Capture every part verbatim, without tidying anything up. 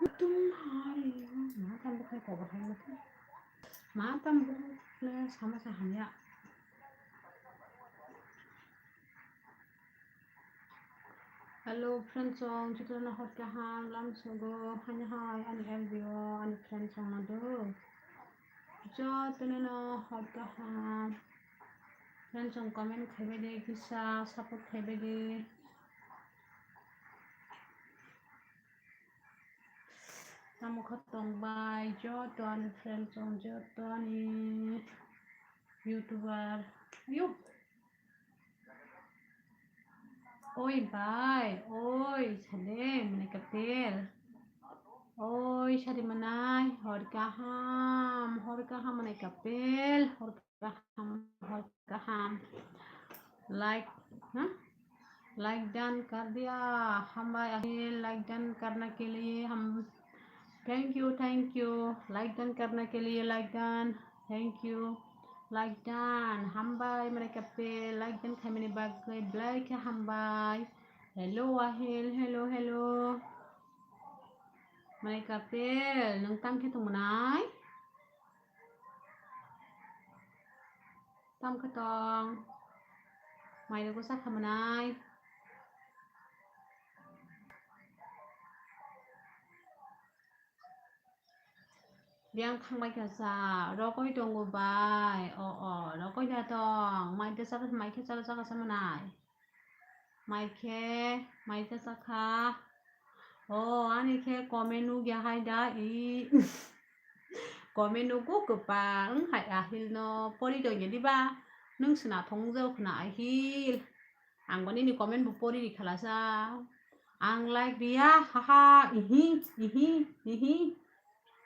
Tum hari, ma tam bwkhwnai kobor hai ma tam. Ma tam bwkhwnai sama sa hamya. Hello friends song, jotono hor kaham lam sugo, hani hai ani L B O ani friends song nado. Jotono hor kaham. Friends song comment khaibai de, kisa support khaibai de. Tamo kha tong bai, joto ani friend song, joto ani YouTuber. Ayo. Oi bai, oi, sade, mane kapel. Oi, sade manai, hor kaham, hor kaham, mane kapel, hor kaham, hor kaham. Like, ha? Like done kar diya, hambai ahil, like done karna ke liye ham, thank you, thank you, like done karna ke liye like done, thank you, like done, hambai, mane kapel, like done khaimani bagwi, belai khe hambai. Hello, ahil, hello, hello. Mane kapel, nwng tang khe tongmanai? Tam khe tong. Mai rwgo sa khamanai. Biyang thangbai kha sa, rokoi tongo bai. O, o, rokoi da tong. Mai da sa, mai khe sa, sa, sa manai. Mai khe, mai khe sakha. O, ani khe comment nugya hai da, i. Comment nugo kwpal, wng hai ahil no pori dongya diba? Nwng sina thongjao khna ahil. Ang bo nini comment bo pori ri khala sa. Ang like riya, haha, ihi, ihi, ihi.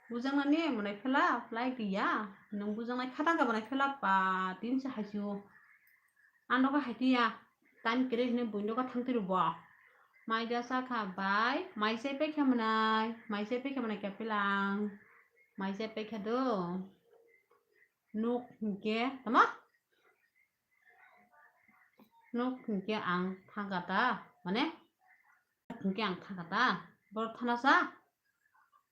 Bujang nani mwnai phela, like riya. Nwng bujang nai khatang ka mwnai phela pa, tin se haisio. Ano kha hai tiya. Time kere hini buino ka thang tiru bo. Mai da sa kha bai, mai se pe khe mwnai, mai se pe khe mwnai khe pelang. Mai se pe khe do. Nuk hingke, tama? Nuk hingke ang thang kata, mane? Nuk hingke ang thang kata. Bor thana sa?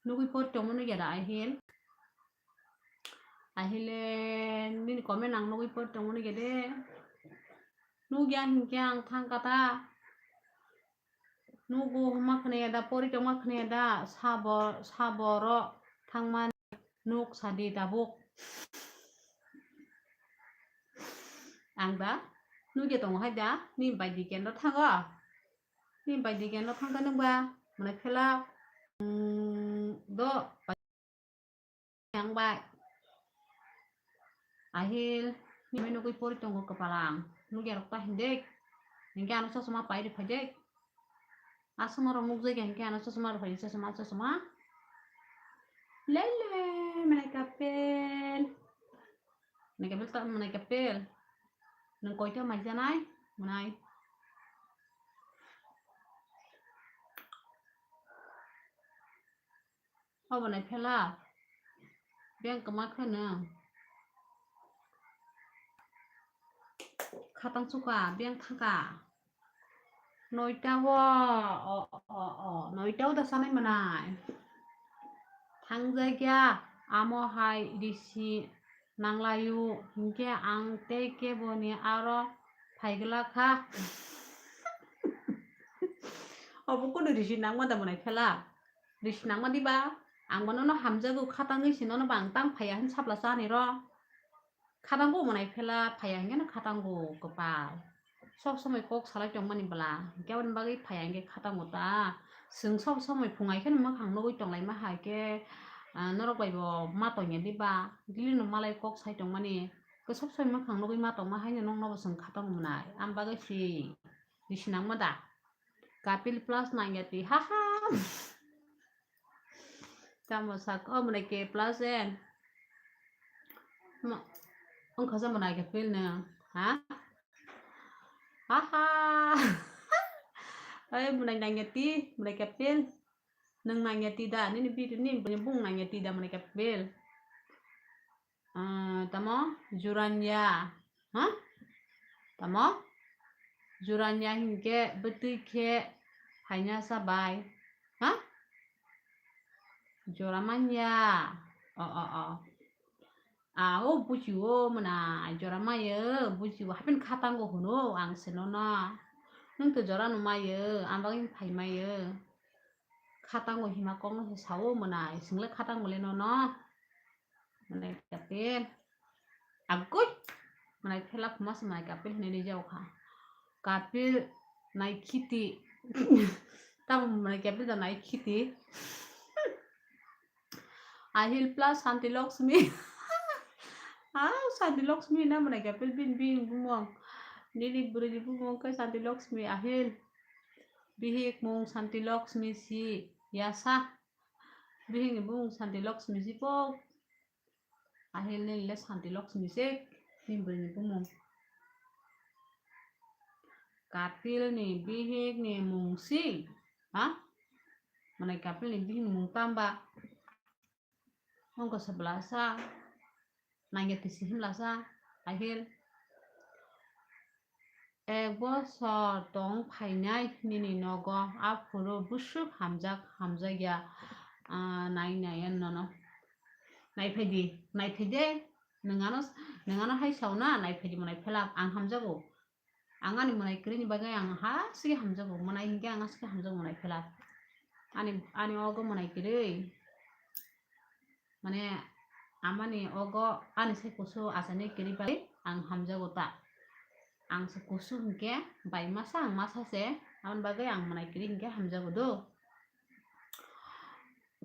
Nugui por tongmani geda ahil. Ahile nini comment ang nugui por tongmani gede. Nugya hingke ang thang kata. Nugo homa khne da, pori tongma khne da, sabo, saboro thangma nuk sadi tabuk. Ang da, nugya tongo hai da, ni bai di kendo thango. Ni bai di kendo thangka nungba, mane phela, mm, do, yang bai. Ahil, ni menu kui pori tongo kepalang. Nugya rok ta hindek. Hingke ano sosoma pai ri phaidek. Asoma rok nukjai hingke ano sosoma ri phai, sosoma, sosoma. Lele, mane kapel. Mane kapel ta, mane kapel. Nung koito mai janai, mane. Obo nai phela. Beng kama kheno. Khatang chuka, beng thangka. Noita o, o, o, o, noita o da sanai manai. Thangjakya, amo hai risi nanglayu, hinkhe ang tei keboni aro phaigwlakha. Obo kono risi nangma da mwnai phela? Risi nangma diba? Ang bono no hamjago, khatangwi si nono bang tang phaiya hin sapla chani ro. Khatango mwnai phela phaiya hingke no khatango kwpal. Sob somoi kok salai tongmani bwla, hingke aboni bagwi phaiya hingke khatango ta. Chwng sob somoi phungai kheno mwkhang nugui tonglaima hai khe, ah, norok bai bo ma tongya diba? Daily no malai kok sai tongmani. Khe sob somoi mwkhang nugui ma tongma haino nokno bo chwng khatango mwnai. Am bagwi si, ni sinangma da? Kapil plus nangya twi, haha. Tamo sak, o mwnai ke plus en. Mo, wngkha sa mwnai ke fail nang, ha? Haha. Oi, mwnai nangya twi, mwnai ke fail. Nung nangya twi da, nini video ni bung nangya twi da, mwnai ke fail. Ah, tamo? Juranya. Ha? Tamo? Juranya hinkhe bwtwi khe phaina sa bai. Ha? Jora manya. O, o, o. A, o, buji o, mwnai, jora mayo, buji o. Hapin khatango hwno, ang se nono. Nwng to jora no mayo, ang bagwi phai mayo. Khatango hima kokno se sao, mwnai, swngle khatango le nono. Mwnai, kapil. Agoi. Mwnai phela khuma se mwnai kapil hinwi rijao kha. Kapil nai khiti. Tamo mwnai kapil da nai khiti. Ahil plus Santi Lakshmi. Ah, Santi Lakshmi na mwnai kapil bin bin bumung. Nini bwrwi ni bumung khe Santi Lakshmi Ahil. Bihik mung Santi Lakshmi si yasa. Bihik ni bumung Santi Lakshmi si po. Ahil ni le Santi Lakshmi se, ni bwrwi ni bumung. Kapil ni bihik ni mung si, ha? Mane Kapil ni bihik ni mung tamba? Ongko se bwlasa, nangya tisi himlasa, Ahil. Ek bosor tong phainai nini nogo, aphuru bwswk hamjak hamjakya, ah, nai nai nono. Nai phaidi, nai phaidi, nwng ano, nwng ano hai sao na, nai phaidi mwnai phelak, ang hamjago. Ang ani mwnai kwrwini bagwi ang ha sigi hamjago, mwnai hinkhe ang ha sigi hamjago mwnai phelak. Ani, ani ogo mwnai kwrwi. Mane, amani ogo ani se kusu achani kiri bai ang hamjago ta. Ang se kusu hinkhe bai masa ang masa se, aboni bagwi ang mwnai kiri hinkhe hamjago do.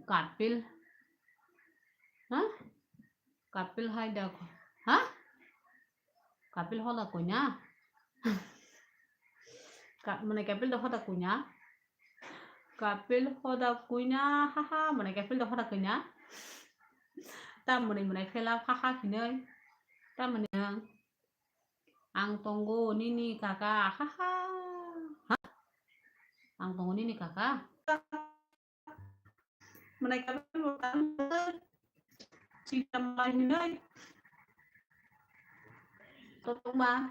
Kapil. Ha? Kapil hai da ko. Ha? Kapil hoda kuina. Ka-, mane Kapil da hoda kuina. Kapil hoda kuina, ha ha, mane Kapil da hoda kuina. Tamoni mane phela ha ha hinoi. Tamoni ang tongo nini kaka, ha ha. Ha? Ang tongo nini kaka. Mwnai Kapil bo tang. Chita mai hinoi. Kotokma.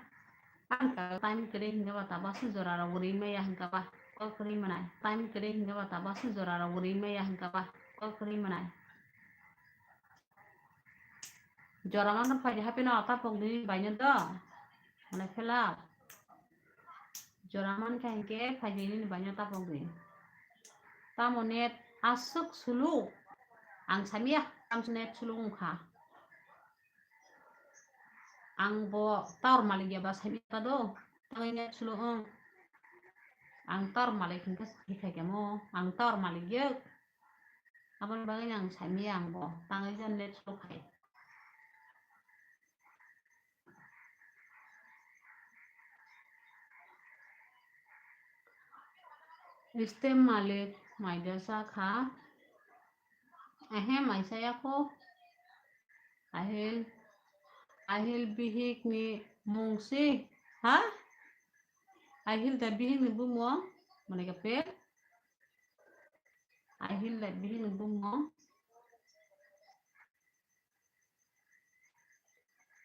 Ang ka time kwrwi hinga ba ta basu jora rok ri maya hinga ba. Kol kwrwi mwnai. Time kwrwi hinga ba ta basu jora rok ri maya hinga ba. Kol kwrwi mwnai. Jora mano phaidi happy no tapok di baino do. Mane phela. Jora man kha hinkhe phaidi nini baino tapok di. Tamo net aswk slow. Ang samya tamso net slow wngkha. Ang bo tower malik ya ba samya ta do. Tangwi net slow wng. Ang tower malik hinkhe hikhai kamo. Ang tower malik ya. Aboni bagwi ang saimaya ang bo tangwi jan net slow khai. Stem malik maida sa kha. Ehe, maisa ya kho. Ahil, Ahil bihik ni mung si. Ha? Ahil da bihik ni bumung. Mane ka pe? Ahil da bihik ni bumung.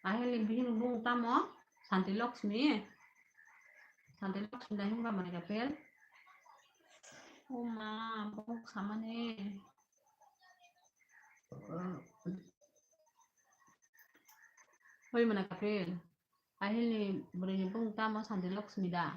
Ahil ni bihik ni bumung tamo? Santi Lakshmi. Santi Lakshmi da himba mane ka pe? O ma, bok samane. Oi mane ka pe? Ahil ni bwrwi ni bumung tamo Santi Lakshmi da?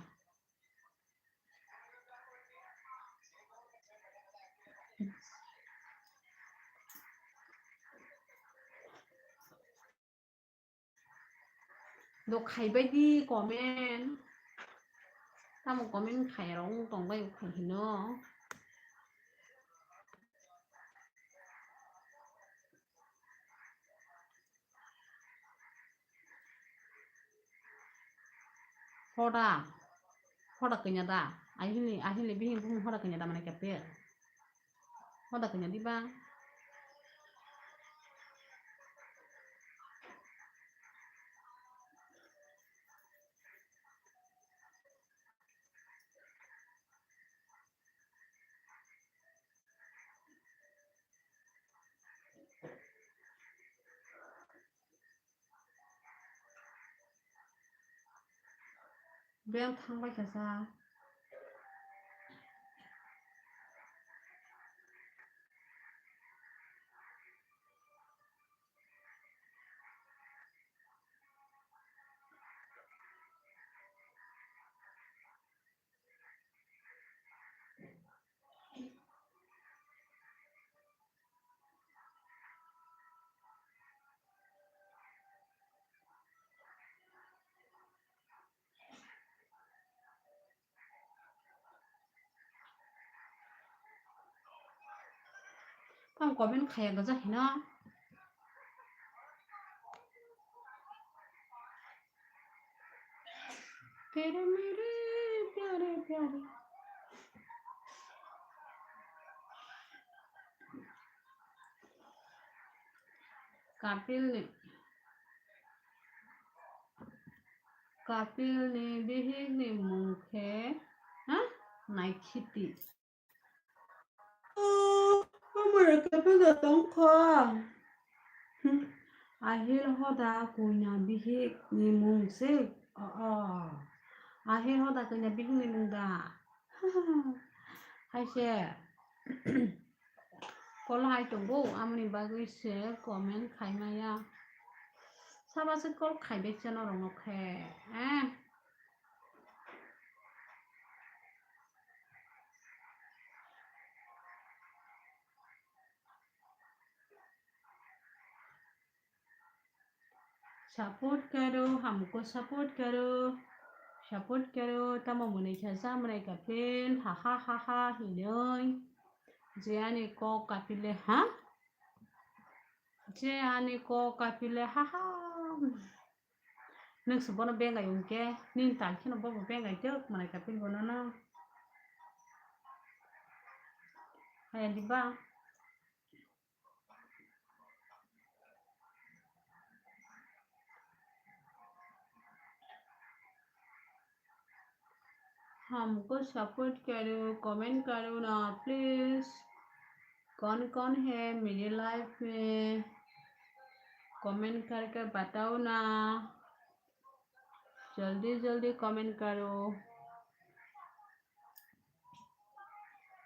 Do khaibai di comment. Tamo comment khairok wng tongbai khai hino. Hoda. Hoda kanya da. Ahini, ahini bihing bumung hoda kanya da mane kapir. Hoda kanya di ba. Beng thangbai kha sa. Comment khaya gajak hino. Tere mere pyare pyare. Kapil ni, Kapil ni bihik ni mung khe, ha? Naikhiti. Oh, mama, Kapil da tongkha. Hmm. Ahil hoda kuina bihik ni mung se. Oh, oh. Ahil hoda kuina bihik ni mung da. Hai se. Kol hai tongo, amoni bagwi se comment khaimaya. Saba se kol khaibai chano rongno khe. Eh. Support karo, hamko support karo, support karo, tamo mwnwi kha cha mwnai Kapil, ha ha ha ha hinwi. Je ani kok Kapil le, ha? Je ani kok Kapil le, ha ha. Nwng se bono bengai hwnkhe, nini tal kheno bobo bengai tok mwnai Kapil bono no. Haya diba? हमको सपोर्ट करो, कमेंट करो ना प्लीज। कौन कौन है मेरे लाइफ में, कमेंट करके बताओ ना, जल्दी जल्दी कमेंट करो।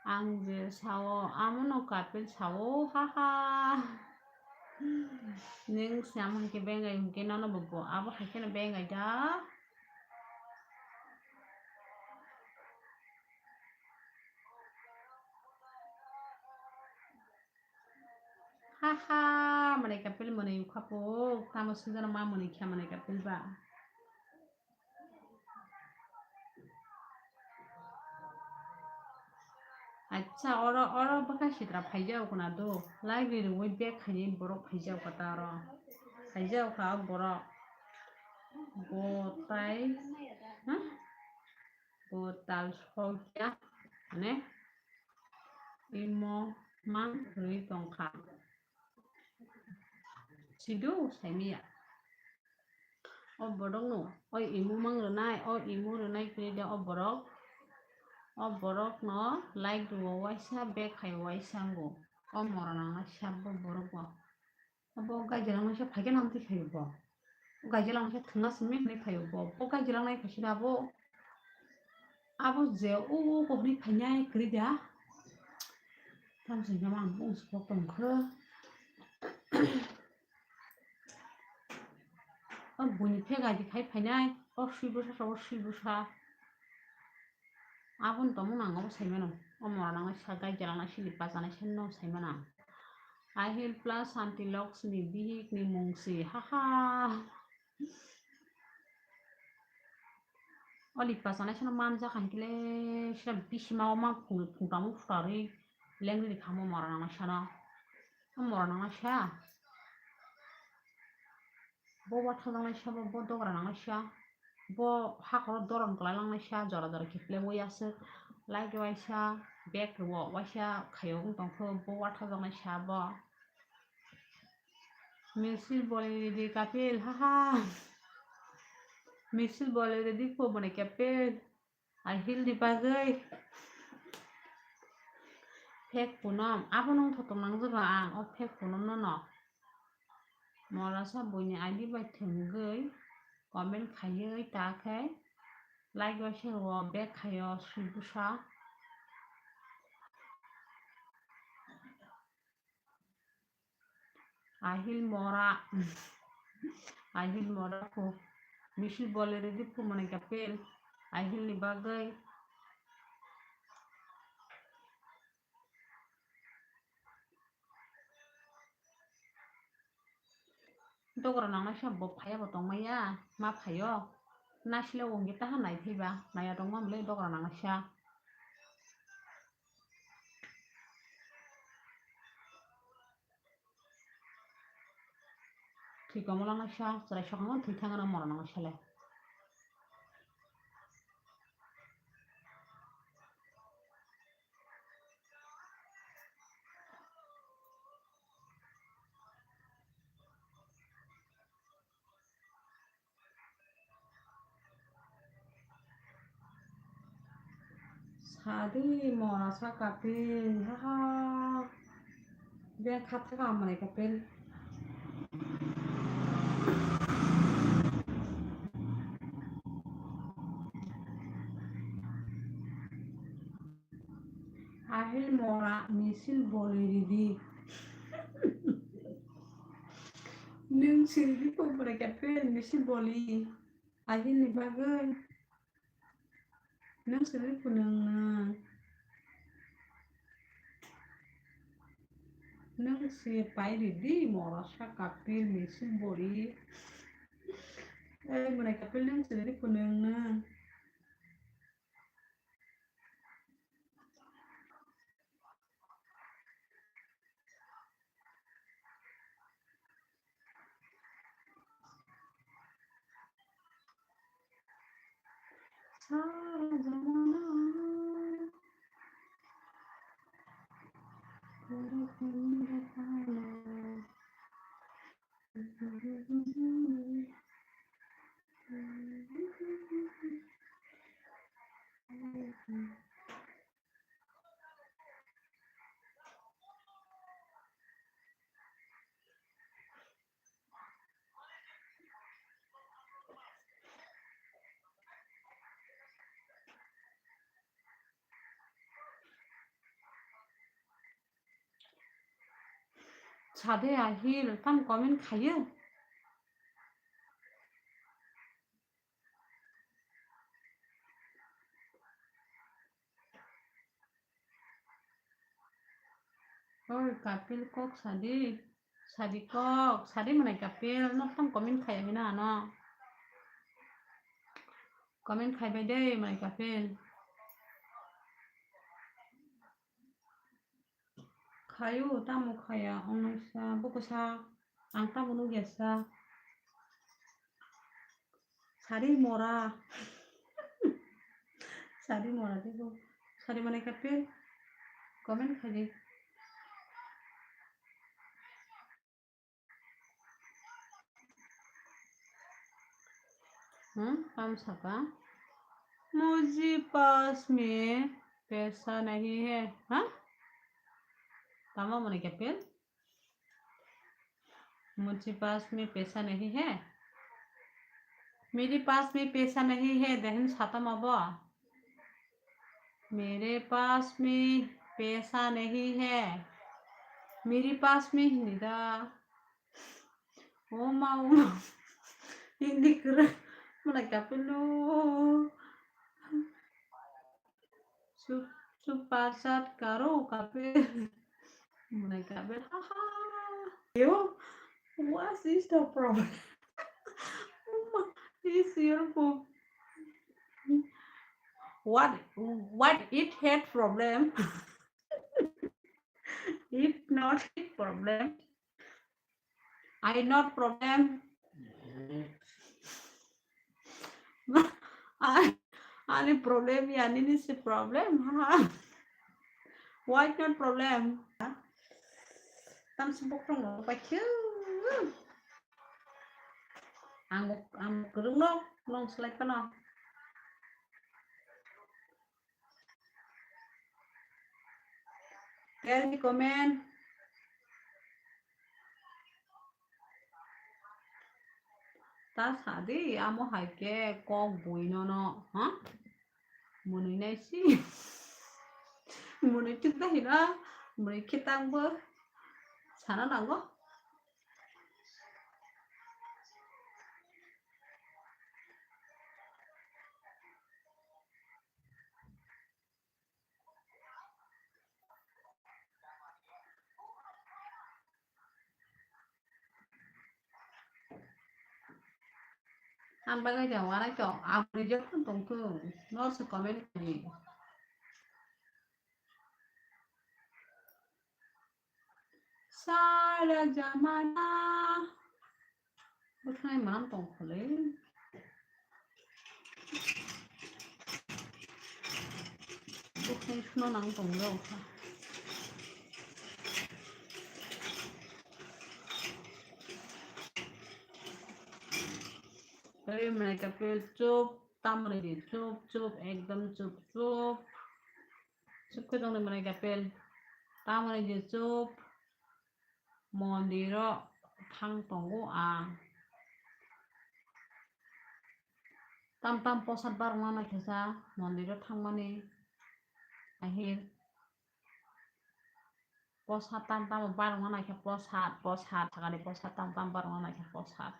Ang je sao, amono Kapil sao, ha ha. Nwng se amo hai khe bengai hwnkhe nono bo bo, abo hai kheno bengai da. Ha ha, mwnai Kapil mwnwi ukha po, tamo swngjano ma mwnwi khe mwnai Kapil ba. Acha, oro, oro bwkha sitra phaijao khna do. Live rwui bag khainai borok phaijao kha ta oro. Phaijao kha o borok. Bo tai, ha? Bo tal sokya, mane, imo mang rwui tongkha. Sidu saimaya. O borok no, o imu mang rwnai, o imu rwnai kre de o borok. O borok no like rwo waisa, bag khai waisa ngo. O mora nang sabo borok bo. Abo gaijilangnaisa phaikhe nang twi phaio bo. O gaijilangnaisa thwngna simi hinwi phaio bo. Bo gaijilangnai phaisina abo. Abo je o, o, o hwnwi phainai kwrwi da. Tamo se hwnma ang bung sukok tongkha. O buini phek adi khai phainai. O swi bwsa sa, o swi bwsa. Aboni tongmung nang obo saimano. O mora nang sa gai jalang na sili pajanai sen no saimano. Ahil plus Santi Lokchmi bihik ni mungsi. Ha ha. O li pajanai seno manjak hai kile sila bisima o ma phung, phung tamo futarwi lengri khamo mora nang sano. O mora nang sa. Bo wathajaknai sabo, bo dogra nangnaisa, bo hakoro doron kwlai langnaisa, jora jora kiphilwi aswk like waisa, bag rwo waisa khaio wng tongkho, bo wathajaknaisa bo. Misil boli ridi Kapil, haha. Misil boli ridi kho boni Kapil. Ahil ni bagwi. Phek Punom, abo nung thotok nang jaga ang, o Phek Punom no no. Morasa buini I D bai thwngwi comment khaiwi ta khe like bai se rwo, back khaio swibusa. Ahil mora. Ahil mora ko. Misil bole redi ko mane kapel. Ahil ni bagwi. Dogra nangnaisa bo phaiya bo tongmaya, ma phaio. Nasile wngwi taha naiphaiba, naiya tongma mwnwi dogra nangnaisa. Thwi komo langnaisa, chwrai sokno thwi thangna mora nangnaisa le. Sadi mora sa kapil, ha ha. Beng khat kha manai kapil. Ahil mora misil boli ridi. Nwng siridi po manai kapil misil boli. Ahil ni bagwi. Nwng se ri phunung nwng. Nwng se pai ridi mora sa kapil misil boli. Ei, mwnai kapil nwng se ri phunung nwng. Sade ahil tam comment khayo. Oi, kapil kok sadi. Sadi kok, sadi mwnai kapil. Nok tam comment khaya hina ano. Comment khai bai dei mwnai kapil. Khayo, tamo khaya, ongnaisa, bukusa, ang tamo nukya sa. Sari mora. Sari mora, tebo. Sari mane kapil. Comment khaidi. Hmm, kam saka? मुझे पास में पैसा नहीं है, हाँ? Tamo mane kapil? मुझे पास में पैसा नहीं है। मेरे पास में पैसा नहीं है, dehin satam abo. मेरे पास में पैसा नहीं है। मेरे पास में hindi da. Oma, oma. Hindi kura. Mane kapil no. Chup, chup, baat karo, kapil. Mane kapil. Ha, ha. Yo, what is the problem? Oma, is your problem? What, what it had problem? If not problem, I not problem. I, ani problem ya nini si problem. Ha. Why not problem? Tam sibuk rong paikhe. Ang, ang kurung no, nong selai kono. Tell me comment. Ta sadi, amo hai khe kok bui nono, ha? Mwnwi nai si. Mwnwi thik da hino, mwnwi khe tangbo sana nango. Ang bagwi tong, wanai tong, ang reject tong tong, no se comment ni. Sara jamana. Bwsai manam tong khole. Bwsai suno nang tong rok kha. Oi, mwnai kapil chup, tamoni di chup, chup, ekdom chup, chup. Chup khe tongni mwnai kapil. Tamoni di chup. Mondiro thang tongo ang. Tam tam posad barwna naikhe sa mondiro thangmani. Ahir posad tam tam barwna naikhe posad, posad, sakani posad tam tam barwna naikhe posad.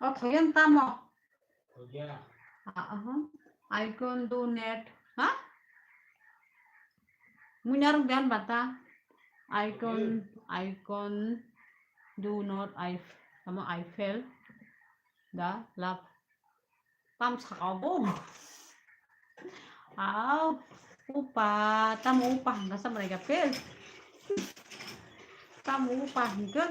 O thoyang tamo. Ah, aha. Icon do net. Ha? Munyarung dan bata. Icon, icon do not I, tamo I fail the love. Tam saka bo. Au, upa, tamo upa hangka sa mwnai kapil. Tamo upa hangka.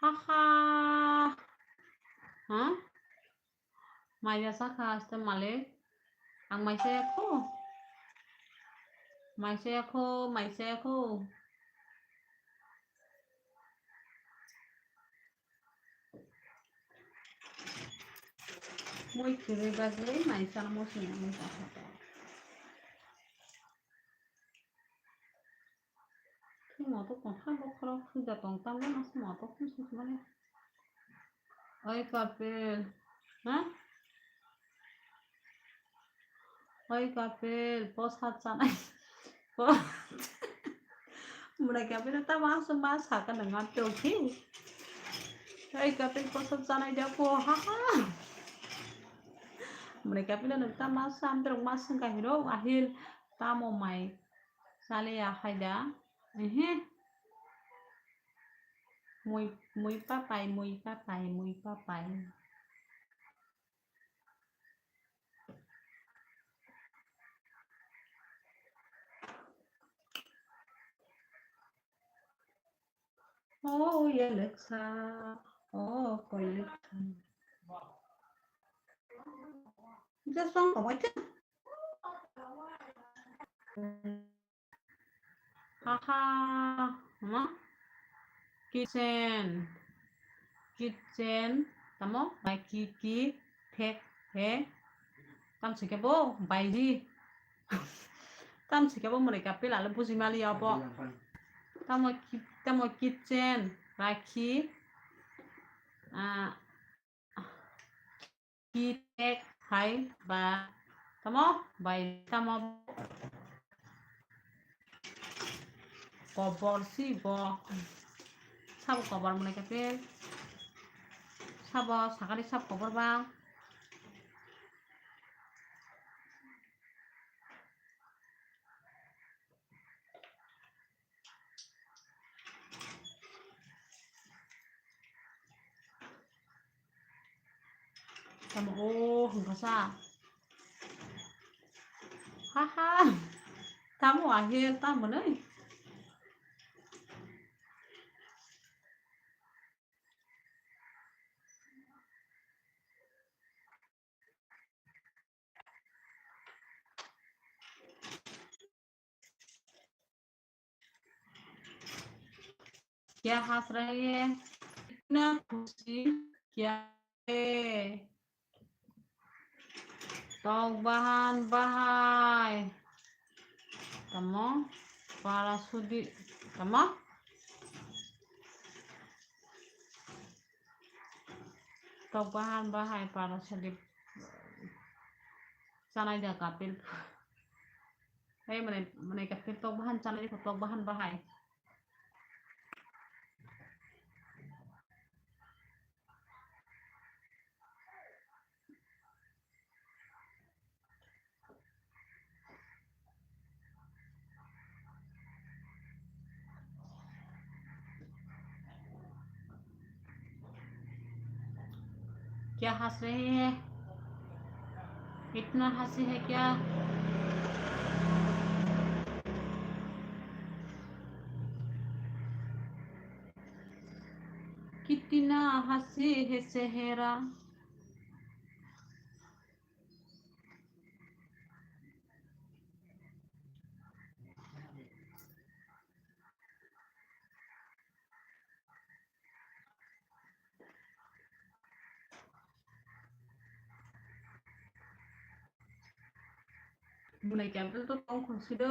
Haha. Ha? Maya sakha aste malik. Ang maisa yakho. Maisa yakho, maisa yakho. Mui kwrwi bagwi maisa no mosni ang sakha. Moto tong ha bokhorok puja tong tam na se moto khum suk mani. Oi kapil. Ha? Oi kapil, posad chanai. Po-, mwnai kapil ta ma sung ma saka nang ma tokhi. Oi kapil, posad chanai da po ha ha. Mwnai kapil nang ta ma sam trok ma sung ka hiro ahil tamo mai. Chaliya hai da. Ehe. Mui, mui papai, mui papai, mui papai. Oh, ya leksa. Oh, koi leksa. Just song kong aja. Haha, ma? Kitchen. Kitchen. Tamo? Bai ki ki thek he. Tam sike bo baiji. Tam sike bo mwnai kapil ale buji mali abo. Tamo ki-, tamo kitchen. Rakhi. Ah, Ki tek hai ba tamo bai tamo kobor si bo sabo kobor mwnai kapil sabo sakari sab kobor ba. Tamo o hwnkha sa. Ha ha. Tamo ahel tamo nai. Kya has rahe hain? Itna khushi kya hai? Tok bahan bahai. Tamo? Para sudi. Tamo? Tok bahan bahai para sudi. Chanai da kapil. Hei mane, mane kapil tok bahan chanai da tok bahan bahai. क्या हंस रहे हैं? इतना हंसी है क्या? कितना हंसी है सेहरा। Mwnai capital to tong khorsi do.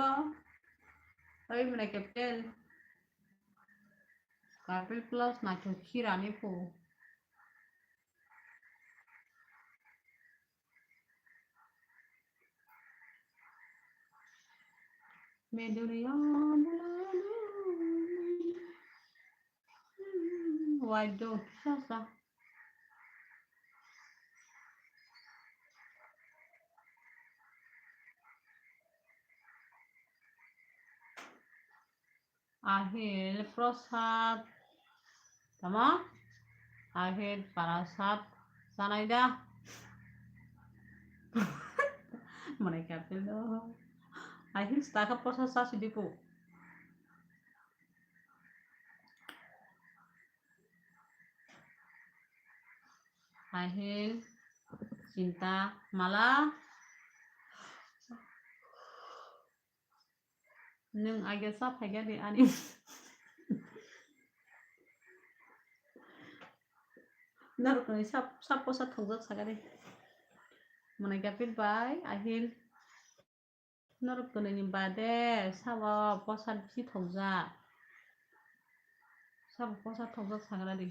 Oi mwnai capital. Capital plus naithok khirani pho. Meduriya. Why don't sasa? Ahil Prasad. Tamo? Ahil Prasad. Sanai da? Mwnai capital do. Ahil staka Prasad sasi dipu. Ahil, Chinta, Mala. Nwng agya cha phaikha di ani. Norok ni sap, sap posa thokjak sakha di. Mwnai capital bai, Ahil. Norok twnwi ni bade sabo posa bisi thokjak. Sabo posa thokjak sagra di.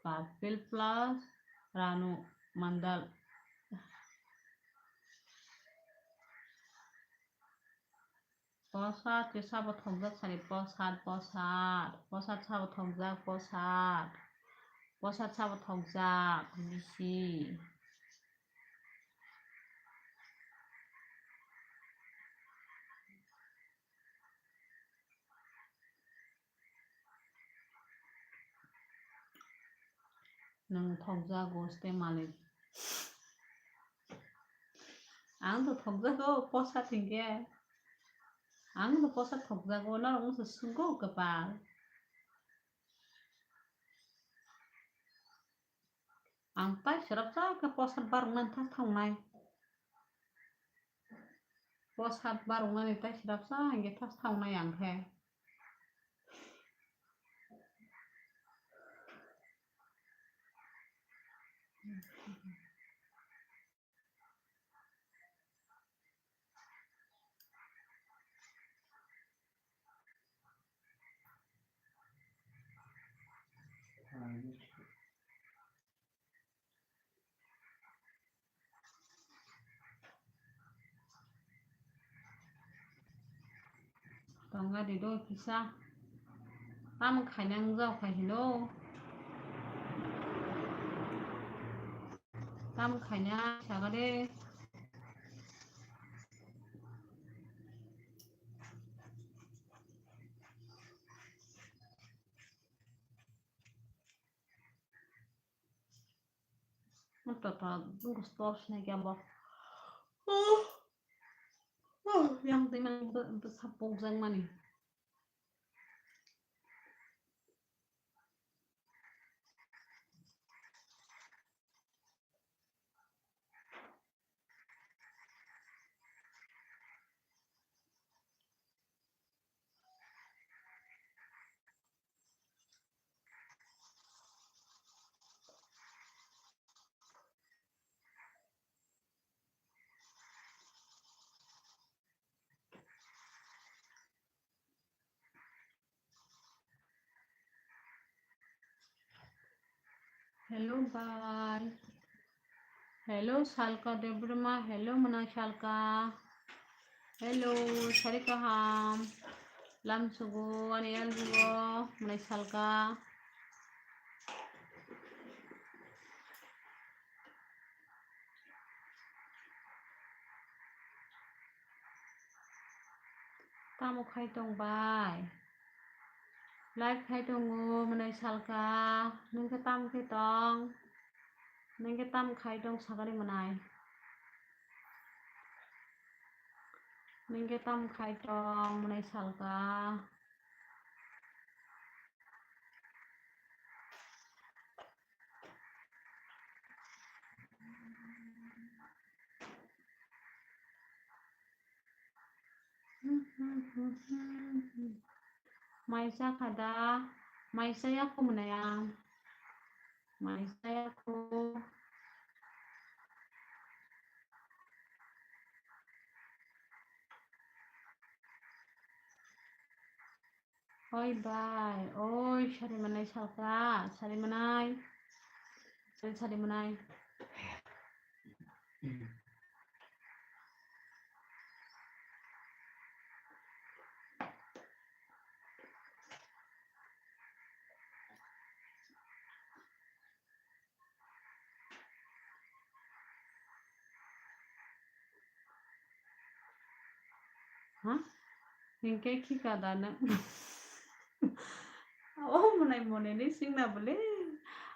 Kapil plus Ranu Mandal. Posa ke sabo thokjak sari posa, posa. Posa sabo thokjak posa. Posa sabo thokjak bisi. Nwng thokjago ste malik. Ang to thokjago posa thwngkhe. Ang to posa thokjago, norok wngsa swnggo kwpal. Ang tai sirapsa khe posat barwknani thas thangnai. Posat barwknani tai sirapsa hinkhe thas thangnai ang khe. Tongga di do kisa. Tamo khaina wng jao khai hino. Tamo khaina saga de. Tata bungkus tor sinai kya bo. Yang twi mang bwsa pokjak mani. Hello, bye. Hello, Salka Debbarma. Hello, Mwnai Salka. Hello, Sari Kaham. Lamsugo, ani L sugo, Mwnai Salka. Tamo khai tong bai? Live khai tongo, Mwnai Salka. Nwng khe tamo khe tong? Ningke tam khai tong sagari manai. Ningke tam khai tong manai salka. Maisa khada, maisa yaku manaya. Maisa yaku. Oi bai, oi sari manai salka, sari manai. Sari, sari manai. Ha? Hinkhe khika da nwng? O mwnai mone ni singna bole.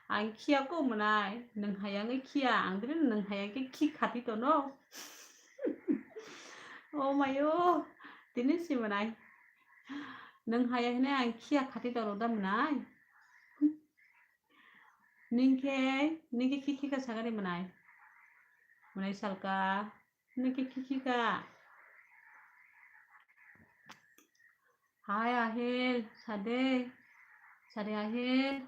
Ang khiya ko mwnai. Nwng hai ang khiya. Ang dini nwng hai ang khe khi khati tono. O mayo. Tini si mwnai. Nwng hai hene ang khiya khati tono da mwnai. Ningkhe, ningkhe khi khi ka sagari mwnai. Mwnai salka. Ningkhe khi khi ka. Hai Ahil, sade. Sade Ahil.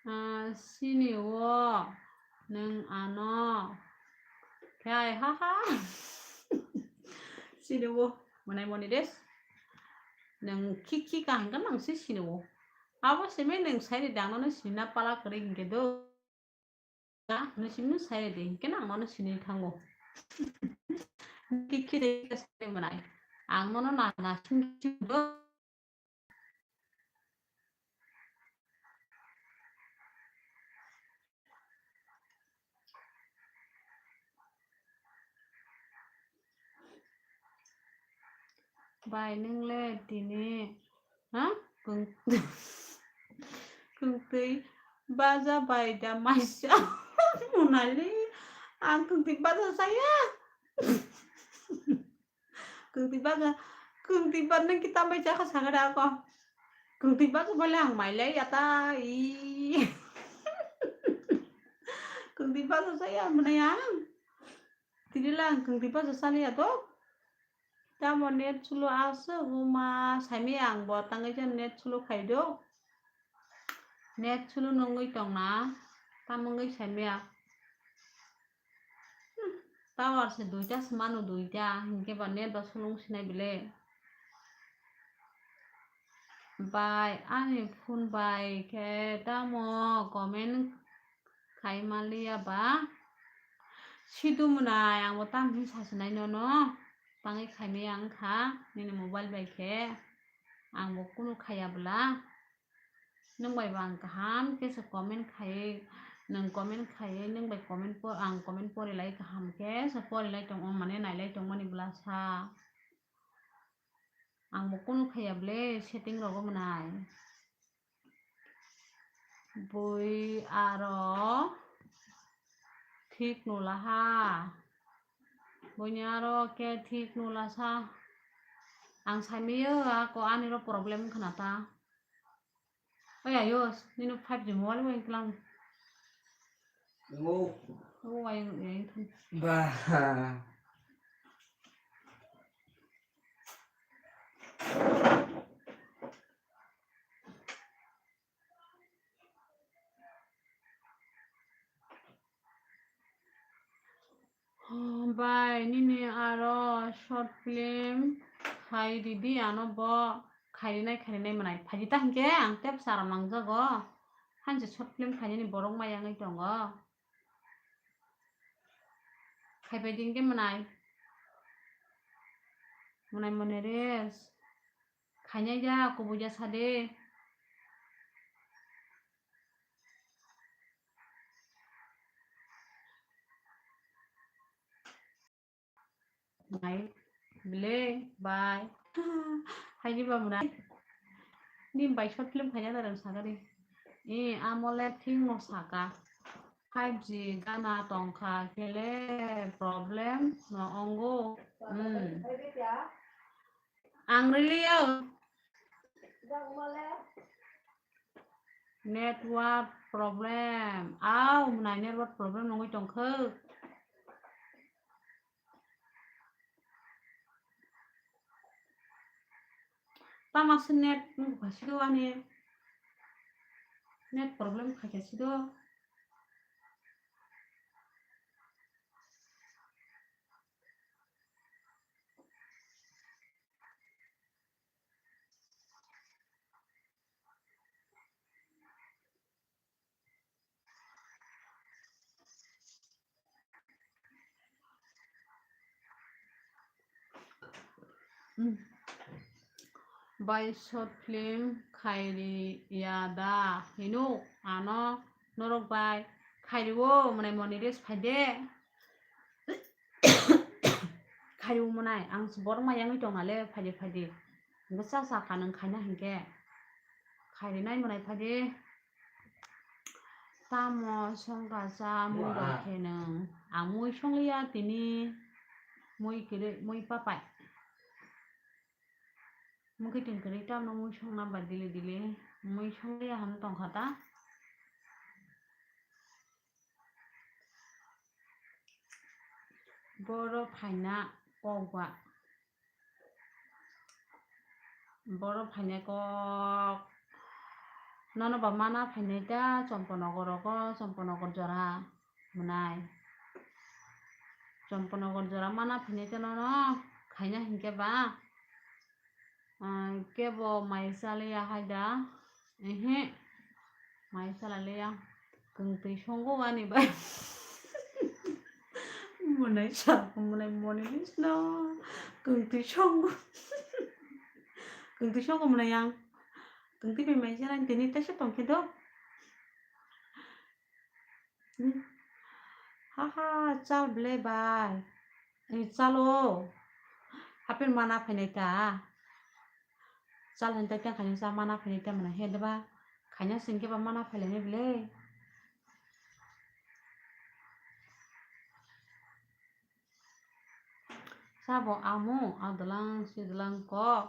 Ah, sini o, nwng ano. Khe ai, ha, ha. Sini o, mwnai moni des. Nwng khi khi ka hwnkhe nwng se sini o. Abo se me nwng sai de dang no sini na pala kwrwi hinkhe do. Nwng simi sai de hinkhe nwng ano sini thango. Khi khi de sai mwnai. Ang nono na na sing sing do. Bai, nwng le tini, ha? Kwng-, kwngtwi baja bai da maisa mwnai le. Ang kwngtwi baja chaya. Kwngtwi baja, kwngtwi baja nang kita bai chakha sakha da ako. Kwngtwi baja bole ang mai lai ya ta, i. Kwngtwi baja chaya mwnai ang. Tini lang kwngtwi baja chaliya to. Tamo net slow aswk wngma saimaya ang bo tangwi jan net slow khai do. Net slow nungwi tongna, tamo wngwi saimaya. Hmm, tower se duita se mano duita, hinkhe ba net ba slow wngsinai bile. Bai, ani phone bai khe tamo comment khai manliya ba? Sidu mwnai, ang bo tamo hinwi sasinai nono, tangwi khaimaya wngkha nini mobile bai khe, ang bo kunu khaiya bwla. Nwng bai bo ang kaham khe se comment khai, nwng comment khai, nwng bai comment po-, ang comment pori lai kaham khe se pori lai tong, mane nai lai tongmani bwla sa. Ang bo kunu khaiya bwle setting rogo mwnai. Bui aro thik nula ha. Buini aro khe thik nula sa. Ang saimaya ako ani ro problem wngkha na ta. Oi ayos, nini five G mobile bai klang. Nungo. Oh, ayang, ayang thun. Bah. Bai, nini aro short film khai ridi, ano bo khairinai, khairinai mwnai. Phaidi ta hinkhe ang tep saram nangjago. Hanse short film khainani borok maya wngwi tongo. Khaipai di hinkhe mwnai. Mwnai mwnai res. Khainai ya, kubui ya sade. Nai. Bile, bye. Haini ba mwnai. Ni bai short film khaina da rang sakari. E, amole thing no saka. Five G gana tongkha kele problem no ongo. Hmm. Ang riliya. Network problem. Au, mwnai network problem nungwi tongkha. Tama se net nungkha sido ani. Net problem khaikha sido. Bai short film khairi ya da hino ano norok bai khairi o mwnai monetize phaide. Khairi o mwnai ang borok ma yangwi tong nale phaidi phaidi. Bwsa sakha nwng khaina hinkhe. Khairi nai mwnai phaidi. Tamo songkha cha mui rok khe nwng. Ang mui songliya tini. Mui kwrwi, mui papai. Mui kiting kwrwi tamno mui songna ba dili dili. Mui songliya ham tongkha ta. Boro phaina kok ba. Boro phaina kok. Nono ba mana phainai ta Chomponogor rogo, Chomponogor jora mwnai. Chomponogor jora mana phainai ta nono khaina hinkhe ba. Ah, kebo mai chaliya hai da. Ehe. Mai chalaliya. Kwngtwi songo ani bai. Mwnai sa, mwnai monetize no. Kwngtwi songo. Kwngtwi songo mwnai yang. Kwngtwi bai mai chalani tini tesa tongkhe do. Hmm. Haha, chal ble bai. Ei, chalo. Hapin mana phainai ta. Chal hintai ta khaina sa mana phainai ta mwnai he deba. Khaina singke ba mana phailai ni ble. Sabo amu adwlang sidwlang kok.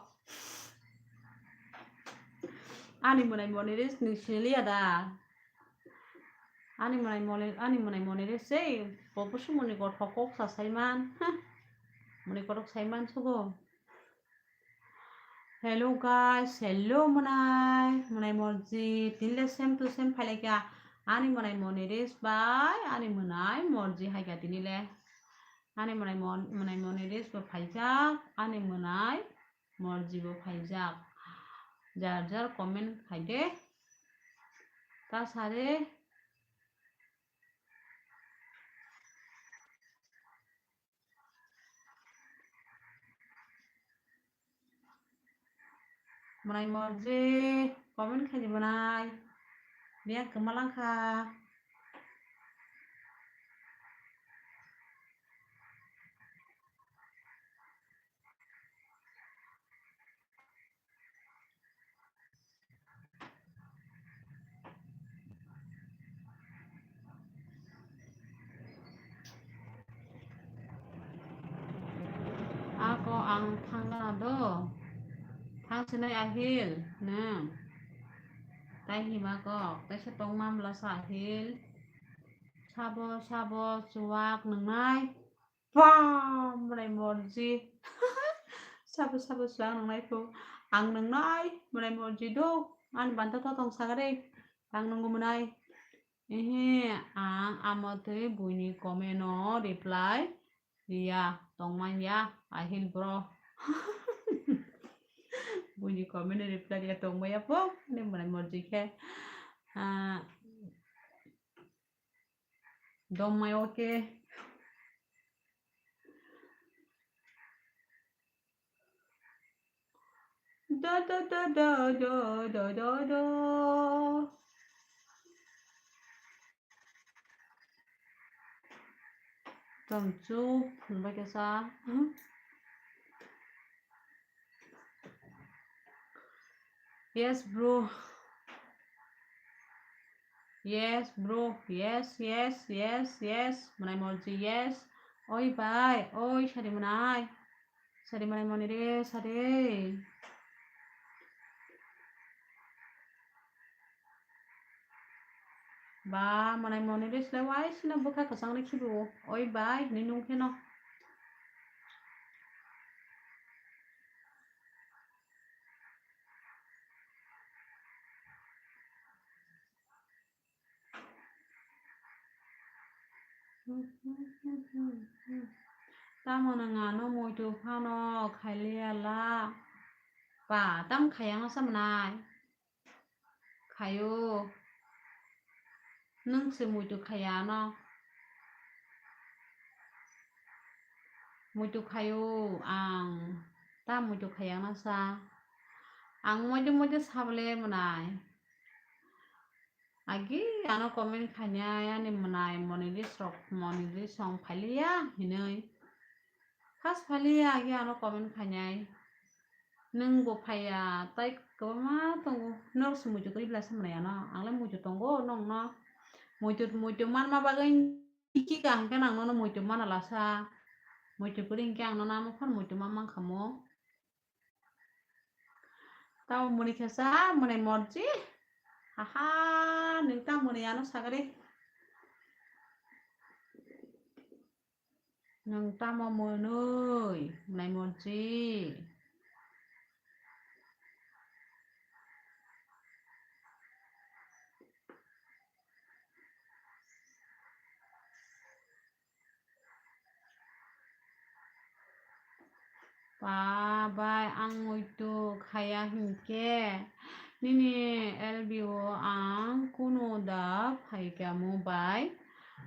Ani mwnai monetize ni siliya da. Ani mwnai mole, ani mwnai monetize sei. Bo busu muni kothok kok sa saiman. Muni kothok saiman sugo. Hello guys, hello mwnai, mwnai morji, tinle same to same phailai kha. Ani mwnai monetize bai, ani mwnai morji hai kha tinile. Ani mwnai mon-, mwnai monetize bo phaijak, ani mwnai morji bo phaijak. Jar jar comment khaide. Ta sare. Mwnai morji, comment khaidi mwnai. Biya kwma langkha. Ako ang thangna do. Thang sinai ahil, nang. Tai hima kok, tai se tongma mla sa ahil. Sabo, sabo, chuwak nungnai. Bam, mwnai morji. Sabo, sabo, chuwak nungnai pho. Ang nungnai, mwnai morji do. Ani banta to tong sagare. Ang nungu mwnai. Ehe, ang amotwi buini comment no reply riya, tongmanya, ahil bro. Buini comment no reply riya, tongmaya pho, ne mwnai morji khe. Ah, Dong mai, okay. Da, da, da. Tong chu, phun bai kasa. Yes, bro. Yes, bro. Yes, yes, yes, yes. Mwnai Morji, yes. Oi bai, oi sari mwnai. Sari mwnai moni re, sari. Ba, mwnai moni re, sila wai sino bwkha kwchang re khibi o. Oi bai, hinwi nung kheno. Tamo nwng ano muitu phano khailiya la? Ba, tam khayang sa mwnai? Khaio. Nwng se muitu khaya ano. Muitu khaio ang. Ta muitu khaya ano sa. Ang moide moide sabole mwnai. Agi ano comment khainai ani mwnai moni ri sok moni ri song phailiya hinwi. First phailiya agi ano comment khainai. Nwng bo phaiya, tai kwbangma tongo. Norok se muitu kwrwi bwla se mwnai ano. Ang le muitu tongo, nokno. Muitu, muitu manma bagwi kika hwnkhe nang nono muitu mana lasa. Muitu kwrwi hwnkhe ang nono amo phano muitu ma mankha mo. Tamo mwnwi khe sa, mwnai morji. Haha, nwng ta mwnwi ano sagari. Nwng tamo mwnwi, mwnai morji? Ba bai, ang muitu khaya hinkhe nini L B O ang kunu da phaikha mu bai,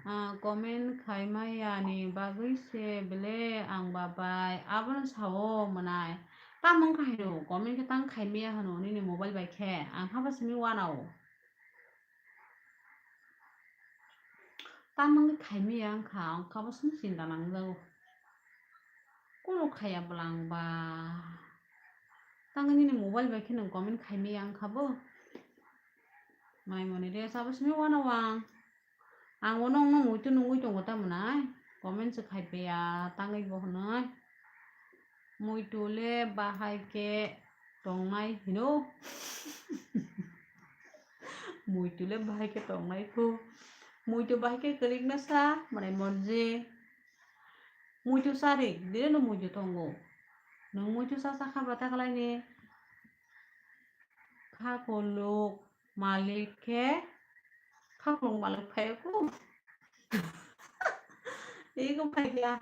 ah, comment khaimaya ni bagwi se bele ang ba bai abono sao mwnai. Tamo wngkha hino comment khe tang khaimaya hano nini mobile bai khe ang haba simi wanao. Tamoni khaimaya wngkha, wngkha bo chwng chinta nangjago. Kunu khaya bwla ang ba. Tangwi nini mobile bai khe nwng comment khaimaya wngkha bo. Mai moni re sabo simi wana wang. Ang bo nokno muitu nungwi tongo tamo nai. Comment se khaipaya tangwi bo hwnwi. Muitu le bahai khe tongnai hino. Muitu le bahai khe tongnai kho. Muitu bahai khe kwrwikna sa, mwnai morji. Muitu charik, dire no muitu tongo. Nwng muitu cha cha kha bwla ta khlai ni. Kha kolok. Malik khe khaklung malik phai kho. Ego phai kha.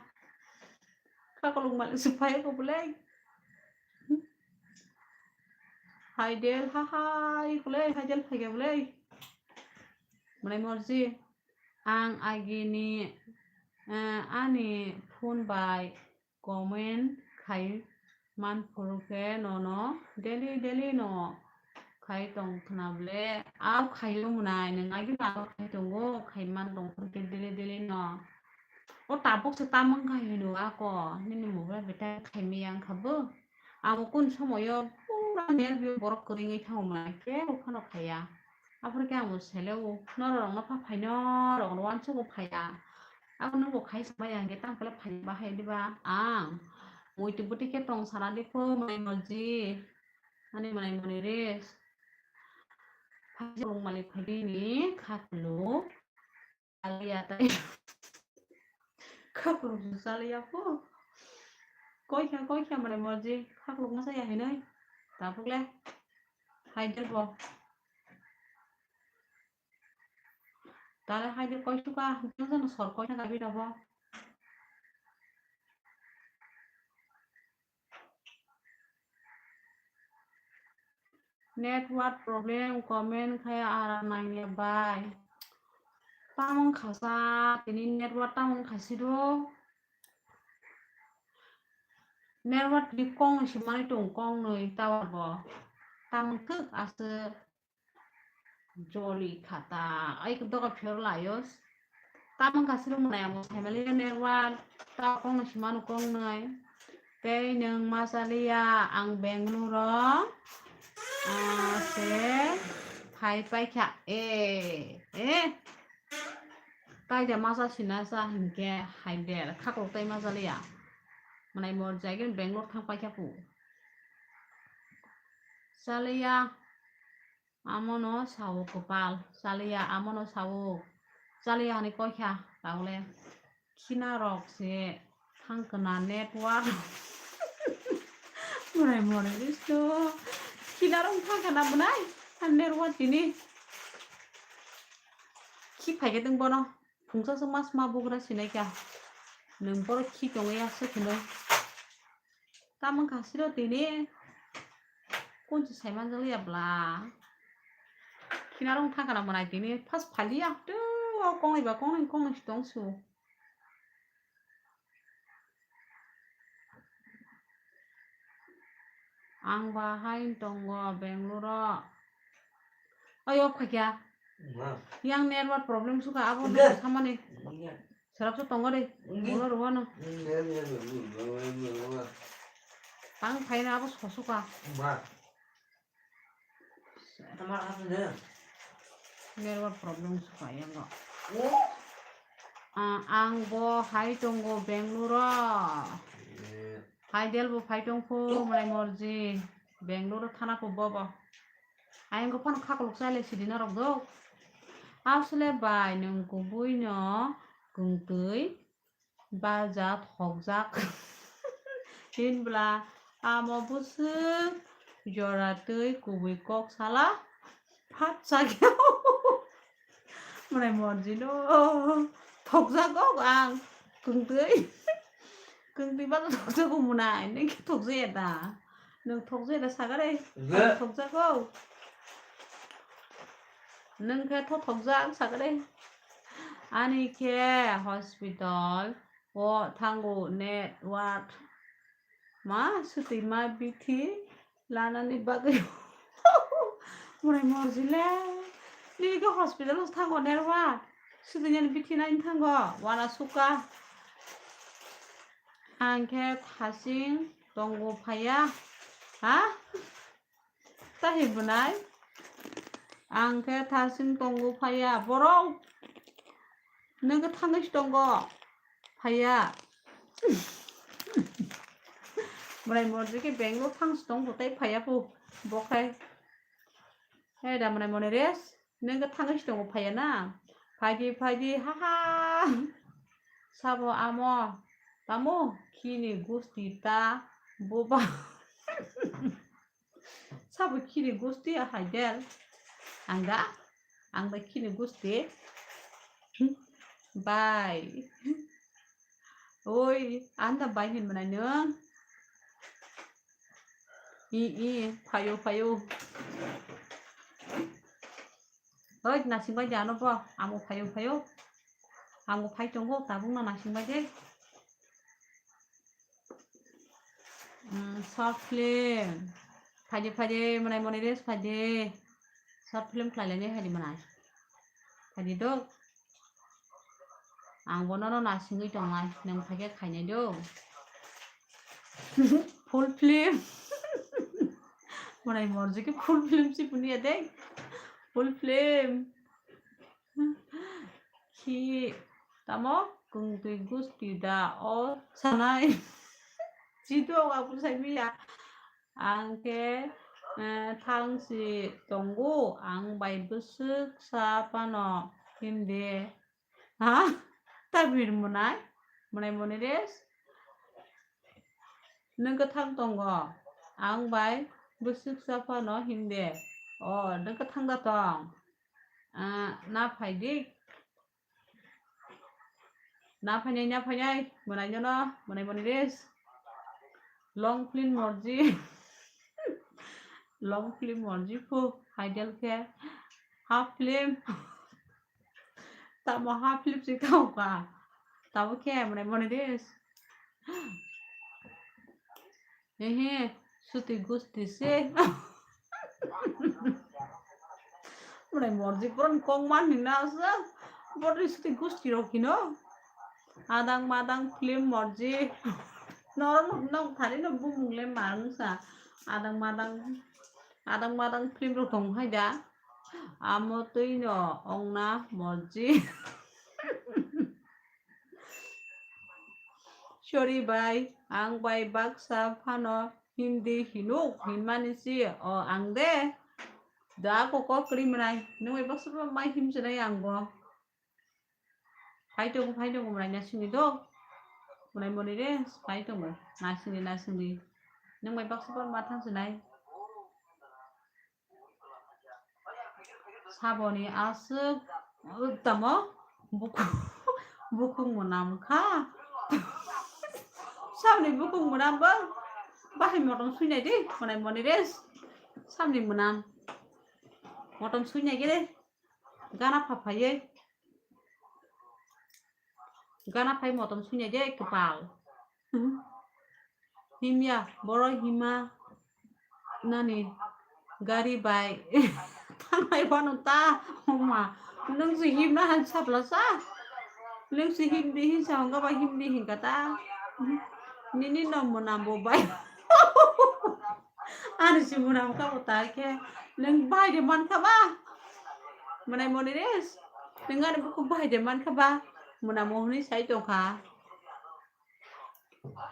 Khaklung malik se phai kho bwlai. Haidel ha hai kho le, haidel phai kha bwlai. Mwnai morji, ang agini, eh, ani phone bai comment khai man phuru khe nono daily daily no khai tong khna bwle. Au khaio mwnai, nwng agi abo khai tongo, khai man tong phuru khe daily daily no. O tabuk se tamung khai hino ako, nini mobile betai khai miyang kha bo. Amo kun somoyo pura nervio borok kwrwngwi thango mwnai, kebo phano khaiya. Aphuru khe ang bo seleo, norok rokno pha phaino rok no uansugo phaiya. Abo nwng bo khai samaya hwnkhe tamo khe phai bahai diba ang. Muitu bwtwi khe tong sana di kho mwnai morji. Ani mwnai moni res. Phai jolong malik phai di ni kha khuluk. Chaliya tai. Khaklung chaliya pho. Koi kha, koi kha mwnai morji. Khaklung masa ya hinoi. Tabuk le. Haidel bo. Tale haidel koi suka. Jeng jeng sor koi kha gabi rabo. Network problem, comment khai aram nangya bai. Tamung khasa, tini network tamung khasi do. Network di kong si mani tung kong nui tower bo. Tamung thik ase joli khata. Ai doga phero layos. Tamung khasi rung nai amo family network. Ta kong si manu kong nui. Tei nwng ma chaliya, ang Bangalore-o Ah, se phai paikha. Eh, eh. Tai da masa sina sa hinkhe hai der. Khaklok tai masa liya. Manai mor jagin Bangalore thang paikha pu. Chaliya. Amono sao kwpal. Chaliya, amono sao. Chaliya hani koikha. Taule. Khina rok se thang kana network. Murai murai bisto. Khina rok thang kana bunai. Network tini. Khi phaikhe tong bono. Phungsa se mas ma bugra sinai kha. Nwng borok khi tongwi aswk hinwi. Tamung kha siro tini. Kunchi sai manjak ya bla. Khina rong thang kana mwnai tini. Phas phaliya. Tu o kongnai ba kongnai kongnai si tong su. Ang ba hai tongo Bangalore. Ayo khakya. Ma. Yang network problem suka abo. Enggak. Samani. Enggak. Serap su tongo de. Enggak. Ulo ruwano. Enggak. Tang phaina abo sosuka. Ma. Tamar apa de? Network problem suka yang kok. Oh. Ah, ang bo hai tongo Bangalore. Eh. Hai del bo phai tong phu, mwnai morji. Bangalore thana phu bobo. Ayang ko phano khaklok chai le sidi norok do. Asle bai nwng kubui no kwngtwi baja thokjak. Hinbla amo bwswk jora twi kubui kok sala phat chakya. Mwnai morji no thokjago ang kwngtwi. Kwngtwi ba thokjago mwnai, nini thokjaya da? Nwng thokjaya da sagare? Nge. Ang thokjago. Nwng khe tho thokjak sagare. Ani khe hospital o thango network. Ma swtwi ma bithi lanani bagwi. Mwnai morjile. Nini khe hospital o thango nerwa. Swtwi nani bithi nani thango. Wana suka. Ang khe thasing tongo phaiya. Ha? Tahi bwnai. Ang khe thasing tongo phaiya. Borok. Nwng khe thangwi si tongo. Phaiya. Mwnai morji khe Bangalore thang si tongo tei phaiya phu. Bo khai. Hey, da mwnai moni res. Nwng khe thangwi si tongo phaiya na. Phaidi, phaidi, ha ha. Sabo amo. Tamo khini gusti ta buba. Sabo khini gusti a hai del. Ang da, ang da khini gusti. Bai. Oi, ang da bai hin mwnai nwng. I, i, phayo, phayo. Oi, nasing bai de ano bo. Amo phayo, phayo. Amo phai tongo, tabuk no nasing bai de. Mm, short film. Phaidi, phaidi, mwnai moni res phaidi. Short film khlai lainai phaidi mwnai. Phaidi do. Ang bono no nasingwi tongnai, nwng phaikhe khainai do. Full film. Mwnai morji khe full film si puniya de. Full film. Khi tamo kwngtwi gusti da o sanai. Chidok abu sai miya. Ang khe, eh, thangsi tongo, ang bai bwswk sa phano himde. Ha? Tabir mwnai? Mwnai moni res? Nwng kwthang tongo? Ang bai bwswk sa phano himde. O, nwng kwthang da tong? Ah, na phai di. Na phainai, na phainai, mwnai nono, mwnai moni res. Long film morji. Long film morji phu, hai del khe. Half film. Tamo half film si tamo ka. Tamo khe, mwnai moni res. Ehe, suti gusti se. Mwnai morji pura kok man hina asa. Borni suti gusti rok hino. Adang madang film morji. Norok nok thari no bumung le mang sa. Adang madang. Adang madang film rok tong hai da. Amo twi no ongna morji. Sorry bai, ang bai baksa phano Hindi hinuk hinmani si o ang de. Da koko kri mwnai, nung bai baksa phano mai him sinai ang bo. Phai tongo, phai tongo, mwnai nasingni do. Mwnai moni re, phai tongo. Nasingni, nasingni. Nung bai baksa phano ma thang sinai. Saboni aswk, uh, tamo? Buku-, bukhuk mwnam kha. Saboni bukhuk mwnam bo bahai motom suinai di, mwnai moni re. Saboni mwnam. Motom suinai gere. Gana pha phaiye. Gana phai motom suinai de kwpal. Himya, boro hima nani gari bai thangnai phano ta homa. Nung si himna han sapla sa. Nung si himdi hinsa hongka ba himdi hinka ta. Nini no mwnam bo bai. Ani si mwnam kha bo ta khe. Nung bai de man kha ba. Mwnai moni re. Nung ani bukhuk bai de man kha ba. Mwnam mo hwnwi sai tong kha.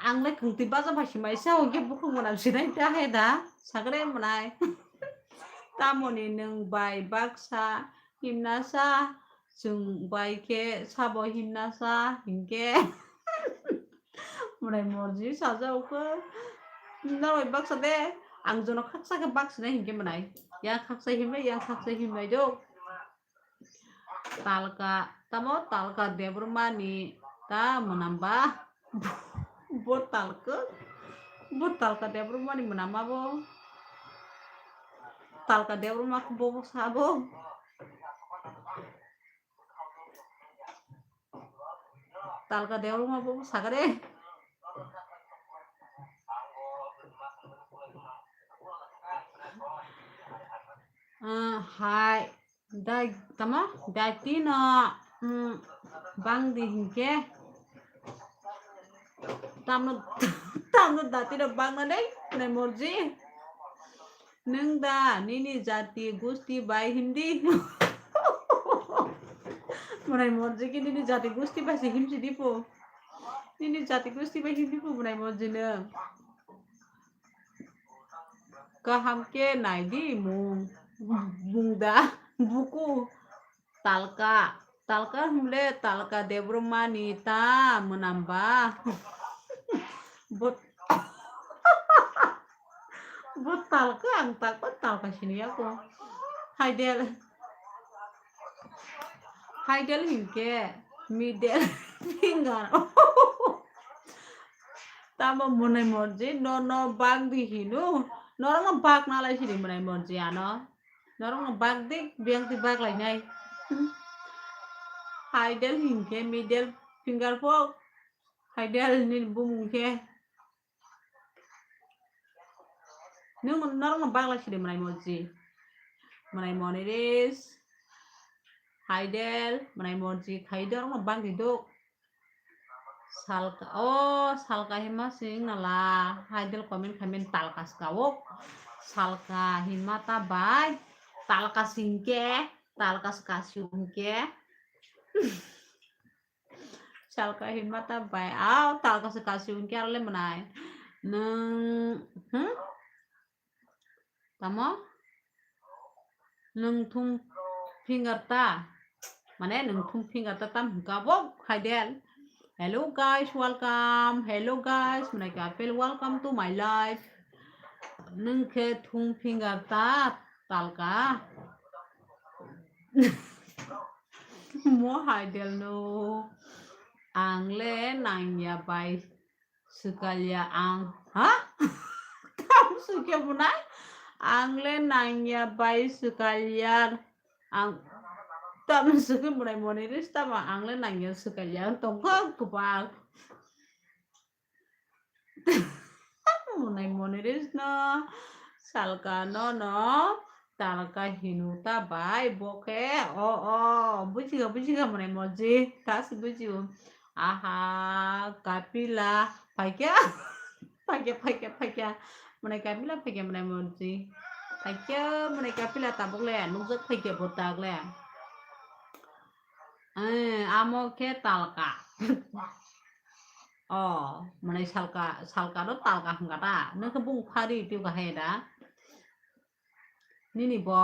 Ang le khwngtwi baja bai se mai sa hwnkhe bukhuk mwnam sinai ta he da. Sakre mwnai. Tamoni nung bai baksa himna sa. Chwng bai khe sabo himna sa hinkhe. Mwnai morji sajao khe. Norok baksa de, ang jono khaksa khe baksinai hinkhe mwnai. Yang khaksa himnai, yang khaksa himnai do. Talka, tamo Talka Debbarmani ta mwnam ba. Bo Talka, bo Talka Debbarmani mwnam ma bo. Talka Debbarma khe bo sabo. Talka Debbarma bo sakare. Ah, hai. Dai, tamo? Dai tino, mm, bangdi hinkhe. Tamno, tamno datino bangna dei, mwnai morji. Nung da nini jati gusti bai himdi. Mwnai morji ki nini jati gusti bai se himsi dipo. Nini jati gusti bai himdi po mwnai morji nung. Kaham khe nai di mung. Mung da buku. Talka. Talka hwnle Talka Debbarmani ta mwnam ba. Bo, bo Talka, ang Talka, Talka siniya ko. Haidel. Haidel hinkhe middle finger. Tamo mwnai morji no no bangdi hino. Norokno bak nalai sidi mwnai morji ano. Norokno bak di, biyang di bak lainai. Haidel hinkhe middle finger pho. Haidel ni bumung khe. Nung norokno bak lai sidi mwnai morji. Mwnai moniris. Haidel, mwnai morji. Khaidel norokno bak di dok. Salka, o Salka hima sing nala, haidel comment khaimani Talka ska o. Salka hima ta bai, Talka singke, Talka ska singke. Salka hima ta bai, a Talka ska singke arle mwnai. Nung, hmm? Tamo? Nung thum finger ta? Mane nung thum finger ta tam hwnkha bo Haidel. Hello guys, welcome. Hello guys, mwnai ka apel, welcome to my life. Nung khe thum finger ta Talka. Mo Haidel no ang le nangya bai. Swkalya ang. Ha? Tam swkya mwnai? Ang le nangya bai swkalya ang. Tam swkya mwnai moniris tamo ang le nangya swkalya ang tongkha kwbang. Mwnai moniris no Salka no no Talka hino ta bai bo khe o o bujikha bujikha mwnai morji ta se bujio. Aha, kapila, phaikya, phaikya, phaikya, phaikya. Mwnai kapila phaikya mwnai morji. Thaikhe mwnai kapila tabuk le, nukjak phaikhe bo tak le. Eh, amo khe talka. O, mwnai salka, salka ro talka hwnkha ta. Nokhe bung phari twi kahai da. Nini bo,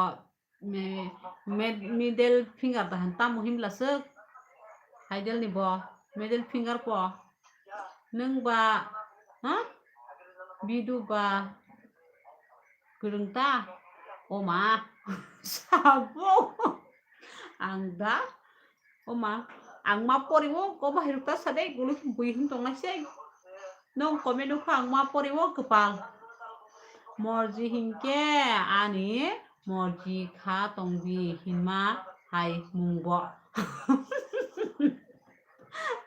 me-, med-, middle finger da han tamo himla swk. Haidel ni bo, middle finger po. Nwng ba, ha? Bidu ba kwrwng ta? O ma, sabo. Ang da? O ma, ang ma poriwo, ko bahai rok ta sa dei, gulu bui hin tong nai sei. Nong comment o kha ang ma poriwo kwpal. Morji hinkhe ani morji kha tongdi hinma hai mungbo.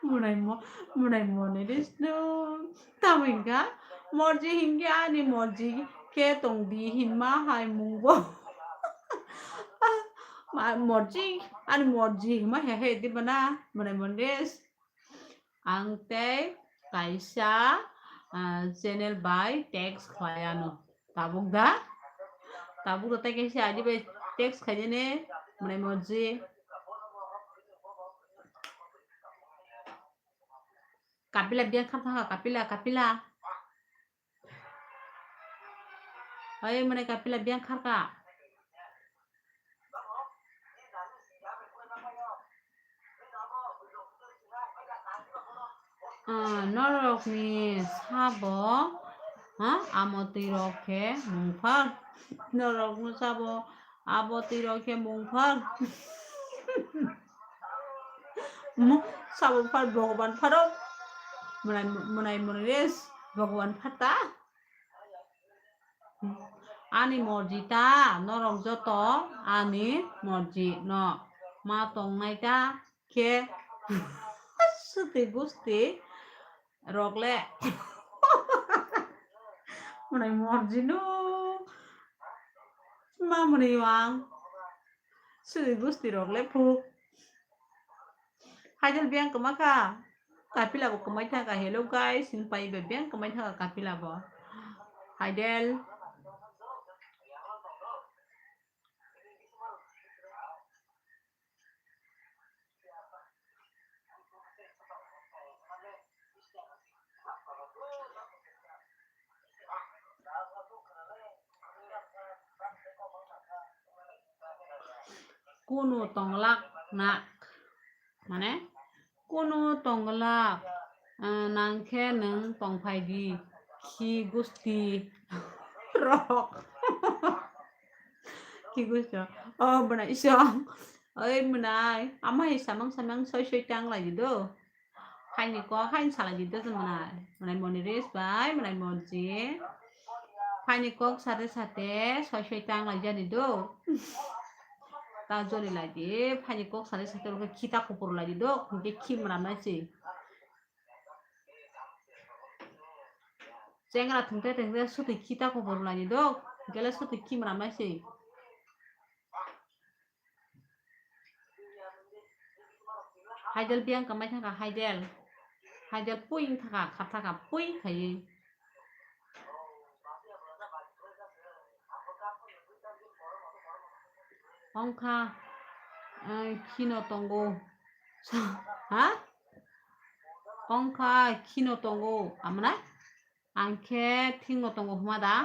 Munai mo, munai moni ris no. Tamo hinkha morji hinkhe ani morji khe tongdi hinma hai mungbo. Ma-, morji, ani morji hinma he he di bana, munai moni ris. Ang tei kaisa, ah, channel bai text khlai ano. Tabuk da? Tabuk da tei kaisa I D bai text khainani mwnai morji. Kapila biyang kham thangkha, kapila, kapila. Oi, mwnai kapila biyang kharkha. Ah, norokni sabo, ha, amo twi rok khe mungphar. Norokni sabo, abo twi rok khe mungphar. Mo-, sabo phar Bhagwan pharo. Mwnai, mwnai, mwnai res Bhagwan phar ta. Ani morji ta, norok joto ani morji no ma tongnai ta khe swtwi gusti rok le mwnai morji no ma mwnai ang swtwi gusti rok le phu. Haidel biyang kwma kha. Kapila bo kwmai thangkha. Hello guys, sini pai be biyang kwmai thangkha kapila bo. Haidel. Kunu tonglak na, mane, kunu tonglak, eh, nangkhe nwng tongphai di, khi gusti rok. Khi gusti rok. Oh, bwna isong. Oi, mwnai, amai samang samang soi soi tang lai di do. Phaini kok hain salai di do mwnai. Mwnai moni res bai, mwnai morji. Phaini kok sate sate soi soi tang lai jani do. Ta joli lai di, phaini kok sate sate ro khi ta kupur lai di do. Hinkhe khi mwnam nai si. Chengra thungte thungte sutwi khi ta kupur lai di do. Hinkhe le sutwi khi mwnam nai si. Haidel biyang kwmai thangkha, Haidel. Haidel pui wng thangkha, khap thangkha, pui khaiwi. Wngkha, eh, khino tongo. Ha? Wngkha khino tongo, amwnai? Ang khe thikno tongo hwnma da?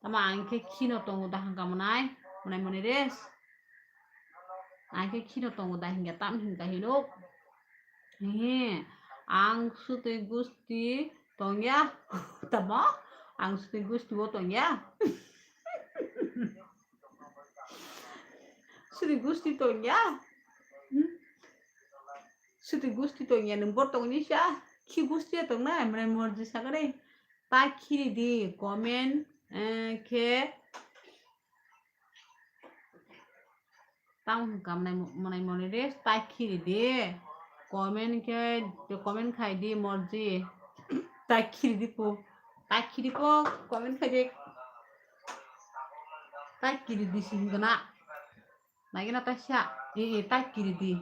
Tamo ang khe khino tongo da hwnka mwnai, mwnai moni res. Ang khe khino tongo da hinkhe tam hinka hinuk. He, ang sutwi gusti tongya. Tamo? Ang sutwi gusti o tongya. Sutwi gusti tongya. Hmm? Sutwi gusti tongya, nwng bor tongni sa. Khi gusti ya tongnai, mwnai morji sakare. Ta khiri di comment, eh, khe tamo hwnka mwnai, mwnai moni res ta khiri di comment khe, comment khai di morji. Ta khiri di po, ta khiri po comment khai di. Ta khiri di sing gana. Naigena taisa, e, e, ta kiri di.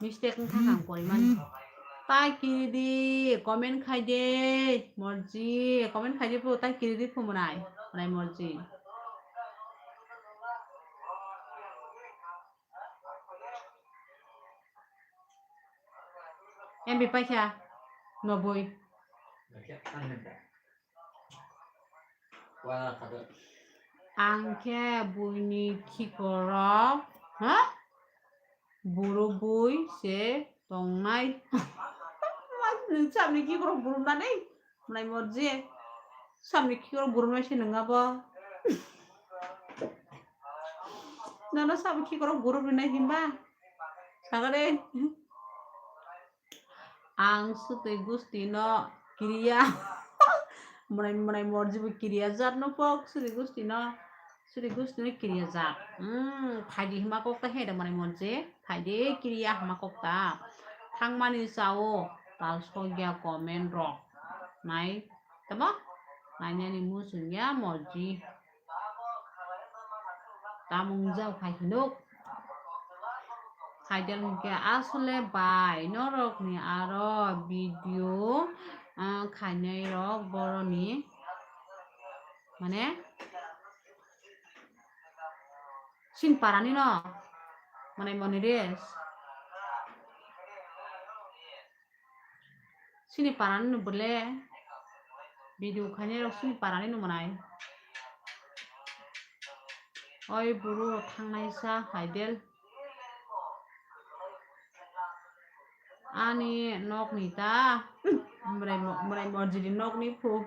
Mistake wngkha ang porimani. Ta kiri di, comment khai de, morji, comment khai de po, ta kiri di po mwnai, mwnai morji. M B paikha noboi. Ang khe buini khikorok, ha? Buru bui se tongnai. Nwng samni khikorok buru nani? Mwnai morji. Samni khikorok buru nai se nwng abo. Nono samni khikorok buru rinai himba? Sagade. Ang swtwi gusti no kiriya. Mwnai, mwnai morji bo kiriya jat no pok swtwi gusti no. Swtwi gusti no kiriya jak. Hmm, phaidi hima kok ta he da mwnai morji. Phaidi kiriya hima kok ta. Thangmani chao tal sogya comment rok. Nai, tamo? Nainani muchungya morji. Tamung jao khai hinuk. Khaidel hinkhe asole bai norokni aro video, ah, khainai rok boroni mane sin parani no mane moniris. Sini parani no bole video khainai rok sini parani no mwnai. Oi buru thangnai sa haidel. Ani nok ni ta. Mrai mo-, mrai morjiri nok ni phu.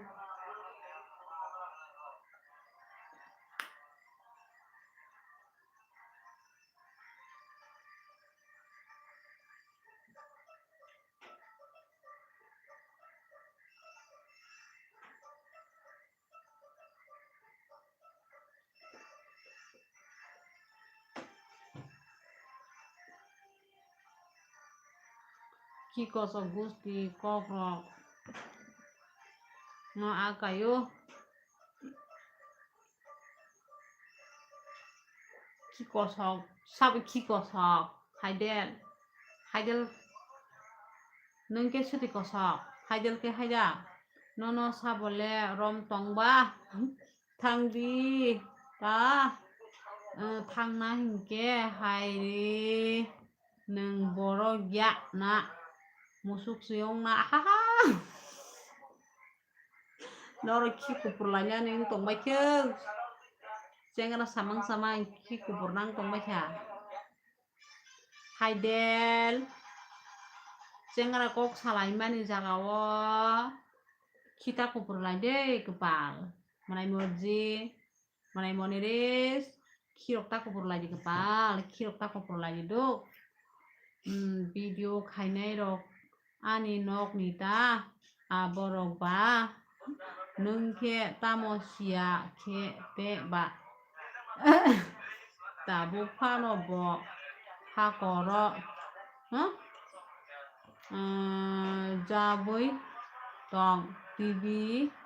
Ki kosok gusti kokrok no akayo. Ki kosok, sabo ki kosok, haidel, haidel, nwng khe swtwi kosok, haidel khe haida, nono sabo le rom tongba, thangdi, ta, eh, thangna hinkhe hairi, nwng borok ya na, musuk suyong na, ahaha. Norok khi kupur lainani wng tongbai khe. Chengra samang samang khi kupur nang tongbai kha. Haidel. Chengra kok salaimani jagao khita kupur lai de kwpal. Mwnai morji. Mwnai moniris, khirok ta kupur lai di kwpal, khirok ta kupur lai di duk. Hmm, video khainai rok ani nok ni ta, a borok ba, nwng khe tamo siya khe te ba. Tabuk phano bo hakoro, huh? Ah, jabwi tong, T V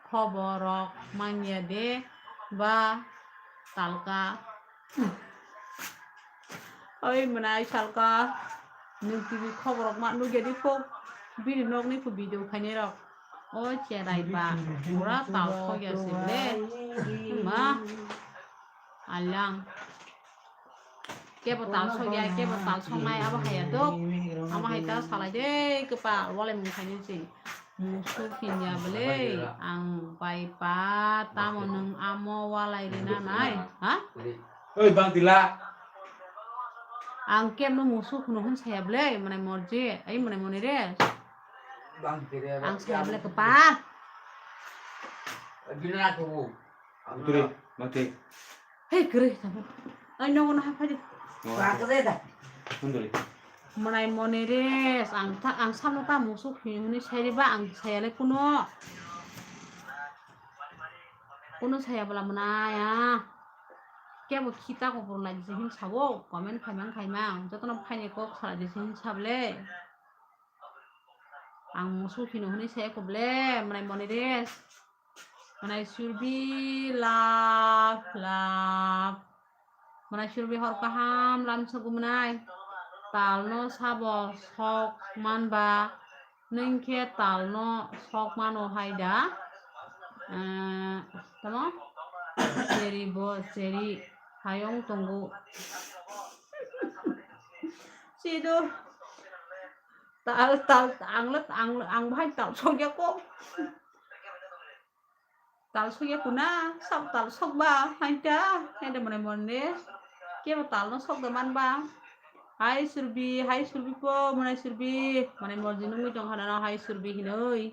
khoborok manya de ba talka. Oi mwnai salka, nwng T V khoborok ma nugya di pho, bini nokni pho video khainai rok. O cherai ba, pura tal khogya se le. Ma, alang. Kebo tal sogya, kebo tal songnai, abo haiya dok. Amo hai ta salai de, kwpal, walai mung khainai se. Musuk hinya bele, ang bai pa, tamo nwng amo walai rina nai, ha? Oi, bang tila. Ang kebo musuk hwnwi hwn saya bele, mwnai morji, ai mwnai moni re. Bang tila. Ang saya bele kwpal. Bina aku. Turi, mati. Hei, kwrwi tamo. Ai, nogo no haphai di. Bakre da. Hunduri. Mwnai moni re, ang ta, ang samno ta musuk hini hini sai riba, ang saya le kuno. Kuno saya bwla mwnai, ah. Kebo khita kupur lai di se hin sabo, comment khaimang khaimang. Jotono phaini kok sala di se hin sable. Ang musuk hino hwnwi se eko ble, mwnai moni re. Mwnai surbi love, love. Mwnai surbi hor kaham lamsogo mwnai. Talno sabo sok manba, nwng khe talno sok mano hai da. Eh, tamo? Cheri bo, cheri hayung tongo. Chido. Tal, tal, ang le, ang, ang bahai tal sokya ko. Tal sokya kuna, sab tal sokba, haita, haita mane mone. Kebo tal no sokda manba. Hai Surbi, hai Surbi po, mane Surbi, mane morji nungwi tong hana no hai Surbi hinoi.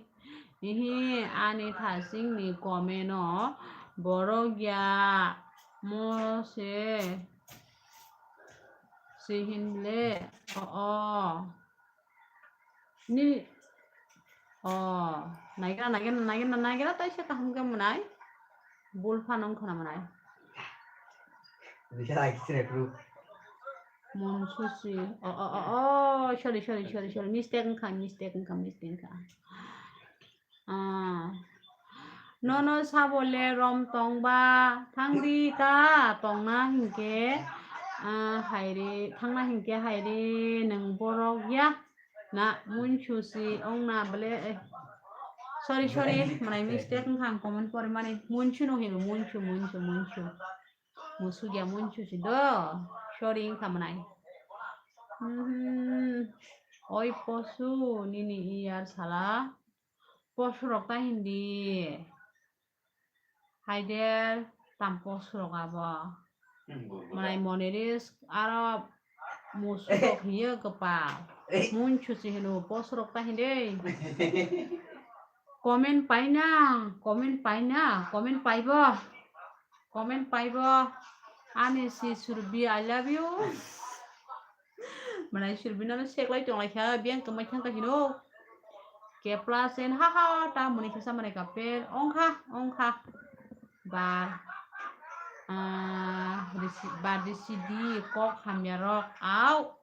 Ihi, ani thasing ni comment o borok ya mo se, se hinle, o, o. Ni, o, naikra, naikra, naikra, naikra, tai se kaham ke mwnai. Bul phano wngkha na mwnai. Bisa lagi sih, bro. Mon susi. O, o, o, o, sorry, sorry, sorry, sorry. Mistake wngkha, mistake wngkha, mistake wngkha. Ah. Nono sabo le rom tongba, thangdi ta tongna hinkhe, ah, hairi, thangna hinkhe hairi, nwng borok ya. Na, munchu si ong na bele, eh. Sorry, sorry, mwnai mistake wngkha ang comment pore mani. Munchu no hino, munchu, munchu, munchu. Musu ya munchu si do. Sorry wngkha mwnai. Mhm. Oi posu, nini iyar sala. Posu rok ta hindi. Haider, tam post rok abo. Mwnai moniris, aro musu rok hiyo kwpal. Munchu si hino post rok ta hindi. Comment paina, comment paina, comment paibo. Comment paibo. Ani si Surbi, I love you. Mwnai Surbino no seklai tonglaikha, biyang kwmai thangkha hino. Kepla sen ha ha ta mwnai kisa mwnai kapel, ongkha, ongkha. Bar, ah, risi-, bar risidi, kok hamya rok, au.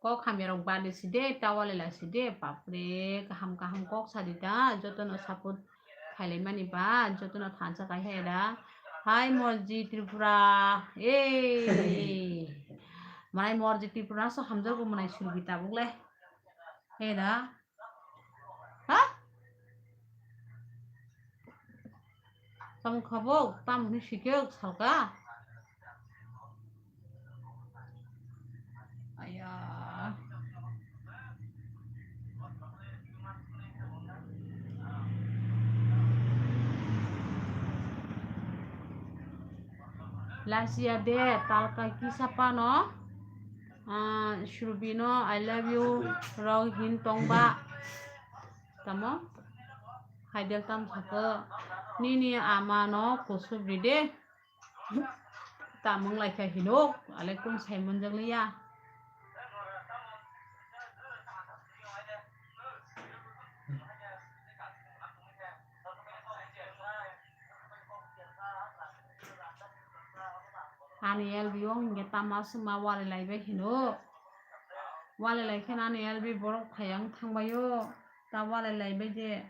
Kok hamya rok bar risidi, tawale lasidi, bapre, kaham kaham kok sadi ta, jotono support khailaimani ba, jotono thansa kaiha da. Hai Morji Tripura, ei. Mwnai Morji Tripura so hamjago mwnai Surbi tabuk le. He da. Ha? Tamo khabok, tamo hwnwi sikhe salka. Aya. Lasia de talkai kisa pano, ah, Surbino I love you rok hin tongba. Tamo? Haidel tam saka nini ama no kusubri de. Tamung laikha hinuk, alaikum Simon jak liya. Ani L B o hingke tama sima wale laibai hinuk. Wale laikhe ani L B borok phayang thangbaio. Ta wale laibai de.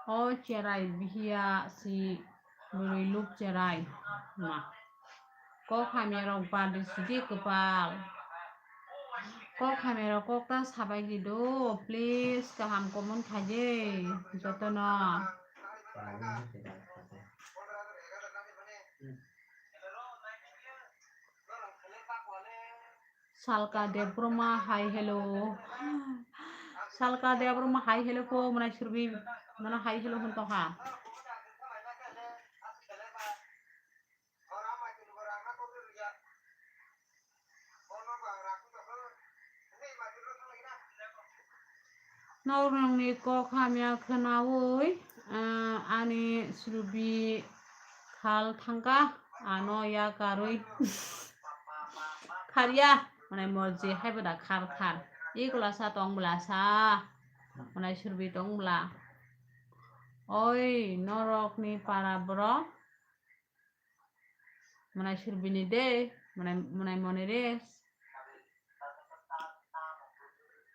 O cherai bihiya si bwrwi luk cherai ma. Kok hamya rok badi sidi kwpal. Kok hamya rok kok ta sabai di do, please kaham comment khaidi jotono. Salka Debbarma, hi, hello. Salka Debbarma, hi, hello po, mwnai Surbi, mwnai hi, hello hwn tongkha. Norokni kok hamya khwnaui, ah, ani Surbi khal thangkha, ano yakarwi kharya, mwnai Morji haibo da khar khar. Ikula sa tong bwla sa, mwnai Surbi tong bwla. Oi, norokni para borok. Mwnai Surbini de, mwnai, mwnai Moniris.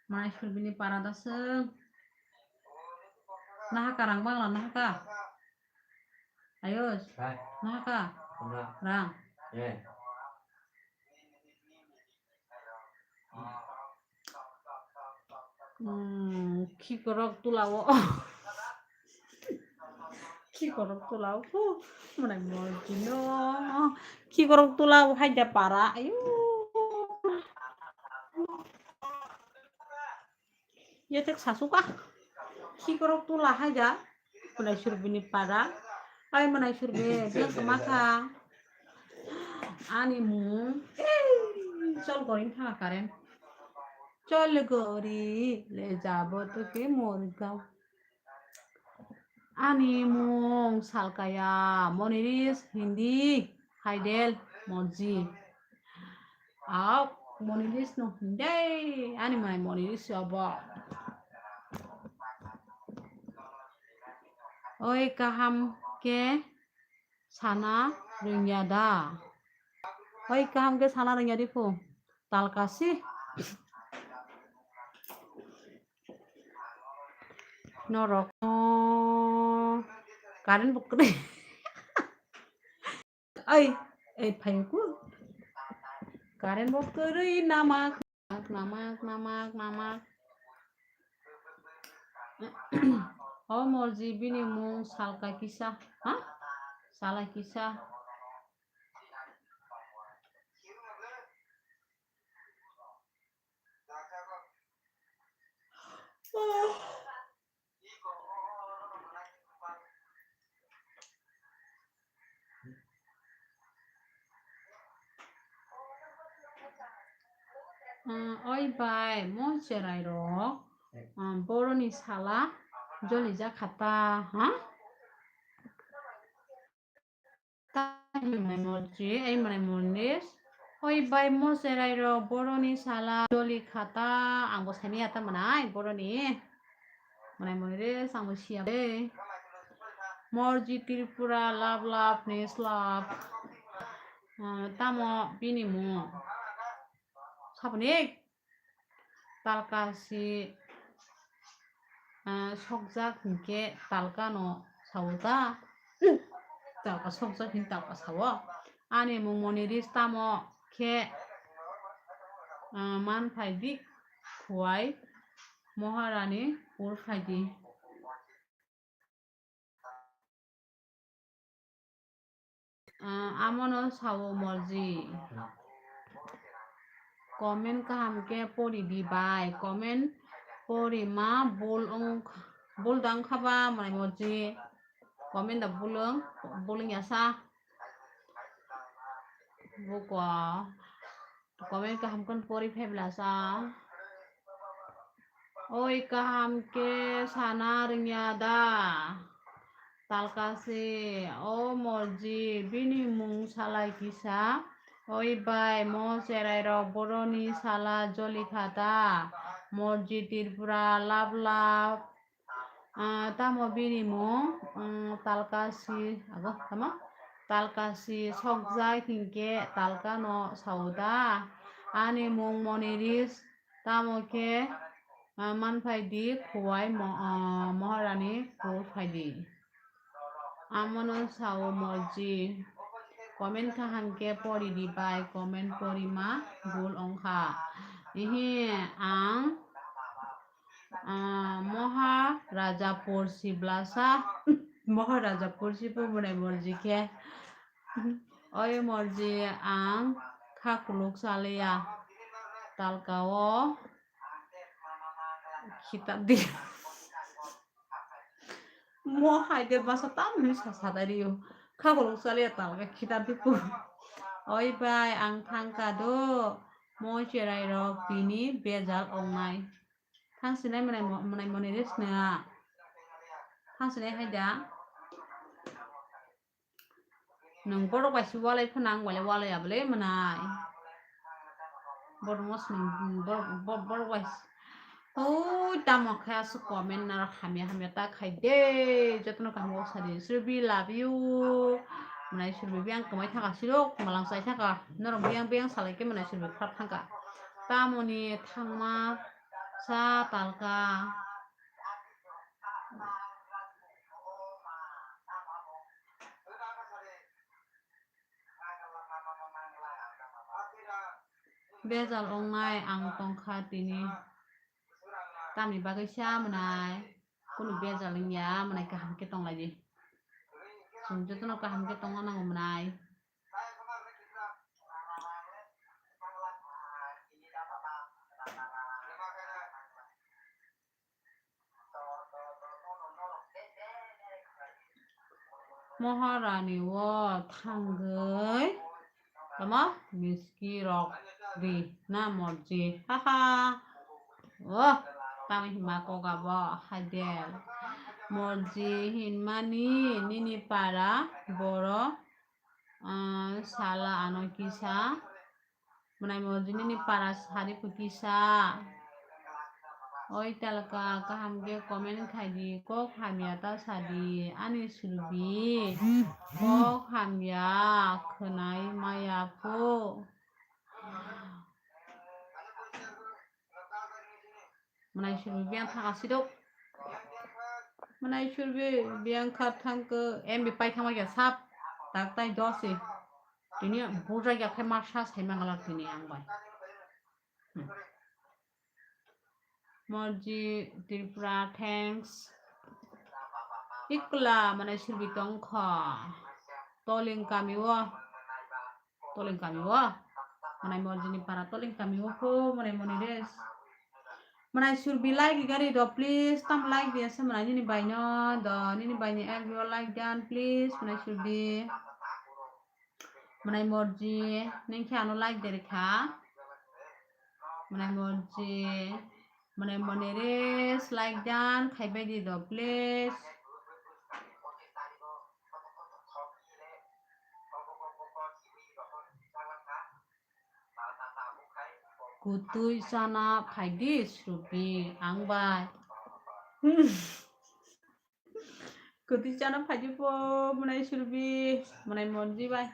Mwnai Surbini para daswng. Nahaka rang bangla nahaka. Ayos. Hai. Nahaka. Wngna. Rang. Eh. Hmm, khikorok tula o. Khikorok tula o. Huh, mwnai Morjino. Khikorok tula o haida para. Ayu. Yetek sasuka. Khikorok tula haida. Mwnai surbini para. Ai mwnai surbi, biyang kwma kha. Ani mung. Ei, chol goring thanga current. Chol gori le jabo to ke morgao. Ani mung Salkaya, Moniris, Hindi, Haidel, Monji. Au, Moniris no Hindi, ani mai Moniris obo. Oi, kaham ke sana rwngya da? Oi, kaham ke sana rwngya di phu? Talkasi. Norok, oh, current bo kwrwi. Ai, ai, phayo ku. Current bo kwrwi namak, namak, namak, namak. O Morji bini mung Salka kisa, ha? Sala kisa. Ah, oi bai, mo cherai rok, ah, boroni sala joli jakha ta, ha? Ta himnai Morji, ai mwnai Moniris. Oi bai mo cherai rok boroni sala joli khata, ang bo saimanya ta mwnai boroni. Mwnai Moniris, ang bo siya de. Morji Tripura, love, love, nice love. Ah, tamo bini mung. Saboni. Talka si, ah, sokjak hinkhe talka no sao ta? Talka sokjak hin talka sao. Ani mung Moniris tamo khe, ah, man phai di khuwai Moharani pur phai di. Ah, amono sao Morji. Comment kaham khe pori di bai. Comment pori ma bul wng, bul da wngkha ba mwnai Morji. Comment da bul wng, bul wngya sa. Buko. Comment kaham khe pori phai bwla sa. Oi kaham khe sana rwngya da? Talka se, o Morji, bini mung salai kisa. Oi bai, mo cherai rok boroni sala joli khata. Morji Tripura, love, love. Ah, tamo bini mung, mm, talka si, ago, tamo? Talka si sokjak hinkhe talka no sao da? Ani mung Moniris, tamo khe, ah, man phai di khuwai mo-, ah, Moharani pur phai di. Amono sao Morji. Comment kaham khe pori di bai, comment pori ma bul wngkha. Ihi ang Ah, Moha Raja Porsi blasa. Moha Raja Porsi po mwnai Morji khe. Oi Morji ang kha kuluk saliya. Talka o khitab di. Mo hai de basa tam ni sa sa dai rio. Kha kuluk saliya talka khitab di po. Oi bai ang thangka do. Mo cherai rok bini bejal ongnai. Thang sinai mwnai mo-, mwnai Moniris na. Thang sinai hai da. Nwng borok bai si walai phano ang bai le walai ya bwle mwnai. Borok no swng, bor-, bor-, borok bai si. Oi, tamo khe aswk comment narok hamya hamya ta khai de. Jotono kaham kok sadi. Sribi love you. Mwnai Sribi biyang kwmai thangka sirok, malang chai thangka. Norok biyang biyang salai khe mwnai Sribi khap thangka. Tamoni thangma Sa talka. Bejal ongnai ang tongkha tini. Tamni bagwi sa mwnai? Kunu bejal wngya mwnai, kaham khe tonglaidi. Chwng jotono kaham khe tongna nango mwnai. Moharani o thangwi tamo miski rok di na morji. Haha. O, tamo hima kok abo haidel. Morji hinmani nini para boro, ah, sala ano kisa. Mwnai morji nini para sari pho kisa. Oi talka kaham khe comment khai di, kok hamya ta sa di, ani Surbi. Kok hamya khwnai maya pho. Mwnai Surbi biyang thang asi dok. Mwnai Surbi biyang kha thang khe M B pai thangma kya sap tak tai dosi. Tini bujak ya khe ma sa sai mangalak tini ang bai. Hmm. Morji Tripura, thanks. Ikla mwnai Surbi tong kha. Toling kami o. Toling kami o. Mwnai morji ni para toling kami o kho mwnai moni res. Mwnai Surbi like gari do please. Tam like dia se mwnai nini bai no do nini bai ni ek duo like dan please mwnai Surbi. Mwnai morji nini khe ano like de kha. Mwnai morji mwnai moni res like dan khai bai di do please. Kutui chana phaidi Surbi ang bai. Kutui chana phaidi po mwnai Surbi, mwnai morji bai.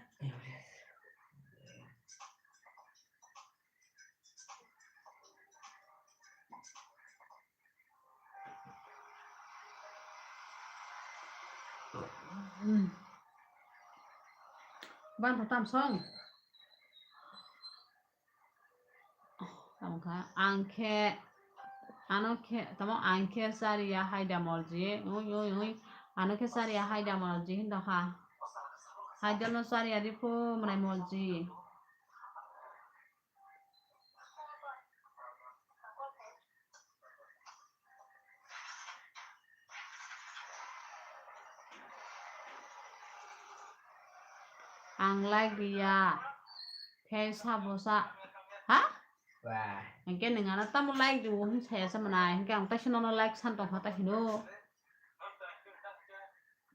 Bantha tam song. Tamo kha, ang khe, ano khe, tamo ang khe chariya haida morji, oi, oi, oi, ano khe chariya haida morji hinda kha. Haida no chariya di pho mwnai morji. Ang like riya. Khe sabo sa. Ha? Wah. Hingke nwng ano tamo like riwo hwn saya sa mwnai. Hingke ang taisa nono like san tongkha ta hino.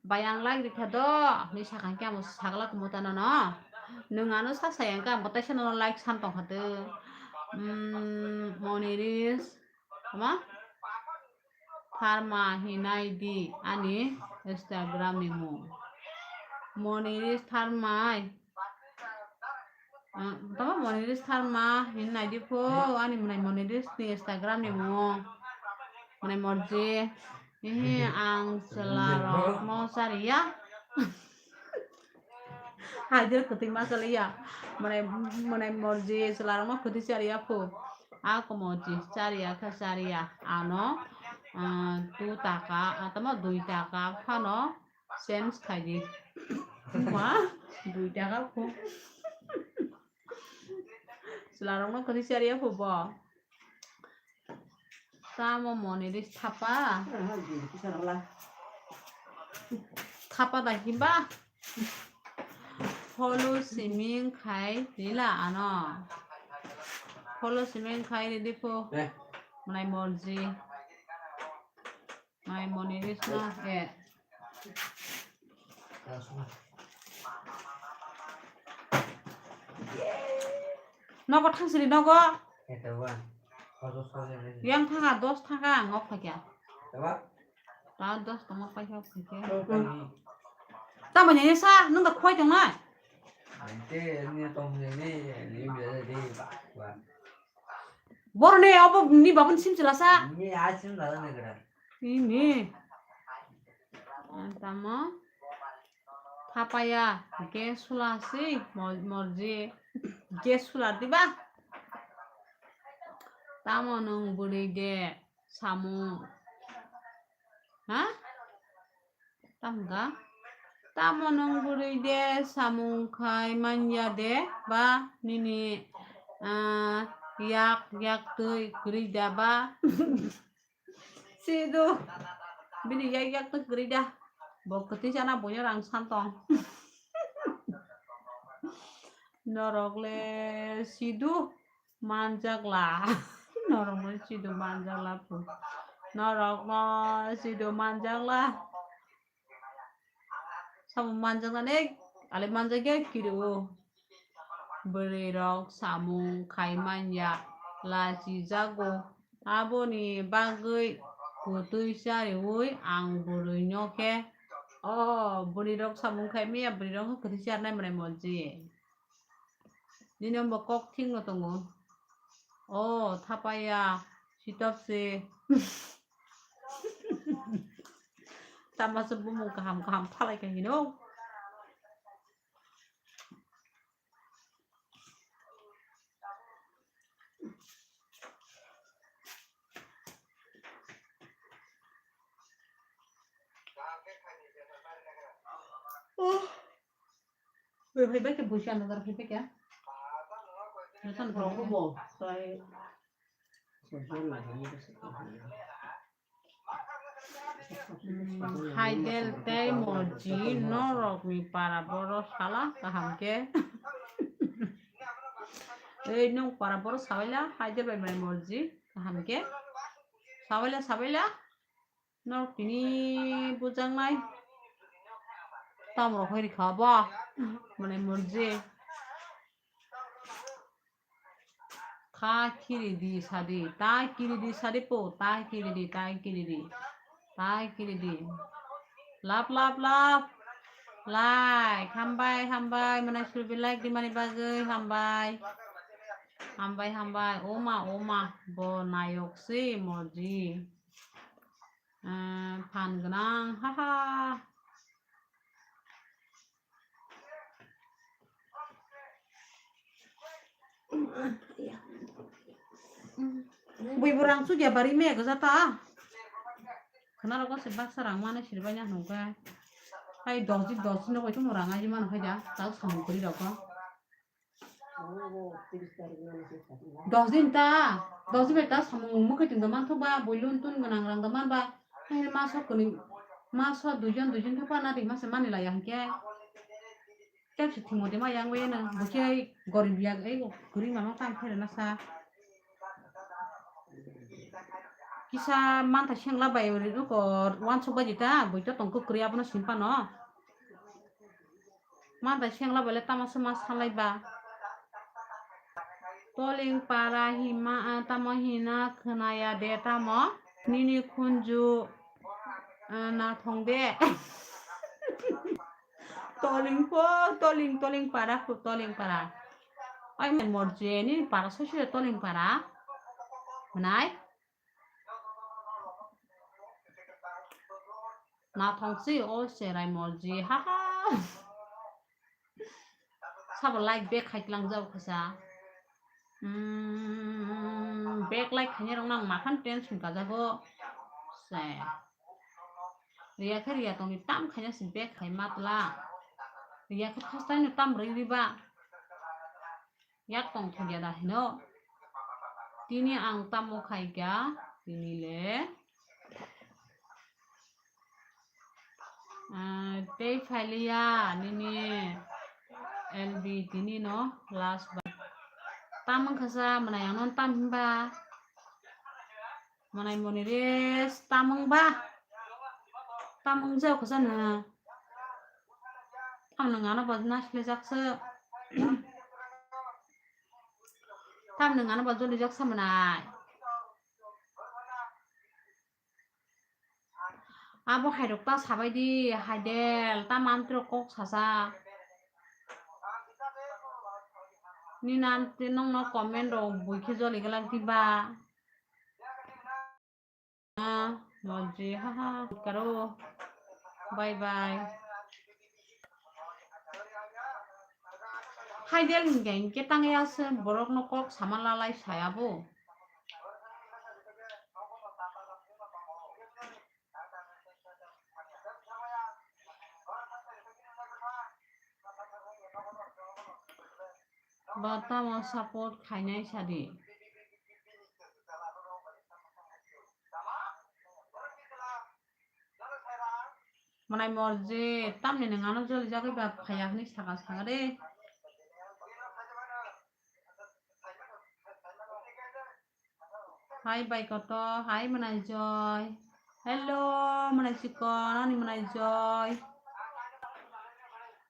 Bai ang like rikha do, hinwi sakha khe amo sakla kumo ta nono. Nwng ano sa saya hwnkhe ang bo taisa nono like san tongkha do. Mm, Moniris, ama? Tharma hinai di ani Instagram ni mung. Moniris Tharmai. Ah, tamo Moniris Tharma hin nai di pho, ani mwnai Moniris ni Instagram ni mung. Mwnai morji. Ehe, ang chwla rok no chariya. Hajar kwtwi ma chaliya. Mwnai, mwnai morji chwla rok no kwtwi chariya pho. A ko morji chariya kha chariya. Ano, ah, tu taka, ah, tamo dui taka phano. Change khai di. Ma, dui taka pho. Chwla rok no kwrwi chariya pho bo. Tamo Moniris thapa. Thapa da himba. Follow siming khai rila ano. Follow siming khai ridi pho. Eh. Mwnai morji. Mai Moniris na, eh. Nogo thangsiri nogo. Yang thanga dos thanga ang ngok phaikya. Ta dos tongma paikha phaikya. Tamo ni sa, nung da khoi tongnai. Boroni obo ni babun sim chwla sa. Ni a sim chwla ni gra. Ini. Tamo. Thapaya. Gas sula si. Mor-, morji. Gas sula diba? Tamo nung bwrwi de. Samung. Ha? Tamga. Tamo nung bwrwi de samung khai manya de ba nini, ah, yak, yak twi kwrwi da ba. Sido. Bini yak, yak twi kwrwi da. Bo kwtwi chana buino rang san tong. Norok le sidu manjakla. Norok no sidu manjakla pu. Norok no sidu manjakla. Samung manjaknani ale manjakya kirio. Bwrwi rok samung khai manya lachijago. Aboni bagwi kwtwi chariwi ang bwrwi no khe. O bwrwi rok samung khai manya bwrwi rok kwtwi charnai mwnai monji. Nini ombo kok thik no tongo. O thapaya sitop se. Tama se bumung kaham kaham phalai kha hino. Oh. Oi, hai bai ke busi anda dar hai bai ke. Joto no rongo bo, tai. Haidel tei Morji norokni para boro sala kaham khe. Ei nung para boro sabaila Haidel bai mai Morji kaham khe. Sabaila sabaila. Norok tini bujaknai. Tamrok hai rikha ba. Mane Morji. Kha kiri di sadi. Ta kiri di sadi po. Ta kiri di, ta kiri di. Ta kiri di. Lap, lap, lap. Like, hambai, hambai. Mane surbi like di mani bagwi, hambai. Hambai, hambai. Oma, oma. Bo nayok si Morji. Ah, phan gwnang, haha. Bui bo rang sugya bari me gajata. Khana rogo se baksa rang mane sirbai na hwnka. Hai dos din, dos din no bai tong rang ai mano hai da. Tau samung kuri rogo. Dos din ta, dos din bai ta samung mukhe tong da man thok ba, bui lun tun gwnang rang da man ba, hai maso kuni, maso duijon, duijon khe pa na ri masa mani laya hwnkhe, tei se thwngmodi ma yang bai no, bo khe gorib yak, ei kwrwi mano tang khe rwna sa. Kisa mantha sengla bai ri nuko wansuk bai di ta, bui to tong kwrwi abono sin phano. Ma bai sengla bole tamo se ma salai ba. Toling para hima, ah, tamo hina khwnaya de tamo. Nini khunju, ah, nathong de. Toling po, toling, toling para, po toling para. Ai, Morji, nini para sosire toling para. Mwnai? Nathong si o cherai Morji, haha. Sabo like back khai tlang jao khaisa. Hmm, back like khainai rok nang makhan tension kajago. Se. Riya khe riya tongni tam khaina si back khai matla. Riya khe first time tam rwi riba. Yak tong thokya da hino. Tini ang tamo khaikha, tini le. Ah, tei phailiya nini L B tini no last ba. Tam wngkha sa mwnai ang no tam himba. Mwnai moni re tam wngba. Tam wngjao kha sa na. Tam nwng ano ba naisle jak se. Tam nwng ano ba joli jak sa mwnai. Abo hai rok ta sabai di, Haidel, ta mantri rok kok sasa. Ni nan te nong no comment rok bui khe joli glak di ba. Ah, Monji, haha, karo. Bye bye. Haidel hingke hingke tangya se borok no kok sama lalai saya bo. Ba tamo support khainai sadi. Mwnai morji, tamni nwng ano joli jagwi ba phaiya hwnwi saka saka de. Hai bai koto, hai mwnai joy. Hello, mwnai chikon, ani mwnai joy.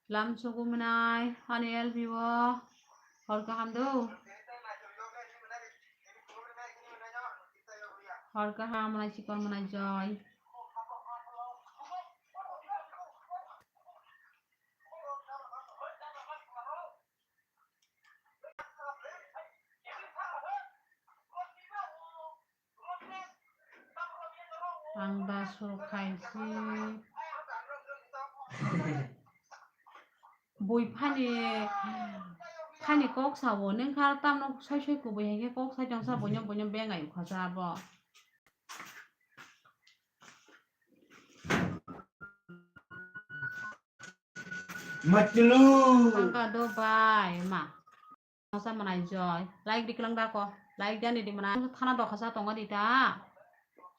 Lam sugu mwnai, ani L B O. Hor kaham do. Hor kaham mwnai chikon mwnai joy. Ang da su khaisi. Bui phani, phani kok sao, neng kha tamno soi soi kubui hai khe kok sai tongsa, buino buino bengai ukha sa abo. Matlu. Ang ka do bai ma. Masa mwnai joy. Like di kwlang da ko. Like di ani di mwnai. Thana dokha sa tongo di ta.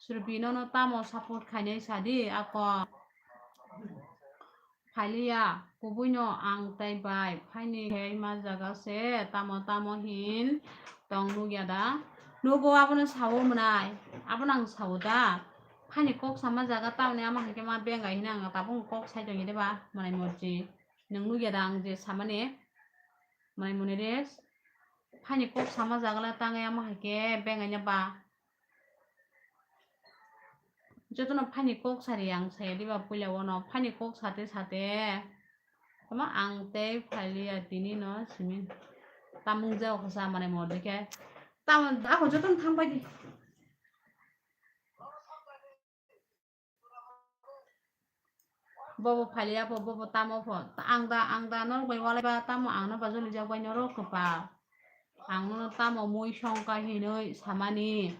Surbi no no tamo support khainai sa di ako. Phailiya, kubui no ang tai bai. Phaini khai ma jaga se tamo tamo hin tong nugya da. Nugo abono sao mwnai. Abono ang sao da. Phaini kok sama jaga tamni ama hai khe ma bengai hina ang tabung kok sai tong de ba mwnai morji. Nwng nugya da ang je samani. Mwnai mwnai res. Phaini kok sama jagala tangwi amo hai khe bengaina ba. Jotono phaini kok sari ang saya diba puila wono. Phaini kok sate sate. Tamo ang tei phailiya tini no simi. Tamung jao kha sa mwnai morji khe. Tamo ako jotono thang pai di. Bobo phailiya pho, bobo tamo pho. Ang da, ang da norok bai walai ba tamo ang no ba joli jak bai norok kwpal. Ang no tamo mui songkha hinwi samani.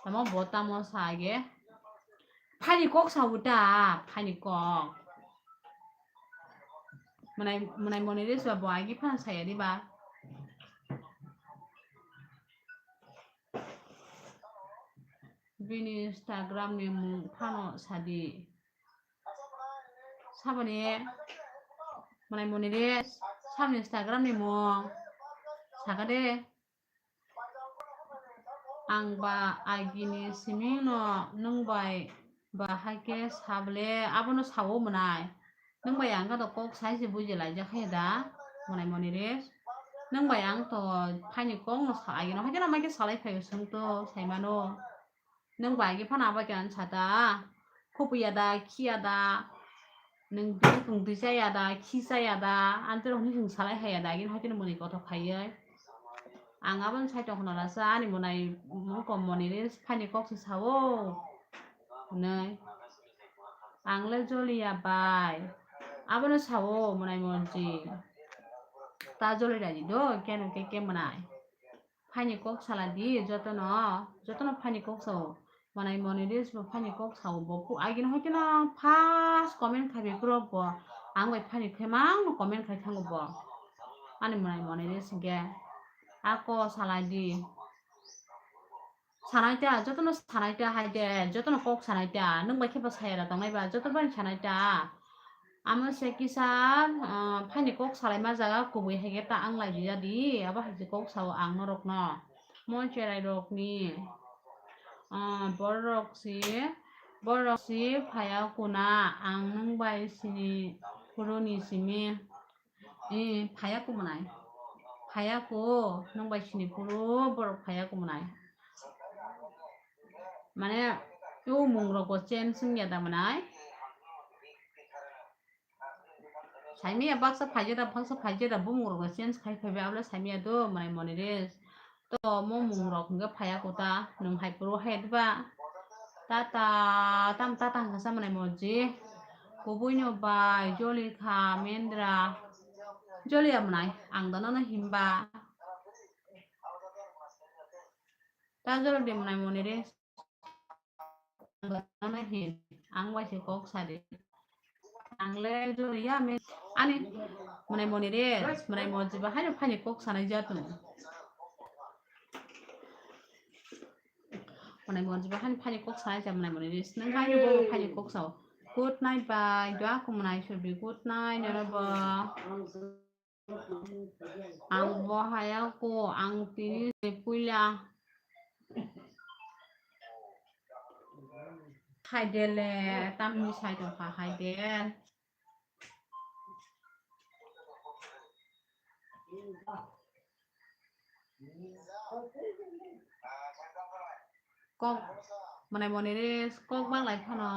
Tamo bo tamo sa age. Phaini kok sa uta, phaini kok. Mwnai, mwnai moni res ba bo agi phana saya di ba. Bini Instagram ni mung phano sadi. Saboni mwnai moni re sabni Instagram ni mung saka de. Ang ba agini siming no nwng bai ba hai khe sable abono sao mwnai. Nwng bai ang khe to kok sai se buji laijak khe da, mwnai moni re. Nwng bai ang to phaini kok no sa agini hai khe na mai khe salai phai swng to sai mano. Nwng bai khe phano abo khe ang sa da. Khupui ya da, khi ya da. Nwng tong twi cha ya da, khi cha ya da. Ang tei rok hwnwi swng salai hai ya da, agini hai khe no mwnai kothok khaiwi. Ang abono sai tong khna rasa ani mwnai mung kom moni re phaini kok se sao. Hwnwi. Ang le joliya bai. Abono sao mwnai monji. Ta joli raji do, keno ke ke mwnai. Phaini kok sala di, jotono, jotono phaini kok sao. Mwnai moni re sbo phaini kok sao. Bo pu agini hoiteno first comment khai bai phuru bo. Ang bai phaini khai mang no comment khai thango bo. Ani mwnai moni re singke. Ako sala di. Sanai ta, jotono sanai ta hai de, jotono kok sanai ta, nwng bai khe bo saya da tongnai ba, joto bai sanai ta. Amo se kisa, ah, phaini kok salai ma jaga kubui hai khe ta ang lai ya di, abo hai se kok sao ang norok no. Mo cherai rok ni, ah, borok si, borok si phaya kuna, ang nwng bai sini phuru ni simi. Eh, phaya kumunai. Phaya ku, nwng bai sini phuru borok phaya kumunai. Mane, o mung rok bo change wngya da mwnai. Saimaya baksa phaijada, baksa phaijada, bumung rok bo change khai phaibai, abole saimaya do mwnai moni re. To mo mung rok hwnkhe phaya kuta, nwng hai phuru hai diba? Tata, tam tata hwnkha sa mwnai moji. Kubui no bai, joli kha, mendra. Joli ya mwnai, ang da nono himba. Ta joli di mwnai moni re. Ang bai se kok sadi. Ang le jori ya me ani mwnai moni re, mwnai mo jiba haino phani kok sanai ja tong. Mwnai mo jiba haino phani kok sanai ja mwnai moni re. Nang haino bo phani kok sao. Good night, bye. Dua kumunai subi good night, norobo. Ang bo haya ko, ang tini se puila. Haidele, tamni sai tongkha, haidel. Kok, mwnai mwnai re kok bang lai phano,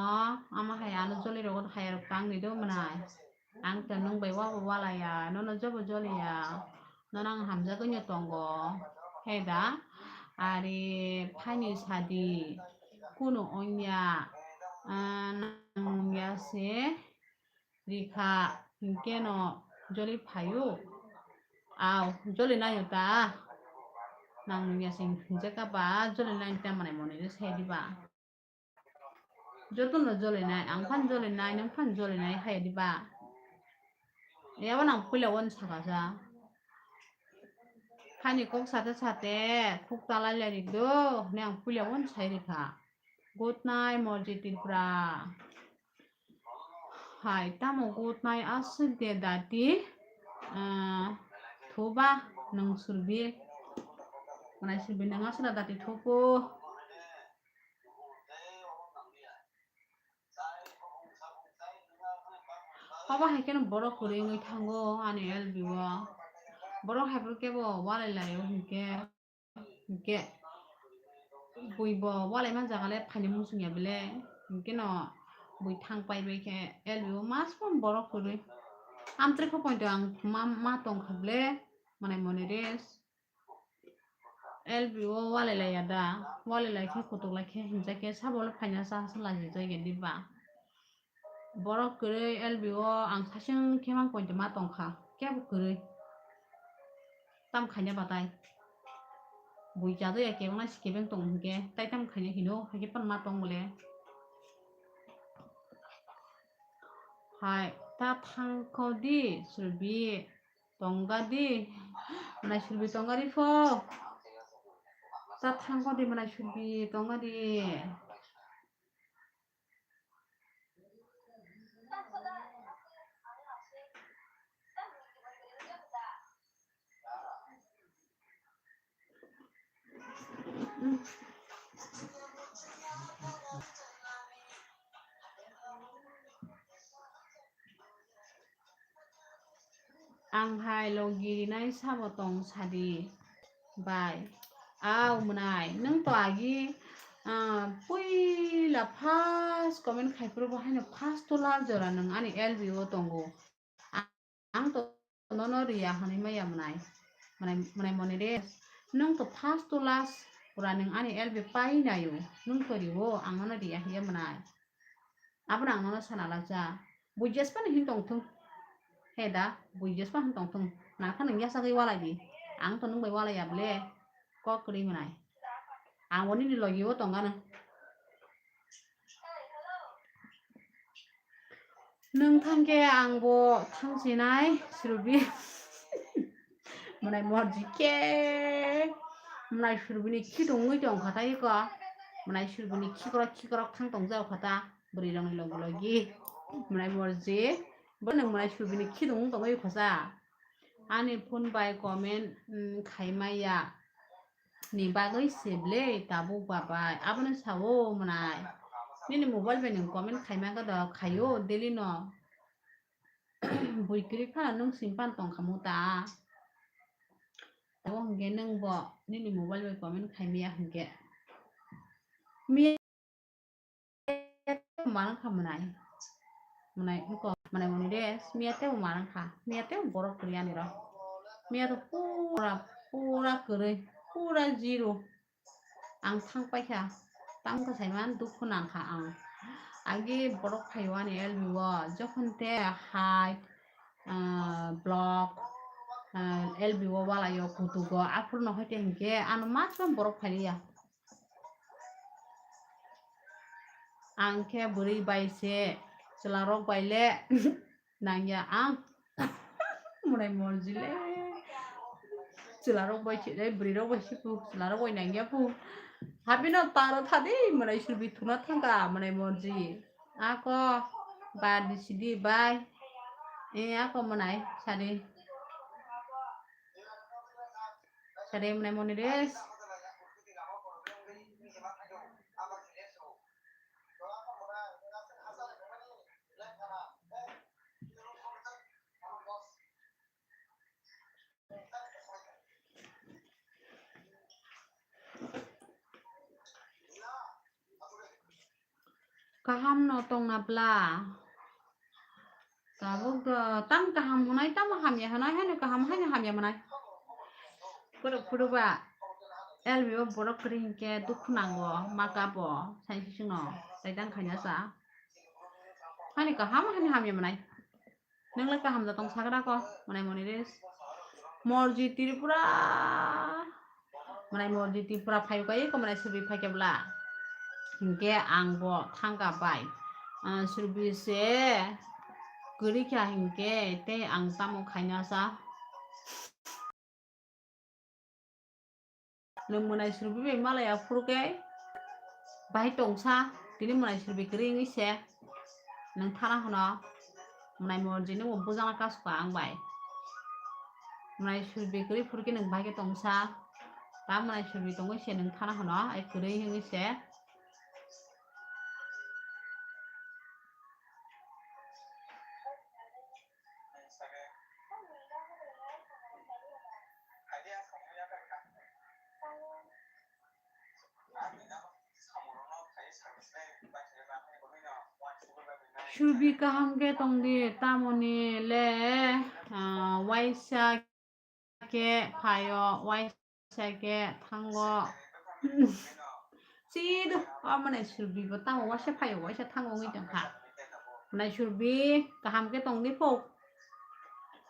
ama hai ano joli rogo hai rok tang ni do mwnai. Ang to nwng bai wa bo walaya, nono jobo joliya, nono ang hamjagwi no tongo. He da, ari phaini sadi, kunu onya, ah, nang ya se. Rikha, hinkhe no joli phaio? Aw, joli naio ta? Nang nungya sing hinjak ba, joli nai ta mwnai mwnai re sai diba? Joto no joli nai, ang phan joli nai, nwng phan joli nai hai diba? Yabo nang puila won saka sa. Hani kok sate sate, khuk talai lai rik do, ne ang puila won sai rikha. Good night, Morji Tripura. Hai, tamo good night aswk de dati, ah, thuba nwng Surbi. Mwnai Surbi nwng aswk da dati thuku. Obo hai kheno borok kwrwi wngwi thango ani L B o. Borok hai phuru kebo walai laio hinkhe. Hinkhe bui bo walai man jaga le phaini muchung ya bele. Hinkhe no bui thang pai bai khe L B o mas pon borok kwrwi. Amtwrwi kho poito ang ma, ma tong kha bele. Mwnai mwnai re L B o walai lai ya da. Walai lai khe kutuk lai khe hinjak khe sabo le phaina cha cha lai hinjak ya diba. Borok kwrwi L B o ang sasing khe mang poito ma tong kha, kebo kwrwi. Tam khaina batai. Bui chado ya kebeng na si kebeng tong hinkhe, tai tam khaina hino, hakhe pan ma tong bole. Hai, ta thang kho di, Surbi, tongga di. Mwnai Surbi tongga di pho. Ta thang kho di, mwnai Surbi tongga di. Ang hai logi rinai sabo tong sadi bai. Aw mwnai, nwng to agi, ah, puila first comment khai phuru bo haino first to last jora nwng ani L B o tongo. Ang to nono riya hwnwi maya mwnai. Mwnai, mwnai mwnai re. Nwng to first to last pura nwng ani L B pai naio. Nwng to riwo, ang nono riya hiya mwnai. Abono ang nono sana lacha. Buijespa ni hin tong thung. He da, buijespa hin tong thung. Nang kha nwng yasagwi walai di. Ang to nwng bai walai ya ble. Kok kwrwi mwnai. Ang bo nini logi o tong gana. Nwng thang khe ang bo thang sinai, Surbi. Mwnai Morji khe. Mwnai Surbi ni khidong wngwi tong kha tai ko. Mwnai Surbi ni khikrok khikrok thang tong jao kha ta. Bwrwi rok ni logi logi. Mwnai Morji. Bo nwng mwnai Surbi ni khidong wng tong wngwi kha sa. Ani phone bai comment, mm, khai maya. Ni bagwi se ble tabuk babai. Abono sao mwnai. Nini mobile bai nwng comment khaima khe do khaio daily no. Bui kwrwi phano nwng sim pan tong kha mu ta. Tabo hwnkhe nwng bo nini mobile bai comment khaimaya hwnkhe. Miya tei bo manang kha mwnai. Mwnai wngkha, mwnai mwnwi de, miya tei bo manang kha. Miya tei bo borok kwrwi ani ro. Miya to pura, pura kwrwi, pura zero. Ang thang paikha, tamo khe saiman dukhu nangkha ang. Agi borok phaio ani L B o, jokhon te hai, ah, block, ah, L B o walaio kutugo, aphuru no hoite hinkhe ano ma borok phailiya. Ang khe bwrwi bai se, chwla rok bai le nangya ang. Mwnai Morji le. Chwla rok bai se, bwrwi rok bai se pu, chwla rok bai nangya pu. Habino taro thadi, mwnai Surbi thuna thangka, mwnai Morji. Ako. Bar di sidi bai. Eh, ako manai sadi. Sadi manai moni des. Kaham no tongna bla. Tabuk do tam kaham hwnai, tamo hamya hwnai, haino kaham, haino hamya hwnai. Borok phuru ba L B o borok kwrwi hinkhe dukhu nango, ma kapo, sai sisingno, tai tang khaina sa. Haino kaham, haino hamya hwnai. Nwngle kaham da tong sagra ko, manai moni res. Morji Tripura, manai Morji Tripura phai kai ko, manai Surbi phai kebla. Hinkhe ang bo thangka bai. Ah, Surbi se kwrwi kha hinkhe tei ang tamo khaina sa. Nwng mwnai Surbi bai malaya phuru khe bahai tongsa, tini mwnai Surbi kwrwi wngwi se nwng thana hwno, mwnai Morji nwng bo bujana kasu kha ang bai. Mwnai Surbi kwrwi phuru khe nwng bahai khe tongsa, ta mwnai Surbi tongwi se nwng thana hwno, ai kwrwi wngwi se. Surbi kaham khe tongdi, tamoni le, ah, waisa khe phaio, waisa khe thango. Chido, o mwnai Surbi bo tamo waisa phaio, waisa thango wngwi tongkha. Mwnai Surbi kaham khe tongdi pho.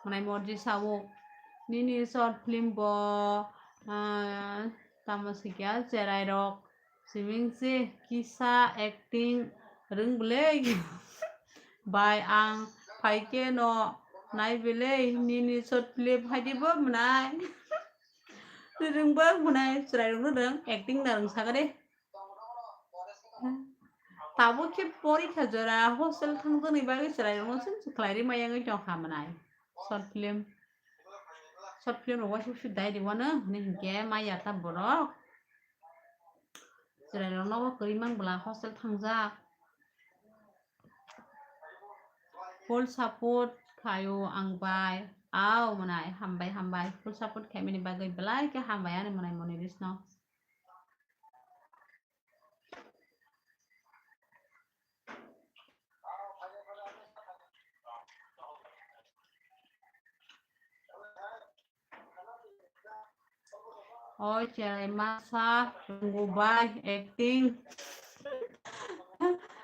Mwnai Morji sao, nini short film bo, ah, tamo sikya cherai rok. Siming se kisa acting rwng bwlai. Bai ang phai khe no nai bwlai nini short film hai di bo mwnai. Rwng bo mwnai chwrai rok no rwng acting da rwng saka de. Tabuk khe porikha jora hostel thangjaknai bagwi chwrai rok no chwng chwng khlai ri maya wngwi tong kha mwnai. Short film. Short film rok waisa waisa dai di wano hinwi hinkhe maya ta borok. Chwrai rok nogo kwrwi mang bwla hostel thangjak. Full support khaio ang bai. Au mwnai hambai hambai. Full support khaimani bagwi belai khe hambai ani mwnai moni risno. O cherai masa rwngo bai acting.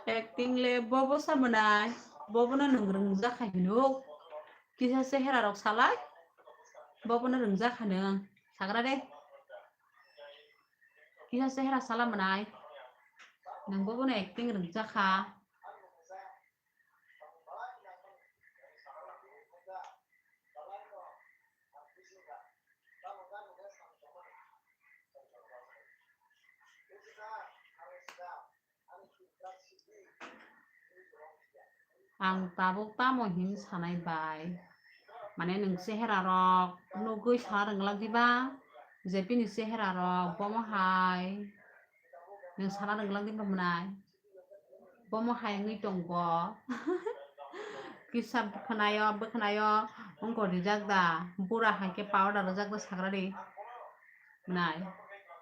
Acting le bobo sa mwnai. Bobo no nwng rwngjak hai hinuk. Kisa sehera rok salai. Bobo no rwngjak hai nwng. Sagra de. Kisa sehera sala mwnai. Nwng bobo no acting rwngjak kha. Ang tabuk tamo hin sanai bai. Mane nwng sehera rok nugwi sana rwng glak diba? Je bini sehera rok bomo hai. Nwng sana rwng glak diba mwnai? Bomo hai wngwi tong bo. Kisa bwkhwnaio, bwkhwnaio wngkor rijak da. Bura hai khe powder rwjak da sagra di. Nai.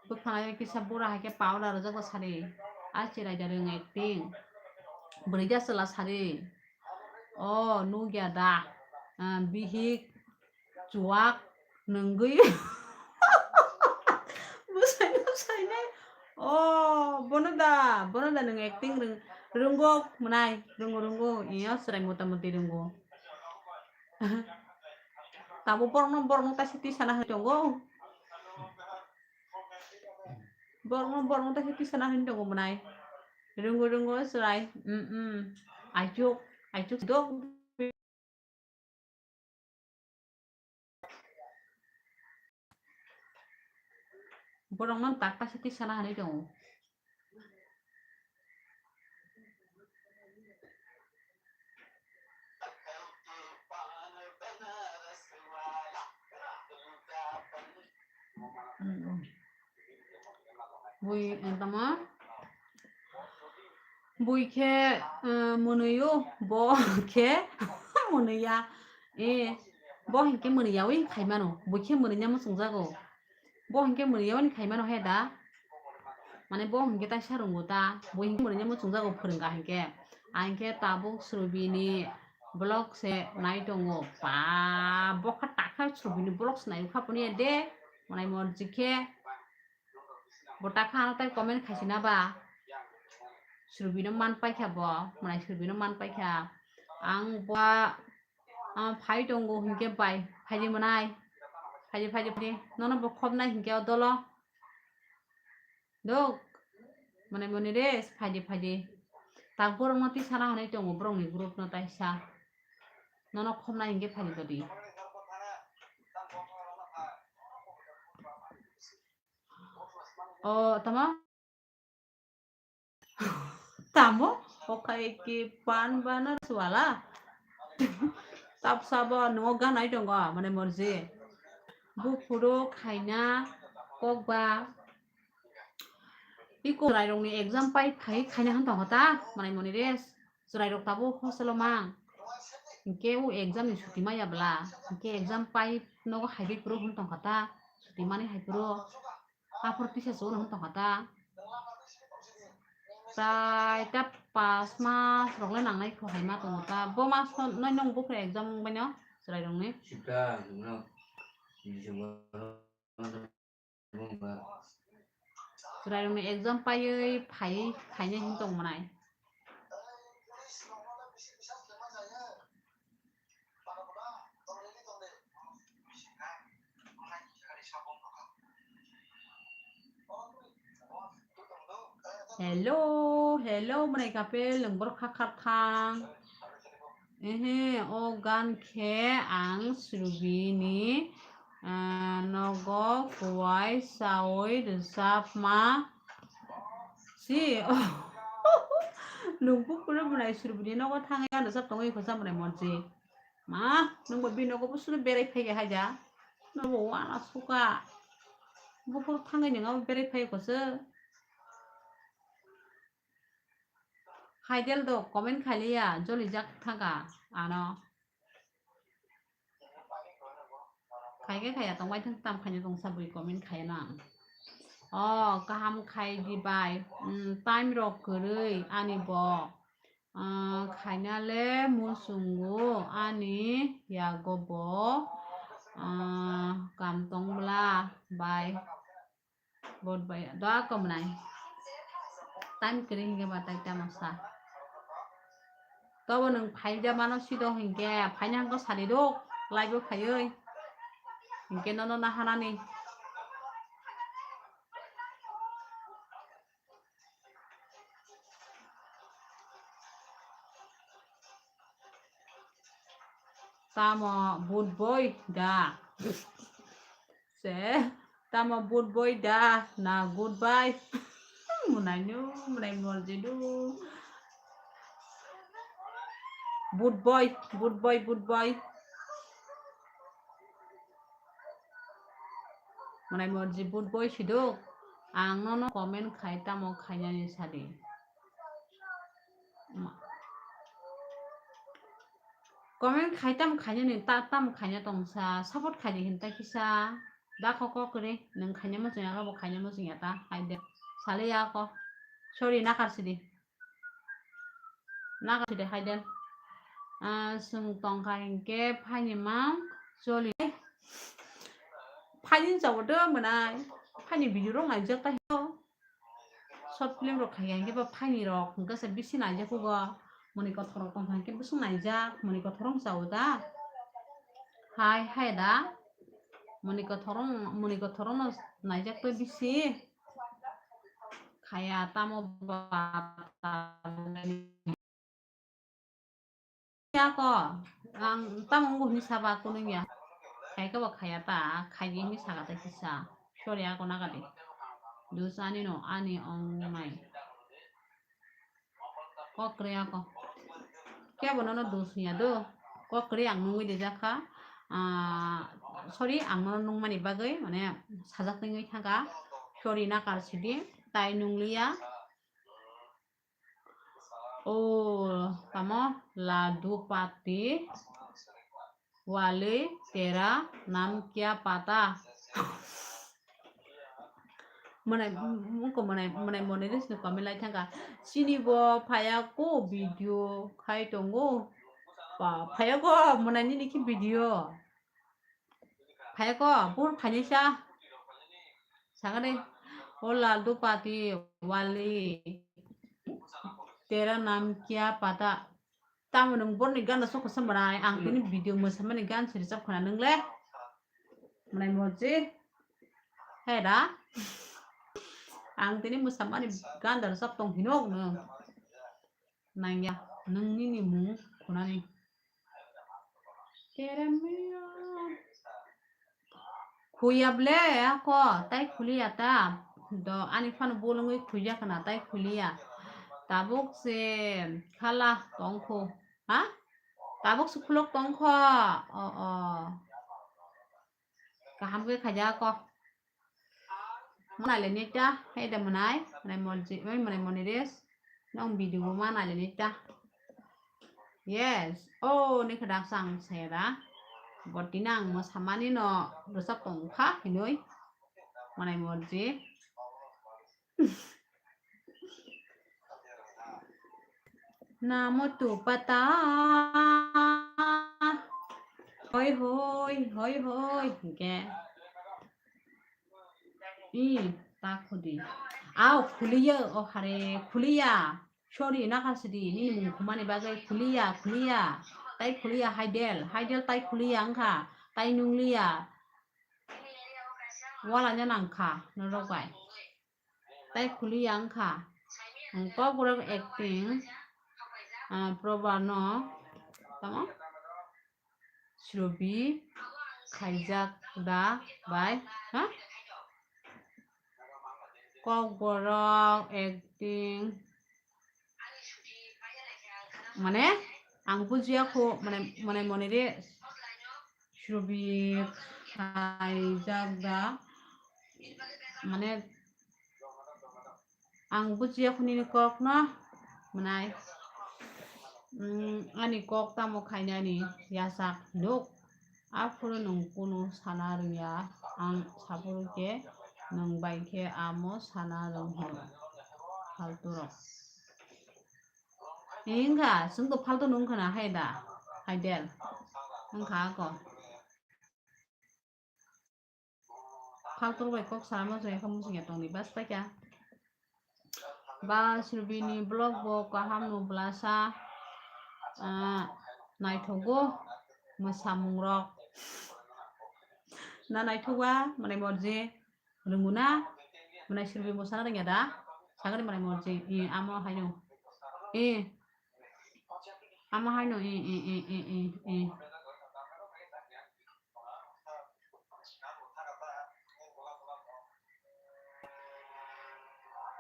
Bwkhwnaio kisa bura hai khe powder rwjak da sari. A chirai da rwng acting. Bwrwi da chwla sari. O nugya da. Ah, bihik. Chuak nungwi. Bwsai bwsai nai. O, bono da, bono da nwng acting rwng, rwngok mwnai, rwngo, rwngo, iyo chwrai mota moti rwngo. Tamo borokno, borokno taisa tisana hai tongo. Borokno, borokno taisa tisana hai tongo mwnai. Rwngo, rwngo chwrai, mm, mm. Aichuk, aichuk dok. Borok no tak kaisa tisana hinwi tongo. Mm. Bui, eh, tamo? Bui khe, eh, mwnwi o, bo khe mwnwi ya. Eh, bo hinkhe mwnwi yaui khai mano. Bui khe mwnwi ya muchungjago. Bo hinkhe mwnwi yaui khai mano he da. Mane bo hinkhe taisa rwngo ta. Bo hinkhe mwnwi ya muchungjago phwrwngkha hinkhe. Ang khe tabuk Srubini vlog se nai tongo. Ba, bo kha takha Srubini vlog se nai kha phone ya de. Mwnai morji khe. Bo takha ano tai comment khaisina ba. Srubino man paikha bo, mwnai Srubino man paikha. Ang bo, ah, phai tongo hinkhe bai, phaidi mwnai. Phaidi, phaidi, phaidi. Nono bo khobnai hinkhe o dolo. Dok. Mwnai mwnwi re, phaidi, phaidi. Tak borokno tisana hwnwi tongo borokni group no taisa. Nono khobnai hinkhe phaidi dodi. O, tamo? Tamo? Oka eki pan bana swala? Tap sabo nungo ganai tongo, mane morji. Buphuru khaina kokba. Iko chwrairokni exam pai phai khaina hwn tongkha ta, mane moni re. Chwrairok tabuk hostel o mang. Hinkhe o exam ni suti maya bwla. Hinkhe exam pai nogo hai phuru hwn tongkha ta. Suti mani hai phuru. Aphuru tisa se ulo hwn tongkha ta. Tai ta pas mas rok le nangnai kho hai ma tongo ta. Bo mas no nai nung buphuru exam wng bai no chwrairokni. Sita, no. Chwrairokni exam paiwi phaiwi phainai hwn tong mwnai. Hello, hello, mwnai kapel, nwng borok kha kha thang. Ehe, o gan khe ang Srubini, ah, nogo kuwai saui rwchapma si. Nwng buphuru mwnai Srubini nogo thangwi gan rwchap tongwi kho sa mwnai morji. Ma, nwng bo bini nogo busuno berai phai khe hai da. Nwng bo wana suka. Buphuru thangwi nwng abo berai phai kho se. Haidel do comment khailiya, jolijak thangkha ano. Khaikhe khaiya tongbai thang, tam khaina tong sa bui comment khaiya na. O, kaham khai di bai. Mm, time rok kwrwi ani bo. Ah, khaina le muchungo ani yago bo. Ah, kam tong bwla bai. Bot bai da komnai. Time kwrwi hinkhe ba tai tamo sa. Tobo nwng phaida mano sido hinkhe phaina hwnkhe sadi do live o phaiwi. Hinkhe nono nahanani. Tamo bud boi da. Se, tamo bud boi da, na goodbye. Munai nu, munai morje du. Bud boi, bud boi, bud boi. Munai morje bud boi siduk. Ang nono comment khai tamo khainani sadi. Ma-, comment khai tam khainani, ta tam khaina tongsa, support khaidi hinta kisa. Da kho kok kwrwi, nwng khaina muchungya khe bo khaina muchungya ta, hai de. Sale ya kho. Sorry, nakar sidi. Nakar sidi, hai de. Ah, chwng tongkha hinkhe phaini mang choli. Phaini jabo do mwnai. Phaini video rok naijak ta hino. Short film rok khai hinkhe bo phaini rok hinkhe se bisi naijak hugo. Muni kothor rok tongkha hinkhe bisi naijak. Muni kothor rok chao da. Hai, hai da. Muni kothorong, muni kothorong no naijak tei bisi. Khaya tamo ba. Ako, ang tamo wngkha hinwi saba kunu ya. Khaika ba khaya ta, khaidi hinwi saka ta kisa. Sorry, ako nagadi. Dusani no, ani ong mai. Kok kwrwi ako. Kebo nono dos wngya do. Kok kwrwi ang nungwi de jakha. Ah, Sorry, ang no nungmani bagwi, mane, sajak tengwi thangkha. Sorry, nakar sidi, tai nungliya. O, tamo, ladupati wali tera nam kya pata? Mwnai, mwnai, mwnai, mwnai moni ris no comment lai thangkha. Chini bo phaya ko video khai tongo. Ba, phaya ko mwnai nini ki video. Phai ko, bur phainai sa. Sakani, o ladupati wali tera nam kya pata. Tamo nwng borni gana sokha sa mwnai, ang tini video mwsamani gan siri chap khna nwng le. Mwnai moji. He da. Ang tini mwsamani gan da chap tong hinok nwng. Nangya, nwng nini mung khunani. Keremia. Khuya ble ako, tai khuliya ta. Do ani phano bolongwi khuya khna, tai khuliya. Tabuk se khala tongkho. Ha? Tabuk se khulok tongkho. O, o. Kaham khe khaja ako. Mwnai le neta, hai da mwnai, mwnai monji, oi mwnai moniris, nong video bo mwnai le neta. Yes, o ni khwdak sang saya da. Boti nang mwsamani no rwchap tong kha hinwi. Mwnai monji. Namo tu pata. Hoi hoi, hoi hoi, hinkhe. I, ta khudi. Ao, khuliya, o hare, khuliya. Sorry, nakha sidi, nini mung khumani bagwi khuliya, khuliya. Tai khuliya, haidel, haidel tai khuliya wngkha, tai nungliya. Wala nangkha, norok bai. Tai khuliya wngkha. Ang Kokborok acting, ah, Proba no, tamo? Srobi khaijak da bai, ha? Kokborok acting. Mane, ang bujiya kho, mane, mane, mone re, Srobi khaijak da, mane, ang bujiya kho nini kok no, mwnai, mm, ani kok tamo khainani yasak nuk. Aphuru nwng kunu sana rwngya, ang saphuru khe nwng bai khe amo sana rwng hor. Faltu rok. Wngkha, chwng to faltu nung khna hai da, hai del. Wngkha ako. Faltu rok bai kok sana muchung ya khe muchung ya tongdi bas paikha. Ba Srobini vlog bo kaham no bwlasa, ah, naithogo mwsamung rok. Na naithok ba, mwnai morji rwnguna, mwnai Srobi mwsana rwngya da, sakani mwnai morji, i, amo haino, i, amo haino, i, i.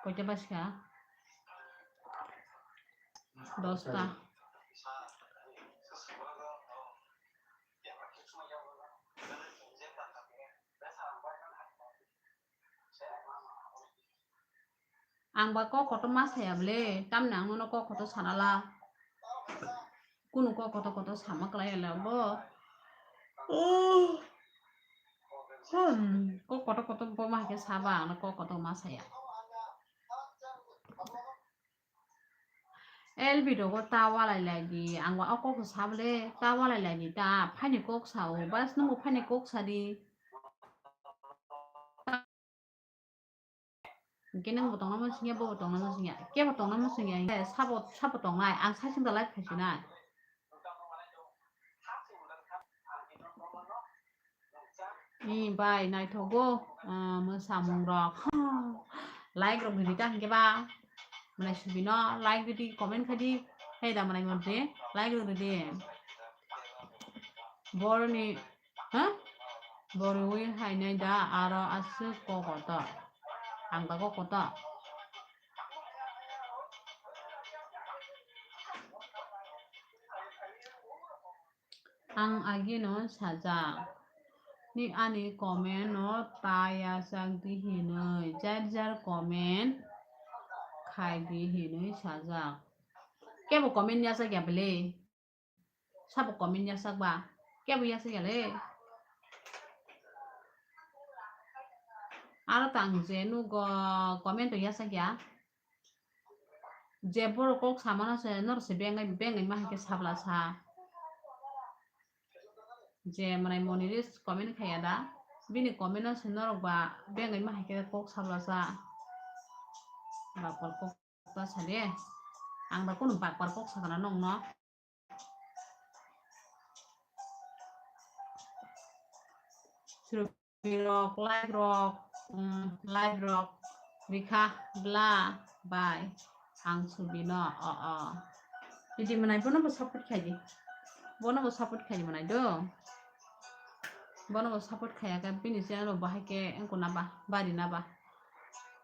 Koita basikha? Dosta. Ang ba kok kotor ma saya ble, tamni ang nono kok kotor sana la. Kunu kok kotor kotor sama klai ya la bo. Hmm, kok kotor kotor bo ma khe saba ang kok kotor ma saya. El video ko ta walai lai di, ang ba o kok sable ta walai lai di ta, phaini kok sao, bas nung phaini kok sadi. Hwnkhe nwng bo tongna muchungya, bo bo tongna muchungya, kebo tongna muchungya, hwnkhe sabo, sabo tongnai, ang saichung da live khaisinai. Ni bai naithogo, ah, mwsamung rok. Like rok ridi ta hwnkhe ba. Mwnai Srobino like ridi, comment khaidi. Hei da mwnai morji, like rok ridi. Boroni Ha? Borwi hainai da aro aswk kok kotor. Ang da kok kotor. Ang agino sajak. Ni ani comment no ta yachak di hinwi, jar jar comment khai di hinwi sajak. Kebo comment yachak ya bele? Sabo comment yachak ba? Kebo yachak ya le? Aro tang je nugo comment to yachak ya. Je borok kok samano se norok se bengai, bengai ma hai khe sabla sa. Je mwnai Moniris comment khaya da. Bini comment no se norok ba bengai ma hai khe kok sabla sa. Bakpar kok ta sa de. Ang da kunu bakpar kok sakana nongno. Rok, like rok, mm, like rok, rikha, bla, bai, ang subino, o, o. Bidi mwnai bono bo support khai di. Bono bo support khai di mwnai do. Bono bo support khaya khe bini channel bo bahai khe wngkuna ba, bari na ba.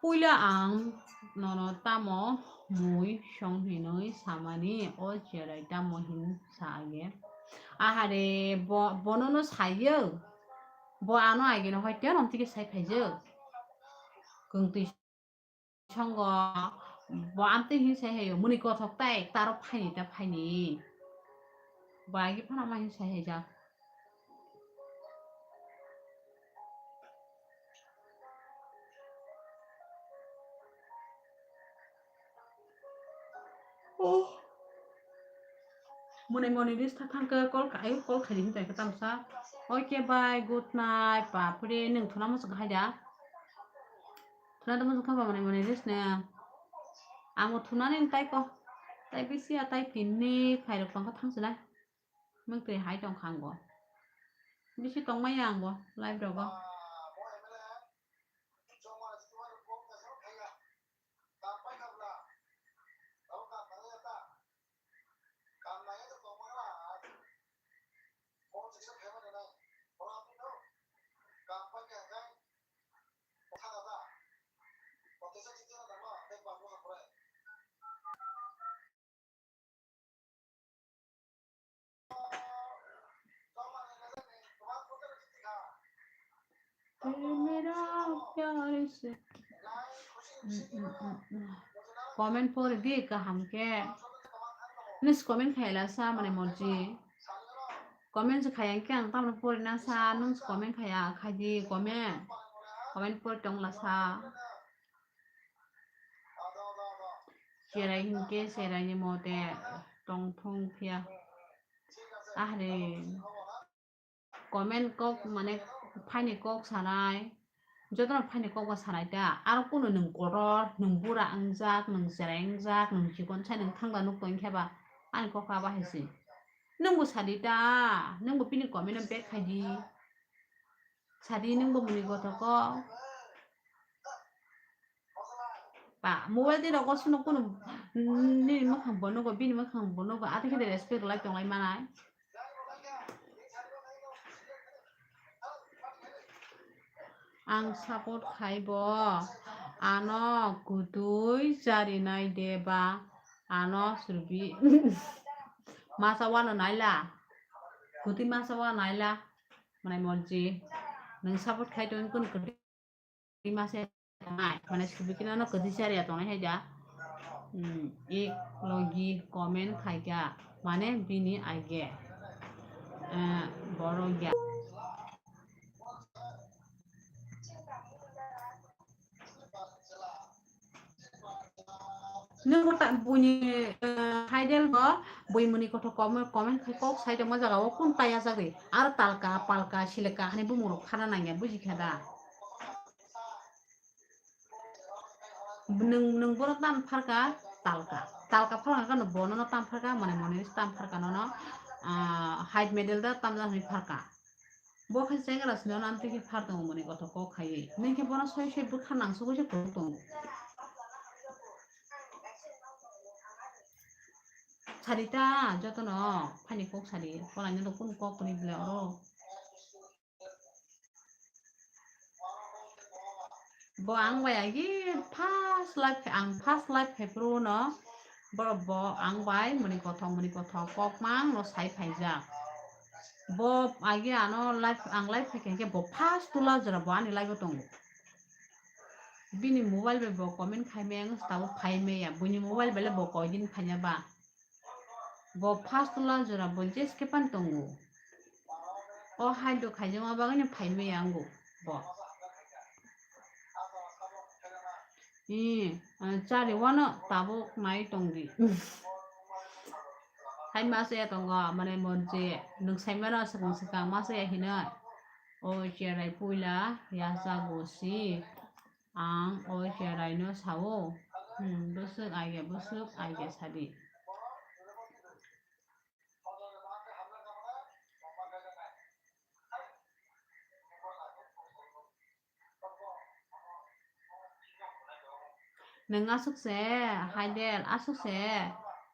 Puila ang nono tamo mui song hinwi samani, o cherai tamo hin sa age. Ahare bo, bono no sayo. Bo ano age no hoite non tike sai phaijak. Kung twi songo bo amtwi hin sai hayo. Muni kothok tai taro phaini ta phaini. Bo agi phano ma hin sai haijak. Oh. Mwnai Moniris tha thang khe call kha-, ai call khaidi hintai khe tamsa. Okay, bye, good night, bapre, nwng thuna muchung hai da. Thuna da muchung kha ba mwnai Moniris ne. Ang bo thunani tai ko. Tai bisi ya tai tinni khairok tong kha thang sinai. Nwng twi hai tong kha ang bo. Bisi tong maya ang bo live rogo. Comment pori di kaham khe. Nis comment khaila sa mane morji. Comment se khaya khe ang tamno pori na sa, nung se comment khaya, khai di comment. Comment pori tong la sa. Cherai hinkhe cherai ni mote tong thung phiya. Ahre comment kok mane phaini kok sanai. Jotono phaini kok ba sanai ta. Aro kunu nwng kotor, nwng bura wngjak, nwng cherai wngjak, nwng chikon sai nwng thangda nuk tong khe ba ani kok aba hai se. Nwng bo sadi ta, nwng bo bini comment no back khai di. Sadi nwng bo muni gothok kok. Ba, mobile twi rogo swnw kunu nini mwkhang bo nugo, bini mwkhang bo nugo, ati khe de respect rwlai tonglai manai. Ang support khai bo, ano kwtwi charinai de ba, ano swrwngwi masa wano naila, kwtwi masa wano naila, mwnai morji, nwng support khai tongwi kunu kwtwi masa nai, mane swrwngwi khe ano kwtwi chariya tongnai hai da, hmm, ek logi comment khai kha, mane bini age, eh, borok ya. Nwng bo ta-, buini, eh, hai del bo, bui muni kothok kom-, comment khai kok sai tongma jaga o kun taya jagwi. Aro talka, palka, silika hani bumung rok phana nangya, buji kha da? Nwng, nwng bono tam pharka talka. Talka phalka kano bono no tam pharka, mane mone tam pharka nono, ah, hide medal da tam jani pharka. Bo khe chengara sino nan tiki phar tongo muni kothok kok khaiwi. Nini khe bono soi soi bwkha nang sogwi se phuru tongo. Sadi ta jotono phani kok sadi. Polaino do kun kok kwrwi bwle oro. Bo ang bai agi first live, ang first live phai phuru no. Borok bo ang bai muni kothok, muni kothok kok mang no sai phaijak. Bo agi ano live, ang live khaikha hinkhe bo first tula jora bo ani live o tongo. Bini mobile bai bo comment khaimaya wngwi tabuk phaimaya. Buini mobile bai le bo koidin phaina ba. Bo first tula jora bo jeske pan tongo. O haino khaijakma bagwino phaimaya wngo bo. Ee, ah, chari wano tabuk nai tongdi. Hai masa ya tongo, mane morje, nwng saimano swkang swkang masa ya hinoi. O cherai puila, yasa gosi, ang o cherai no sao. Hmm, bwswk aige, bwswk aige sadi. Nwng aswk se, Haidel, aswk se,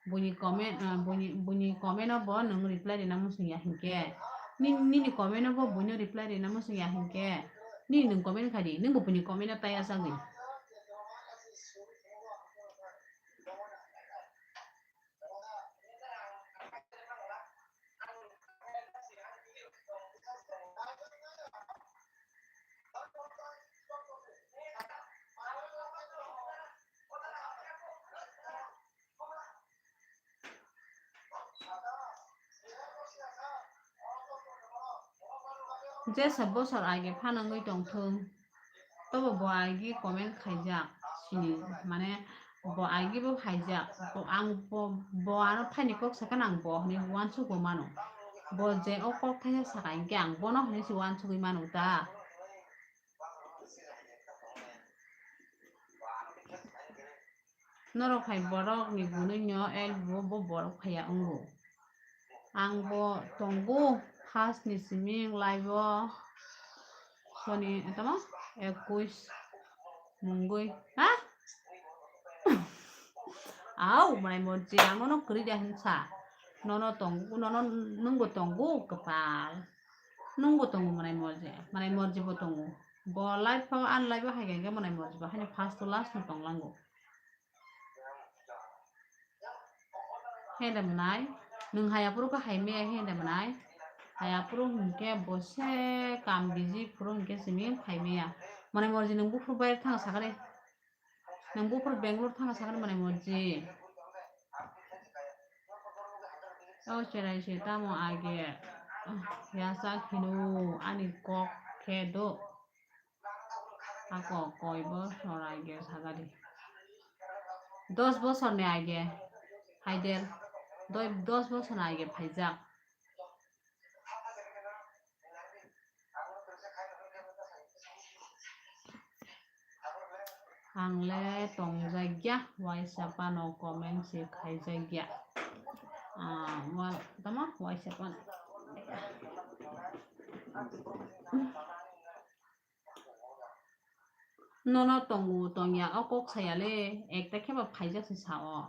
buini comment, ah, buini, buini comment o bo nwng reply rina muchung ya hinkhe. Ni-, nini comment o bo buino reply rina muchung ya hinkhe. Nini nwng comment khai di, nwng bo buini comment o taya sagwi. Jesa bosor age phanangwi tongthung, tobo bo agi comment khaijak sini, mane bo agi bo khaijak, bo ang bo, bo ano phaini kok sakha nang bo hinwi uansukgo mano, bo je o kok thaisa saka hinkhe ang bono hinwi se uansugwi mano ta. Norok hai borok ni gunui no el bo, bo borok phaiya wngo. Ang bo tongo first ni simi live o soni tamo ekuis mungwi. Ha? Au, mwnai morji, ang nono kwrwi da hinsa. Nono tongo, nono nwngbo tongo, kwpal. Nwngbo tongo mwnai morji, mwnai morji bo tongo. Bo live o, an live o hai khe mwnai morji bo haino first to last no tonglango. Hede mwnai, nwng hai aphuru khe hai maya hede mwnai. Hai aphuru hinkhe bo se kam busy phuru hinkhe simi phai maya. Mwnai morji nwng buphuru bai thang sakha de. Nwng buphuru Bangalore thangna sakha de mwnai morji. O cherai se tamo age yasa kheno ani kok khe do. Ako koi bosor age sagadi. Dos bosor ni age Haidel. Doi, dos bosor ni age phaijak. Ang le tongjakya, waisa phano comment se khaijakya. Ah, wal, tamo waisa phano. Nono tongo tongya o kok saya le, ekta khe ba phaijak se sa o.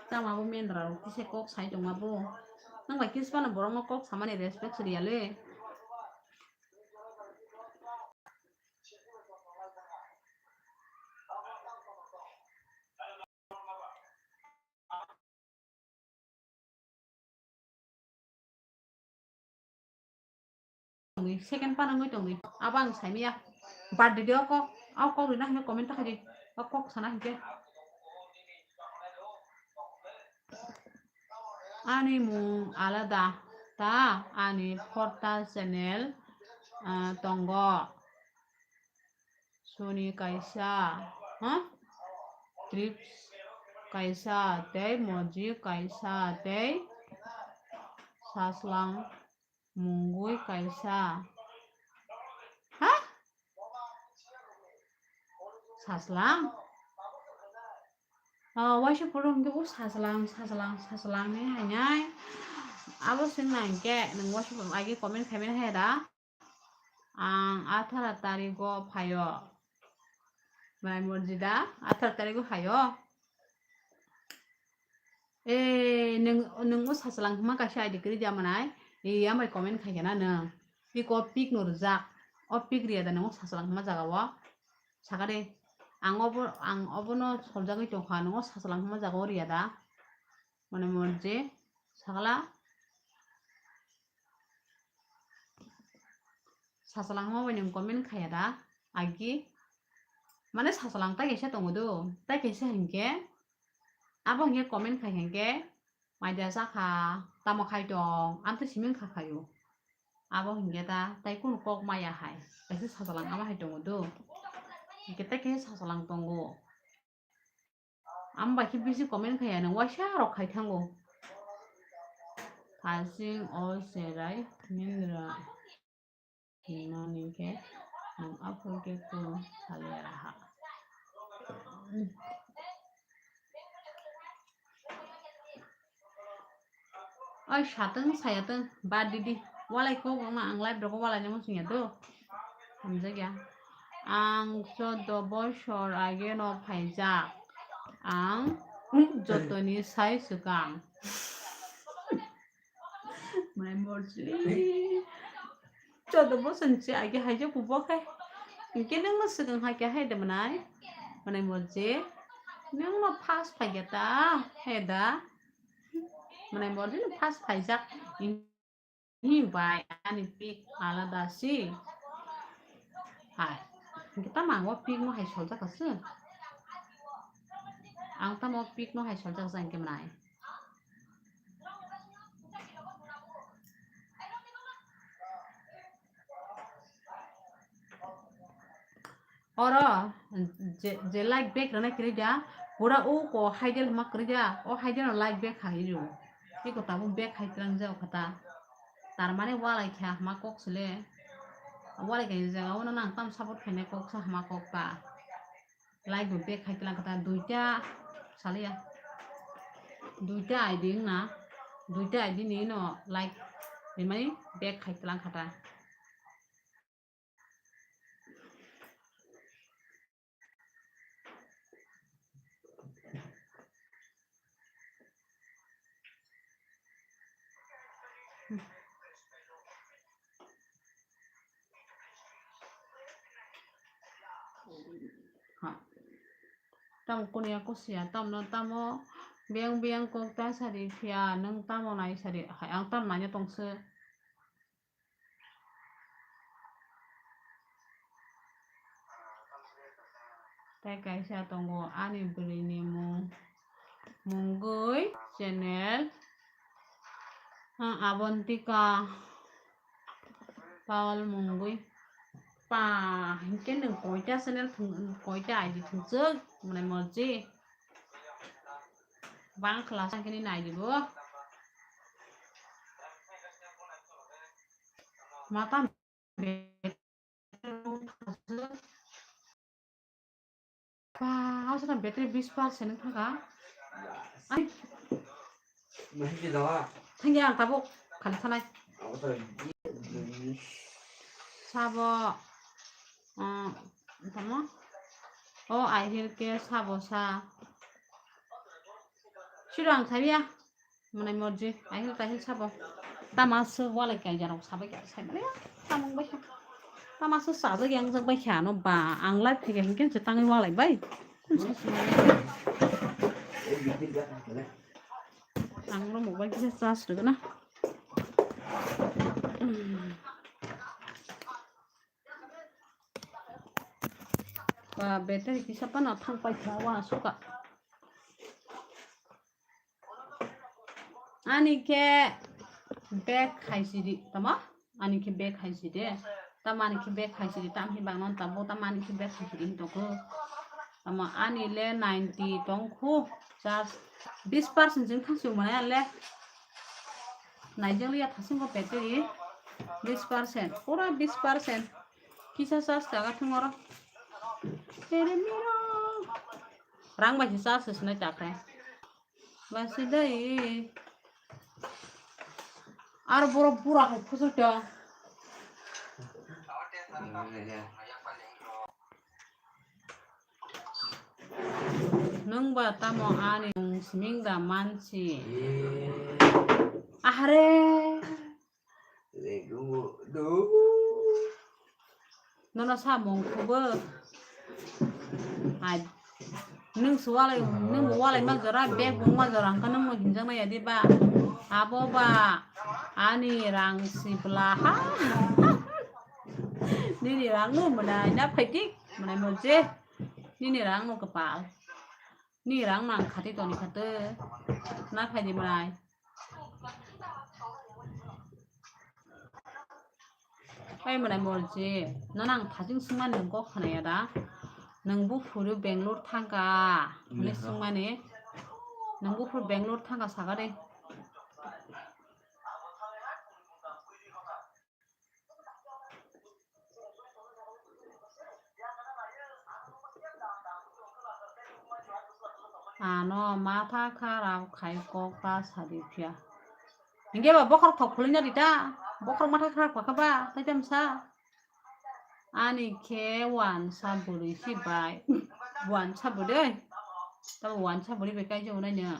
Tama bo mendra rok kisa kok sai tongma bo. Nang bai kisa phano borok no kok samani respect se riya le. Tongwi, second panangwi tongwi. Abo ang saimaya. Birthday de o kok, o kok rina hwnwi comment ta khaidi. O kok sana hinkhe. Ani mung alada ta, ani portal channel, ah, tongo. Soni kaisa, ha? Trips kaisa tei Moji kaisa tei Saslang Mungwi kaisa. Ha? Saslang? Oh, waisa phuru hwnkhe bo Saslang, Saslang, Saslang ni hainai. Abo swngna hinkhe nwng waisa phuru agi comment khaimani hai da. Ang atharo tarigo phaio. Mai morjida, atharo tarigo phaio. Eh, nwng, nwng o Saslang hwnma kaisa I D kwrwi di amanai. Eh, amai comment khai khe na nwng. Pik o pik no rwjak. O pik riya da nwng o Saslang hwnma jaga o. Saka de. Ang obo, ang obono soljagwi tongkha, nongo sasalang hwnma jaga o riya da? Mane morje sakla sasalang hwnma bai nwng comment khaya da? Agi mane sasalang tai kaisa tongo do, tai kaisa hinkhe abo hinkhe comment khai hinkhe maida sakha, tamo khai tong, ang tei siming kha khayo. Abo hinkhe ta tai kunu kok maya hai, kaisa sasalang ama hai tongo do. Hinkhe tai kaisa sasalang tongo. Amo bai khe bisi comment khaya nang waisa rok khai thango. Thasing o cherai minra hinmani khe nwng aphuru khe kunu saliya raha. Oi satwng sayatwng bad didi. Walai kok wngma ang live rogo walai nangma singya do. Hamjakya. Ang choudo bosor age no phaijak. Ang jotoni sai swkang. Mai morsi. Choudo bosor ni se age haijak bo khai. Hinkhe nwng no swkang hai khe hai de mwnai. Mwnai morje. Nwng no first phai khe ta hai da. Mwnai morje no first phaijak. Hi bai ani pic alada si. Hai. Hinkhe tamo ang o pic no hai soljak kha se. Ang tamo pic no hai soljak jang khe mwnai. Oro je, je like back rwna kwrwi da, pura o ko haidel hwnma kwrwi da, o haidel no like back khai rw. Eko tabuk back khai twlang jao kha ta. Tar mane walai kha hwnma kok sile. Walai kha jaga o no nang tam support khainai kok sa hwnma kok ta. Like bo back khai twlang kha ta duita saliya. Duita I D wngna, duita I D ni no like rimani back khai twlang kha ta. Ha. Tamo kuniya kusiya, tamno tamo biyang biyang kok ta sadi phiya, nwng tamo nai sadi, hai ang tam naina tongse. Tei kaisa tongo ani bwrwini mung, mungwi channel, ah, Abantika Paul mungwi. Pa, hinkhe nwng koita channel thwng, koita I D thwngchwk, mwnai morji. Bang khwlasa khe nai di bo. Mata ba, aswkang battery bis percent wng thangkha. Ai. Thangya ang tabuk khali thanai. Sabo, ah, tamo? O ahil ke sabo sa. Siro ang thabiya. Mwnai morji, ahil tahil sabo. Tama aswk walai kaijarok sabai kha, saimani, samung bai kha. Tama aswk sajak yangjak bai kha, ano ba, ang live thai kha hinkhe se tangwi walai bai. Ang oro mobile kisa charge rwgwna. Ba, battery kisa phano thang pai kha, wa suka. Ani khe back khai sidi, tamo? Ani khe back khai sidi. Tamo ani khe back khai sidi, tam hi bangno tabo, tamo ani khe back khai sidi hin tongkho. Tamo ani le ninety tongkho, charge bis percent jeng thangsi mane le. Naijak liya thasing ko battery bis percent, pura bis percent. Kisa charge jaga thung oro. Tere miro. Rang bai se charge se sinai ta khe. Basi dai. Ar borok bura hai phusu ta. Nwng ba tamo ani mung siming da mansi. Ahare. Nono samung khubo. Hai, nwng se walai, nwng bo walai ma jora, bag bo ma jora, hwnkhe nwng no hinjaknai ya di ba? Abo ba, ani rang si bwla ha. Nini rang no mwnai na phai di, mwnai mo je. Nini rang no kwpal. Ni rang nang khati toni khate. Na phai di mwnai. Ai mwnai morji, nono ang thajing swngmani nwng kok khwnaya da? Nwng buphuru Bangalore thangkha hwnwi swngmani. Nwng buphuru Bangalore thangkha saka de. Ano matha kharap khai kok ta sadi phiya. Hinkhe ba bokhorok thok khulina rita. Bokhorok matha kharap kha ba, tai tamsa. Ani khe wansa bwrwi si bai. Wansa bwrwi. Tamo wansa bwrwi bai kaijak nai no.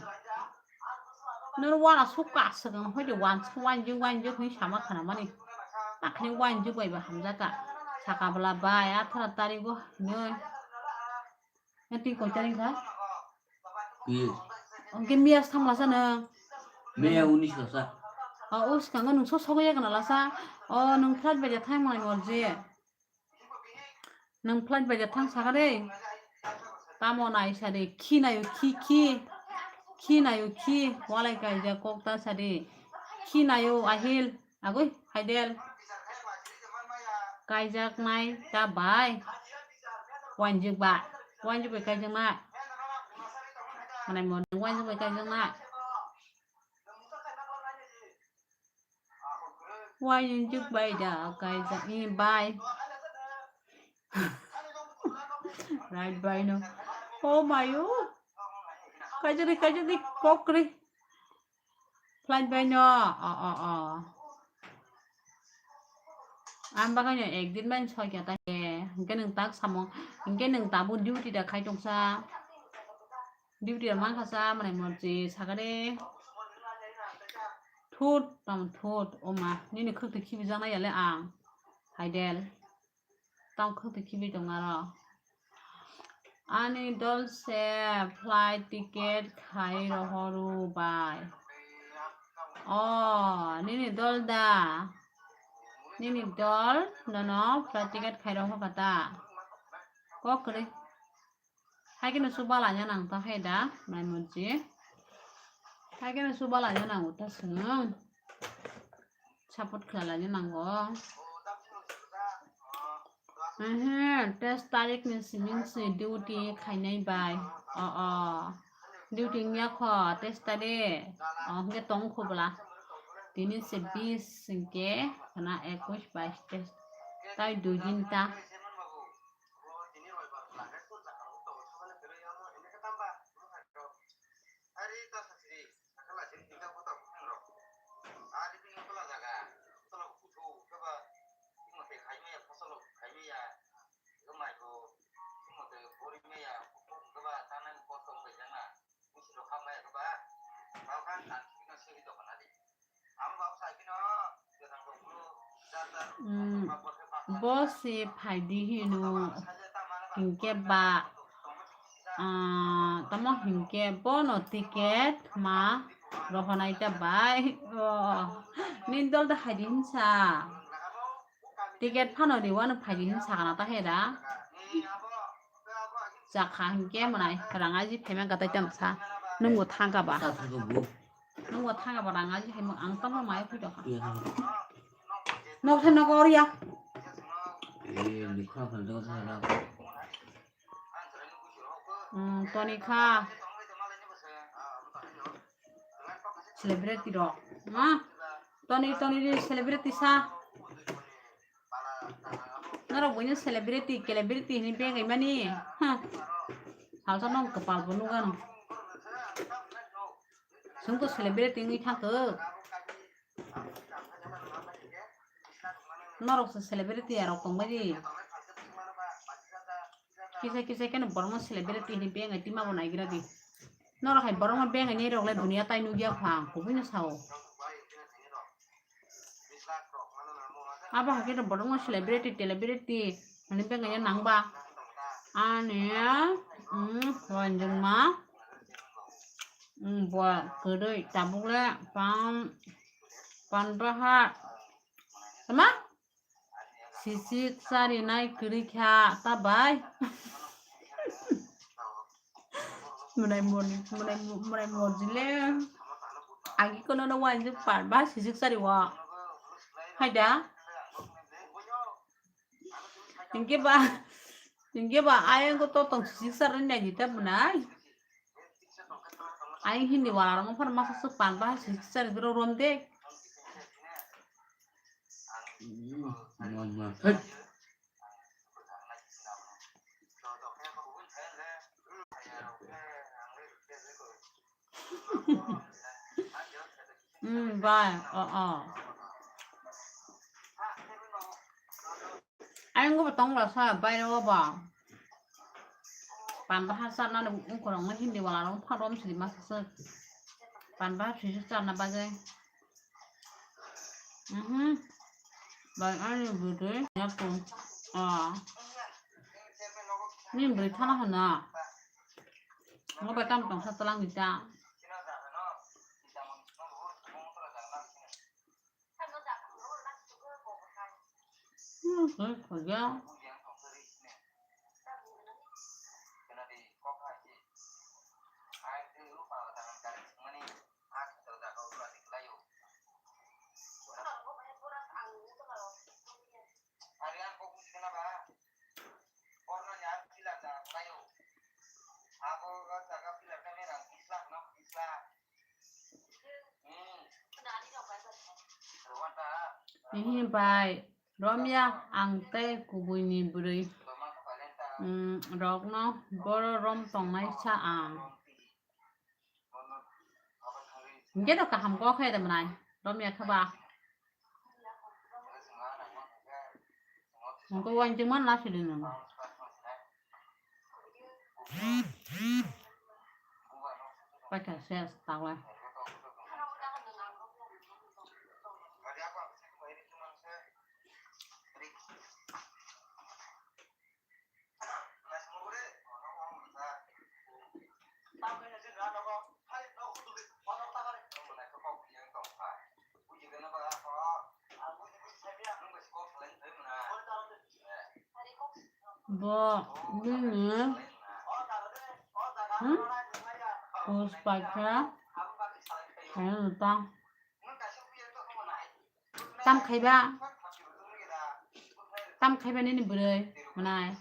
Nono wana sukha swkang hoi de wansa wanjak wanjak hoi sama khana mani. Takhani wanjak bai ba hamjaka. Saka bwla bai athara tarigo hinoi. Nang twi koi tarik kha? Yes. Hwnkhe miya thang lasa nwng? Miya unis lasa. O, o swkango nwng so sogwi ya kana lasa? O, nwng flight bai ja thang manai morje. Nwng flight bai ja thang saka de. Tamo nai sa de, khi nayo, khi, khi. Khi nayo, khi. Walai kaijak kok ta sa de. Khi nayo, ahil. Agoi, Haidel. Kaijaknai ta bai. Wanjwk ba. Wanjwk bai kaijaknai. Manai mo wanjwk bai kaijaknai. Wanjwk bai da kaijak ni bai. Right bai no. Oh mayo. Kaijak ni, kaijak ni, kok ni. Flight bai no, o, o, o. Ang bagwi no ekdin bai soi kha ta he. Hinkhe nwng tak samung, hinkhe nwng tabuk duty da khai tongsa. Duty da mankha sa, mwnai morji sakade. Thut, tamo thut, oma, nini khwtwi khibijaknai yale ang. Haidel. Tamo khwtwi khibi tong aro. Ani dol se flight ticket khai rohoro bai. O, nini dol da? Nini dol nono flight ticket khai rohor kha ta? Kok kwrwi. Haikhe no chuba laina nang ta hai da, mwnai morji. Haikhe no chuba laina nango ta chwng. Support khlai laina nango. Ehe, teis tarik ni simi se duty khainai bai. O, o. Duty wngya kho, teis tarik. O, hwnkhe tong kho bwla. Tini se bis hwnkhe, khwna ekush, bais, teis. Tai dui din ta. Mm, bo se phaidi hino hinkhe ba, ah, tamo hinkhe bono ticket ma rohonai ta bai. Oh, nini dol da haidi hinsa. Ticket phano riwano phaidi hinsa kana ta heda. Chakha hinkhe mwnai rang aji phaima gatai tamsa. Nungbo thangka ba. Nungbo thangka ba rang aji phaima ang tamo mai phi dokha. Nok the nok or ya. Mm, toni kha. Celebrity rok. Ma, toni, toni ri celebrity sa. Norok buino celebrity, celebrity hini beng mani. Ha. Salsa nong kepal bo nugano. Sungko celebrity ngi thangko. Norok se celebrity arok tongbai di. Kisa kisa keno borokno celebrity hini beng ai tima bo naigra di. Norok hai borokno beng ai nai rok le dunia tai nugya kho ang kubui no sao. Abo hai khe borokno celebrity, telebrity hwnwi beng ai nangba. Ani, mm, wanjwngma, mm, bo kwrwi tabuk le pan, pan baha. Tama? Sisik sari nai kwrwi kha ta bai. Mwnai mor, mwnai, mwnai morjile. Agi kono no wanjwk pan ba sisik sari wa. Haida. Hinkhe ba, hinkhe ba ayang ko to tong sisik sari nai di ta mwnai. Ayang hindi wala rong phar masa se pan ba sisik sari dro rom de. Hmm, mama. Hei. Hmm, bai. Oh, oh. Ayang ko ba tong la sa, bai ro ba. Pan ba ha sa na, ung korong na hindi wala rong phar rom sidi masa se. Pan ba ha sisik sari na ba je. Mhm. Bai ani bwrwi yapo. Ah. Ni bwrwi thana hana. Ngo bai tam tong sa talang ni ta. Hmm, hmm, hmm, ya. Ihi bai, romya ang tei kubuini bwrwi. Hmm, rokno boro rom tongnai sa ang. Hinkhe no kaham kok khe de mwnai, romya khe ba. Hinkhe uansukma lasi di nang. Paitha ses tawa. Bo bini, hmm? Pus paikha khaina nutang. Tam khaiba. Tam khaiba nini bwrwi mwnai.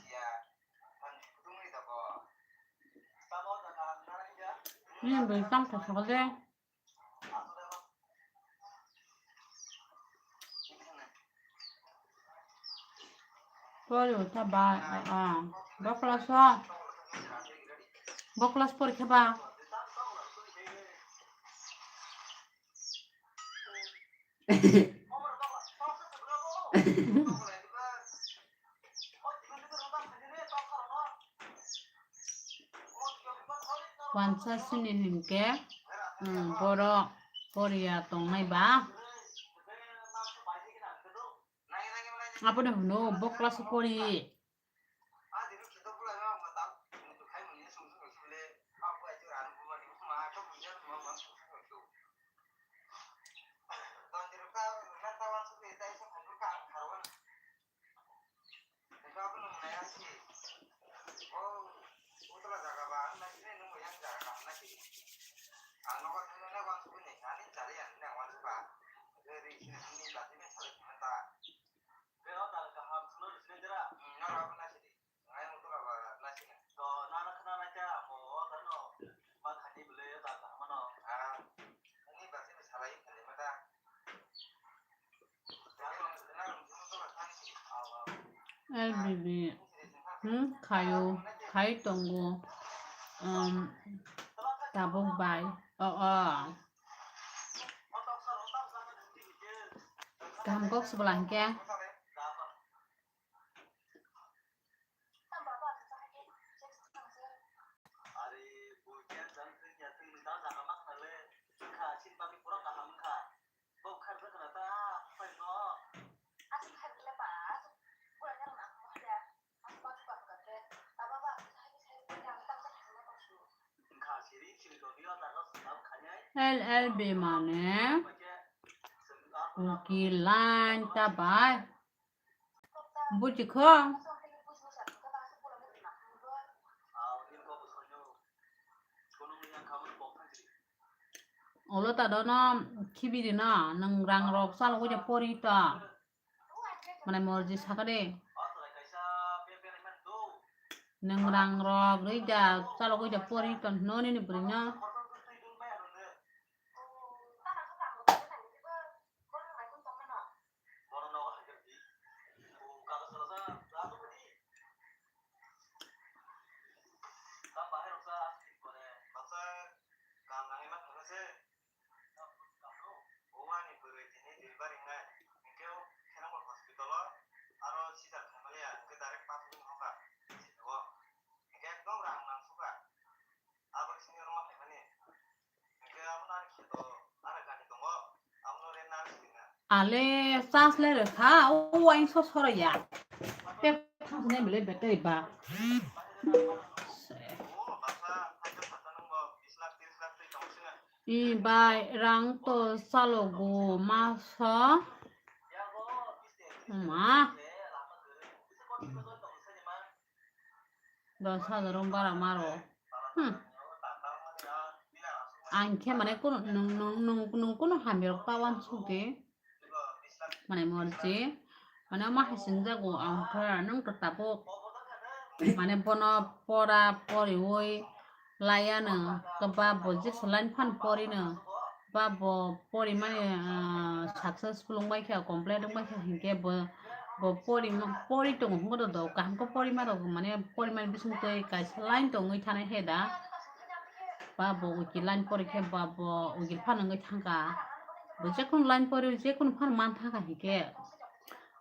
Nini bwrwi tam khai sakal de. Pori utha ba, ah, ah. Bo class o. Bo class porikha ba. Wansa sini hinkhe, um, borok poriya tongnai ba. Abono hwno bo class o pori. L B B, hmm, khayo, khai tongo, um, tabuk bai, oh, oh. Kaham kok se bwla hinkhe. L L B mane Kuki line ta bai. Buji kho. Olo ta dono khibi rino, nwng rang rok chalogwi de pori ta. Mane morji sakade. Nwng rang rok rwi da, chalogwi da pori ton hino nini bwrwino. Bumani bwrwi tini delivery wngnai, hinkhe o Khenamul hospital o aro sijar khaimaliya, hinkhe direct pathogwi nokha, o hinkhe ekdom rang nang sukha, abo sini rwma phaimani, hinkhe abono ani kheto, ani gari tongo, abono rent nang sini na. Ale charge le rwkha, o wain so soro ya. Te thang sini bele battery ba. I bai rang to salogo maso. Ma. Dos hajar wng bara maro. Hmm. Ang khe mane kunu nwng, nwng, nwng, nwng kunu hamya rok ta wansuk di. Mane morji. Mane omo hai singjago ang khe nwng to tabuk. Mane bono pora poriwi laiya no, ba bo jesa line phan pori no, ba bo pori mani, ah, successful wng bai kha, complete wng bai kha, hinkhe bo, bo pori ma, pori tongo, hwnba do, kaham khe pori ma rok, mane pori mani bising twi kaisa line tongwi thanai hai da, ba bo uki line pori khe, ba bo uki phan wngwi thang kha, bo jekunu line pori, jekunu phan man thang kha hinkhe,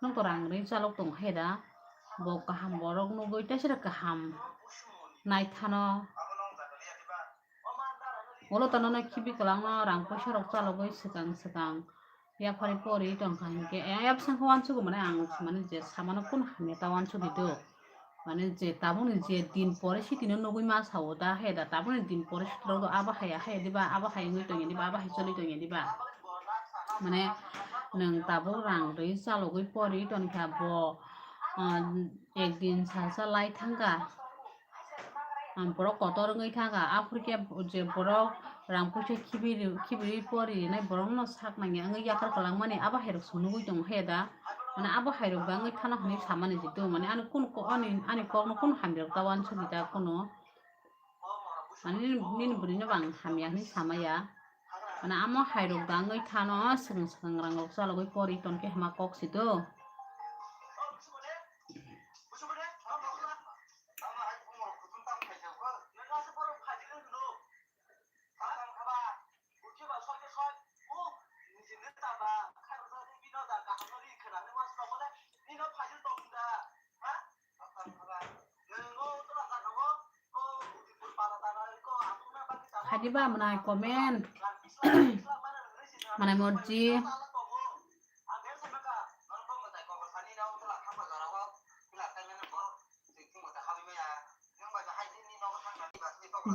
nwng to rang ri chalok tong hai da, bo kaham borok nugwi teisa kaham nai thano. Ulo tano no khibi kwlangno rang poisa rok chalogwi swkang swkang yaphari pori tongkha hinkhe, eh, yapsang khe wansukgo mane ang mane je samano kunu hamya ta wansukdi do. Mane je tabukni je din pore sitino nugwi ma sao da he da, tabukni din pore sitirok do abo haya haya diba, abo hai wngwi tongya diba, abo hai choli tongya diba. Mane nwng tabuk rang rwi chalogwi pori tongkha bo, ah, ekdin salsa lai thangkha. Ang borok kotor wngwi thangkha, aphuru khe je borok rang puisa khibiri, khibiri pori rinai borokno sak nangya wngwi yakar kwlangmani abo hai rok se nugwi tongo he da. Mane abo hai rok ba wngwi thano hinwi samani jitu, mane ani kunu ko-, ani, ani kokno kunu hamya rok ta wansukdi ta kunu. Mane nini, nini bwrwino bo ang hamya hinwi samaya. Mane amo hai rok da wngwi thano swkang swkang rang rok chalogwi pori tonkhe hama kok situ. Hadi ba mwnai comment. Mwnai morji.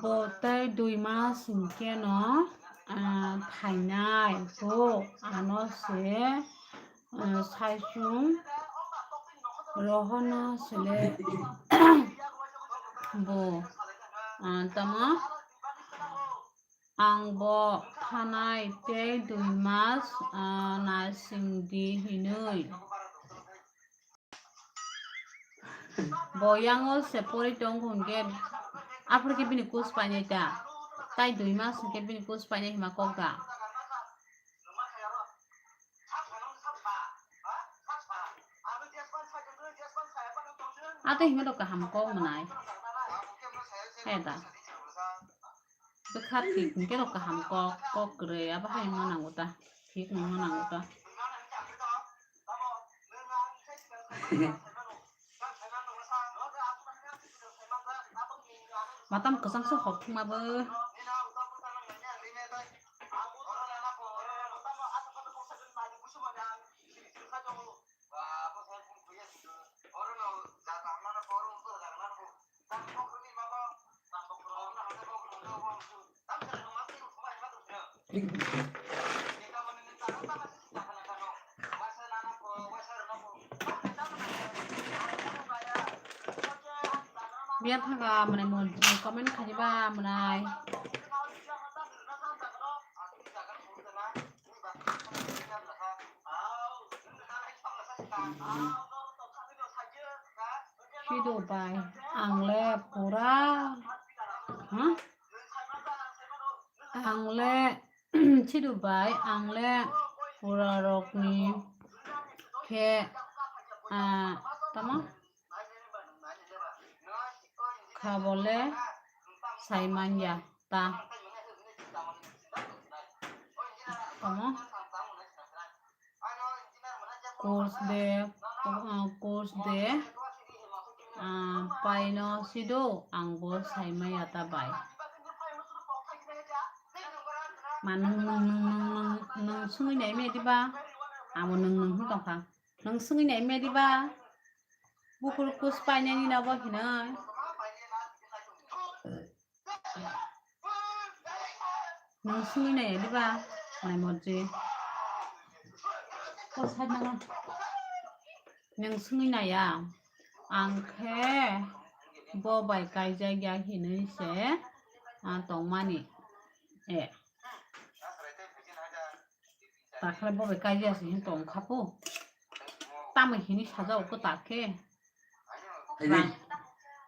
Bo tei dui mas hinkhe no, ah, phainai bo ano se, ah, saichung rohorna sele bo, ah, tamo ang bo phanai tei dui mas, ah, naising di hinui. Bo yango se pori tong hwnkhe, aphuru khe bini kus painai ta, tai dui mas hwnkhe bini kus painai hima kok da. Ato hima to kaham kok mwnai. He da. Bwkha thik hwnkhe rok kaham kok, kok kwrwi abo hai wngna nango ta, thik wngna nango ta. Matam kwchangsa hor thwngma bo. Biar thaka mwnai mo comment khajiba mwnai. Sido bai ang le pura, ha? Ang le Sido bai ang le pura rokni khe, ah, tamo? Kha bo le sai man ya ta. Tamo? Course de, ah, paino sido ang bo sai maya ta bai. Ma nwng, nwng, nwng, nwng, nwng, nwng sungwi nai me diba? Amo nwng, nwng hwn tongkha. Nwng sungwi nai me diba? Bukur kus painani na bo hinoi. Nwng sungwi nai diba? Nai morji. Ko side nang. Nwng sungwi nai ya. Ang khe bo bai kaijak ya hinwi se, ah, tongmani. Eh. Takhle bo bai kaijak se hin tong khapu. Tamo hini sajao ko takhe. Hai de. Rang.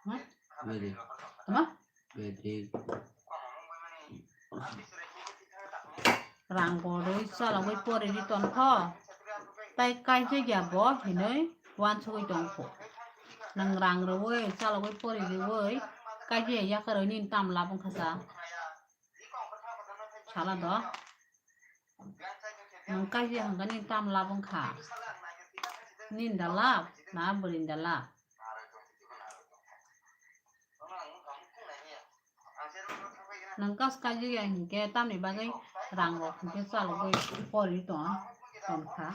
Hmm? Hai de. Tama? Hai de. Rang borwi chalogwi pori ri tonkho. Tai kaijak ya bo hinwi wansugwi tongkho. Nwng rang rwwi chalogwi pori rwwi kaijak ya yakarwi nini tam labwng kha sa. Sala do. Nwng kaijak hwnkhe nini tam labwng kha. Nini da lab na bwrwini da lab? Nwng kas kaijak ya hinkhe tamni bagwi rang rok hinkhe chalogwi pori tong, tongkha.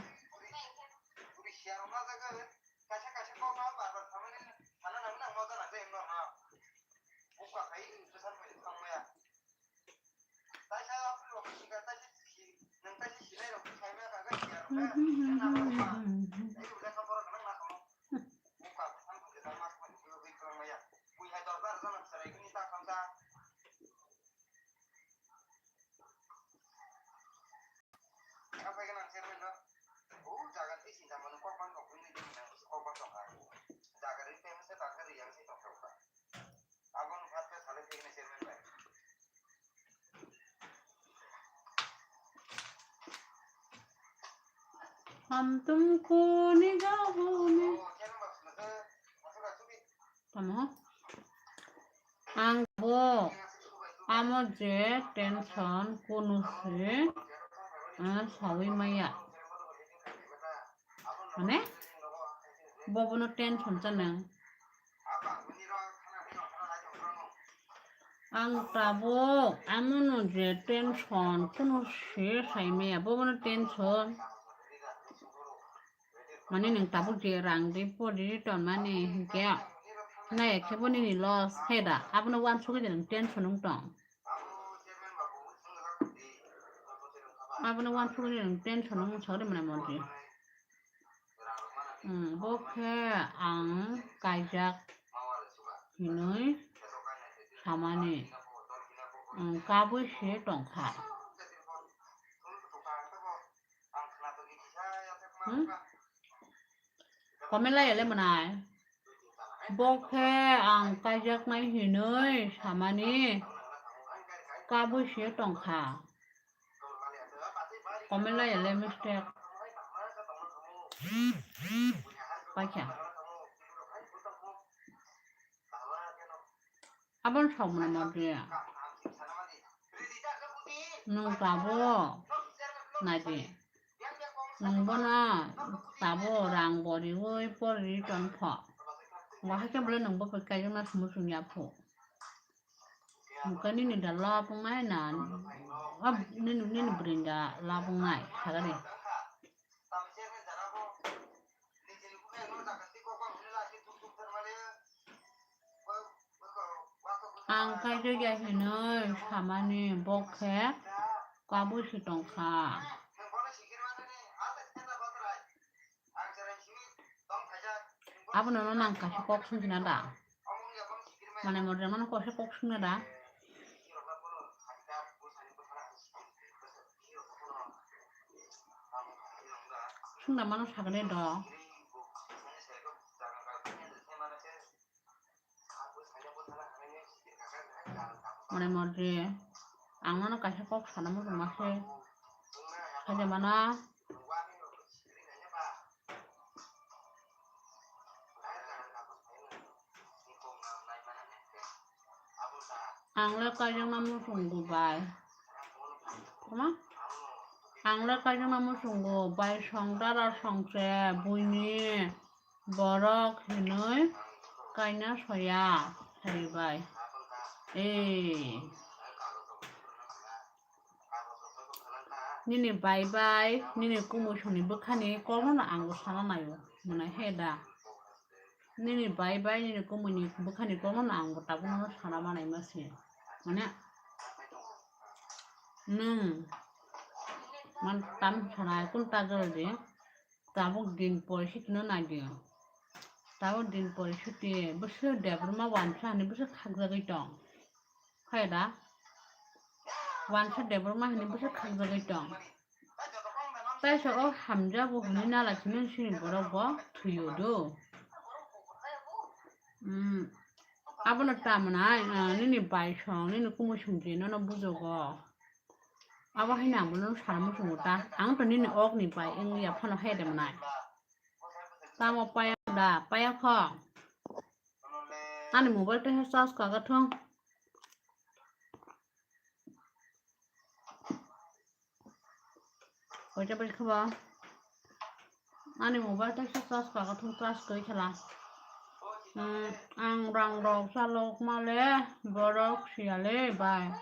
Ham tumko ni jabo ne. Tamo? Ang bo amo je tension kunu se, ah, sawi maya. Mane? Bo bono tension chana. Ang tabuk amono je tension kunu se sai maya, bo bono tension. Mane nwng tabuk je rang de pori ri tonmani hinkhe nai khe bo nini loss khe da, abono wansugwi de nwng tension wng tong. Abono wansugwi de nwng tension wng sagwi mwnai monthly. Hmm, bo khe ang kaijak hinwi samani, hmm, kabui se tongkha. Hmm? Comment laiyale mwnai. Bo khe ang kaijaknai hinwi samani kabui se tongkha. Comment laiyale mistake. Paikha. Aboni sok mwnai modi. Nwng tabuk nai di. Nwng bono tabuk rang bo riwi pori ri tong pho. Wahai khe bole nwng bo kaijak na sumui sung ya pho. Nwng khe nini da lab wngnai na, ab-, nini, nini bwrwi da lab wngnai sagani. Ang kaijakya hinwi samani bo khe Kabui se tongkha. Abono no nang kaisa kok swngkhe na da? Mane modre mano kaisa kok swngna da? Swngna mano sagane do. Mane modre, ang nono kaisa kok sana muchungma se. Khaja mana. Ang le kaijakna muchungo bai. Tama? Ang le kaijakna muchungo bai, song dara song se buini borok hinwi kaina soya, sai bai. Ei. Nini bai bai, nini kumusoni bwkhani kokno no ang bo sana naio, mwnai he da. Nini bai bai, nini kumoini bwkhani kokno no ang bo tabukno no sana manai ma se. Mane, nwng, man tam sana kun ta jol di. Tabuk din pore sitino nai di. Tabuk din pore siti bwswk Debbarma wansa hinwi bwswk khakjagwi tong. Khe da? Wansa Debbarma hinwi bwswk khakjagwi tong. Tei se o hamjago hinwi nalai simi sini borok bo thwiyo do. Hmm. Abono ta mwnai, ah, nini bai song, nini kumusung je nono bujogo. Abo haino ang bono sana muchungo ta. Ang to nini okni bai wngya phano hai de mwnai. Tamo paya da, paya kho. Ani mobile tei charge kaga thung. Koita bai khaba. Ani mobile tei charge kaga thung, charge koi khala. Hmm, ang rang rok chalok male borok siyale bai.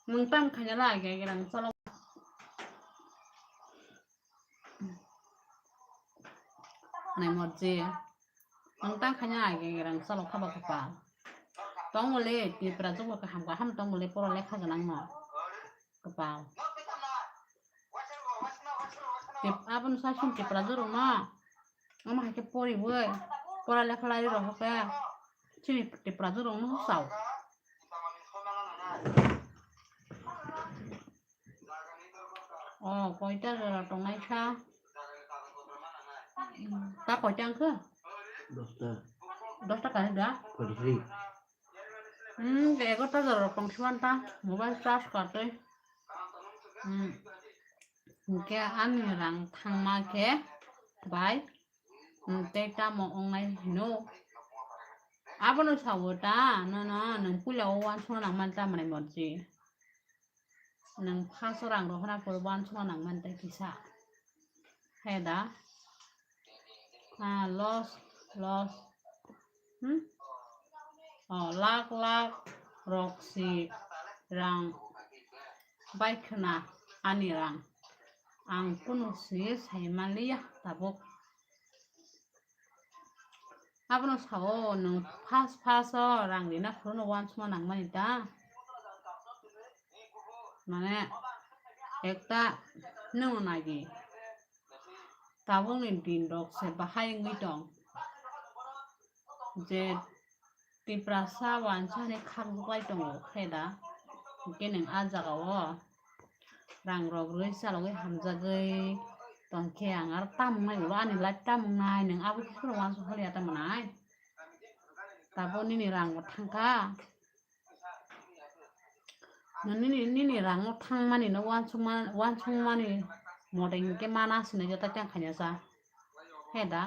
Nwng tam khaina la age age rang chalok. Nai morje. Nwng tang khaina age rang chalok khaba khaba. Tong mole Tipra jok kaham kaham tong mole pora lekha gwnang no. Kapa. Tip, abon sa sim Tipra jok no. Ama hai khe pori boi. Pora lekha lai ro hoke. Sini Tipra jok no sao. O, koita jora tongnai sa? Ta koita wngkha? Dosta. Dosta kani da? Forty-three. Hmm, egarota jora tong siman ta. Mobile charge katwi. Hmm. Hingke ani rang thangma khe bai. Hmm, tei tamo wngnai hino. Abono sawo ta, nono nwng puila o wansukna nangmani ta mwnai morji. Nwng paso rang rohorna pore wansukna nangmani tei kisa. He da? Ah, loss, loss. Hmm? Oh, lakh lakh rok si rang bai khna ani rang. Ang kunu si sai manliya tabuk. Abono sao nwng first first o rang rina phuru no wansukma nangmani ta. Mane ekta nwng nagi tabukni din rok se bahai wngwi tong je Tiprasa wansani khakjuklai tongo khe da. Hwnkhe nwng a jagao rang rok rwui chalogwi hamjagwi tongkhe ang aro tamung nai ulo ani life tamung nai nwng abo khe phano wansuk haliya tamo nai. Tabuk nini rang bo thangkha. Nini, nini rang bo thangmani no wansukma-, wansukmani mote hinkhe mana sinai jota tang khaina sa. He da.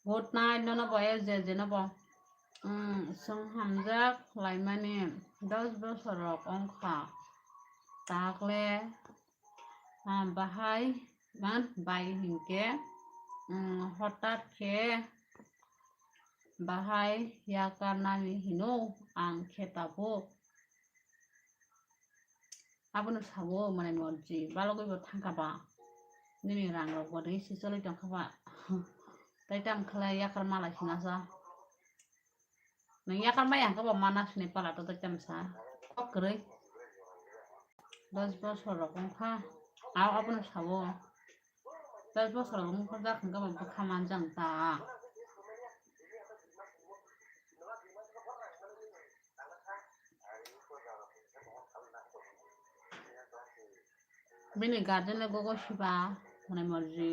Good night, nono bo, S J J no bo. Mm, chwng hamjak laimani dos bosor rok wngkha. Takle, ah, bahai, man, bai hinkhe, mm, hotat khe bahai yakar nani hino ang khe tabuk. Abono sabo mane morji, balogwi bo thangkha ba. Nini rang rok bo ri si choli tongkha ba. Tai tam khlai yakar mala sinasa. Nang yakar maya hangkha ba mana sini pala to tai tam sa. Kok kwrwi. Dos bosor rok wngkha. Aw abono sabo. Dos bosor rok wngkha jak hangkha ba bwkha manjang ta. Bini guardian le gogo siba hwnwi morji.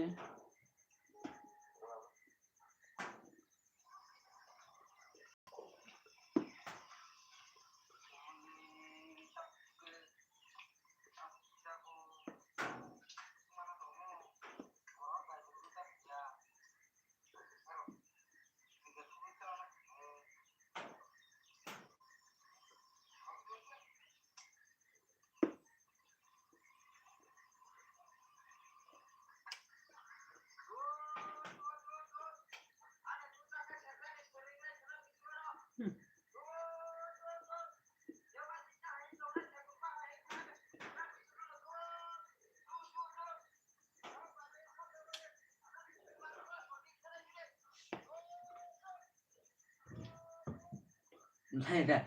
Nai da.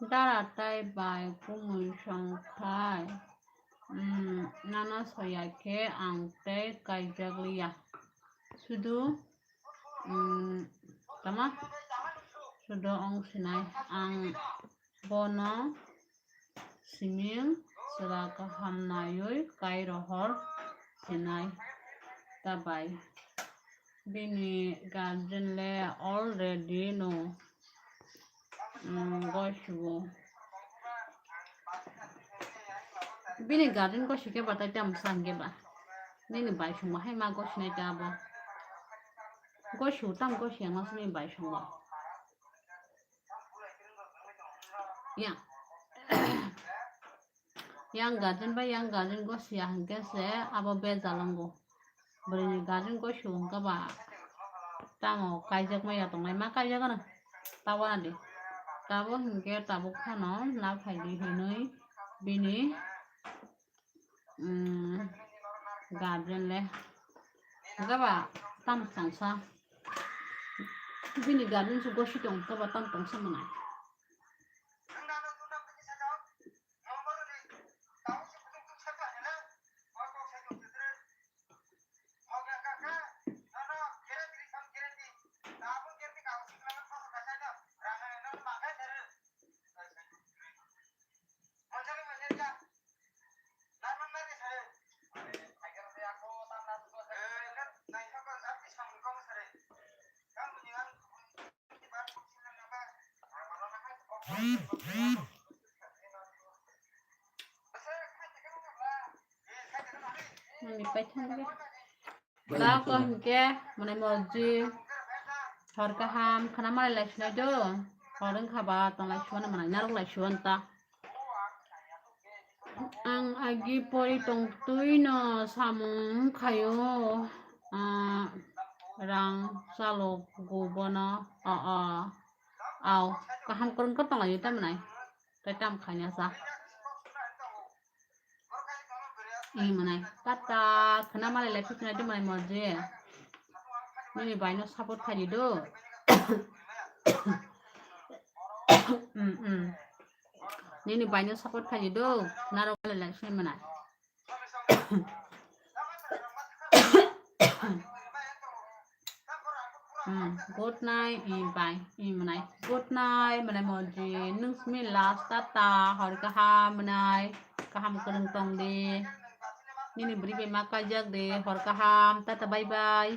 Dara tai bai kumui song khai, mm, nana soya khe ang tei kaijak liya. Sudu, mm, tama? Sudu ong sinai ang bono siming chwla kaham naiwi kai rohor sinai ta bai. Bini guardian le already no, mm, gosiwo. Bini guardian gosi khe ba tai tamo sa hwnkhe ba. Nini bai songma hai ma gosinai ta abo. Gosiwo tamo gosi yang ma nini bai songma. Ya. Yang guardian bai yang guardian gosiya hwnkhe se abo bejal wngo. Bwrwini guardian gosiwo hwnkhe ba tamo kaijak maya tongnai ma kaijak ano. Tabuk ano di. Tabuk hwnkhe tabuk phano na phaidi hinwi bini, mm, guardian le. Hwnkhe ba tamo tongsa. Bini guardian se gosi tong hwnkhe ba tamo tongsa mwnai. Ani paithakgwi. Bwlako hinkhe mwnai morji. Hor kaham khwna malai lai sinai do. Hor wngkha ba tong lai suana mwnai narwk lai suan ta. Ang agi pori tongtwi no samung khaio, ah, rang chalok go bono, ah, ah, au, kaham kwrwng khe tonglaio ta mwnai, tei tamo khaina sa. Ih, mwnai, tata, khwna malai lai phiknai de mwnai morje. Nini baino support khai di do. Mm, mm. Nini baino support khai di do. Naro malai lai sini mwnai. Hmm, good night, eh, bye, eh, mwnai. Good night, mwnai morji. Nung simi last tata, hor kaham, mwnai. Kaham kwrwng tong di. Nini bwrwi bai ma kaijak de, hor kaham, tata bye bye.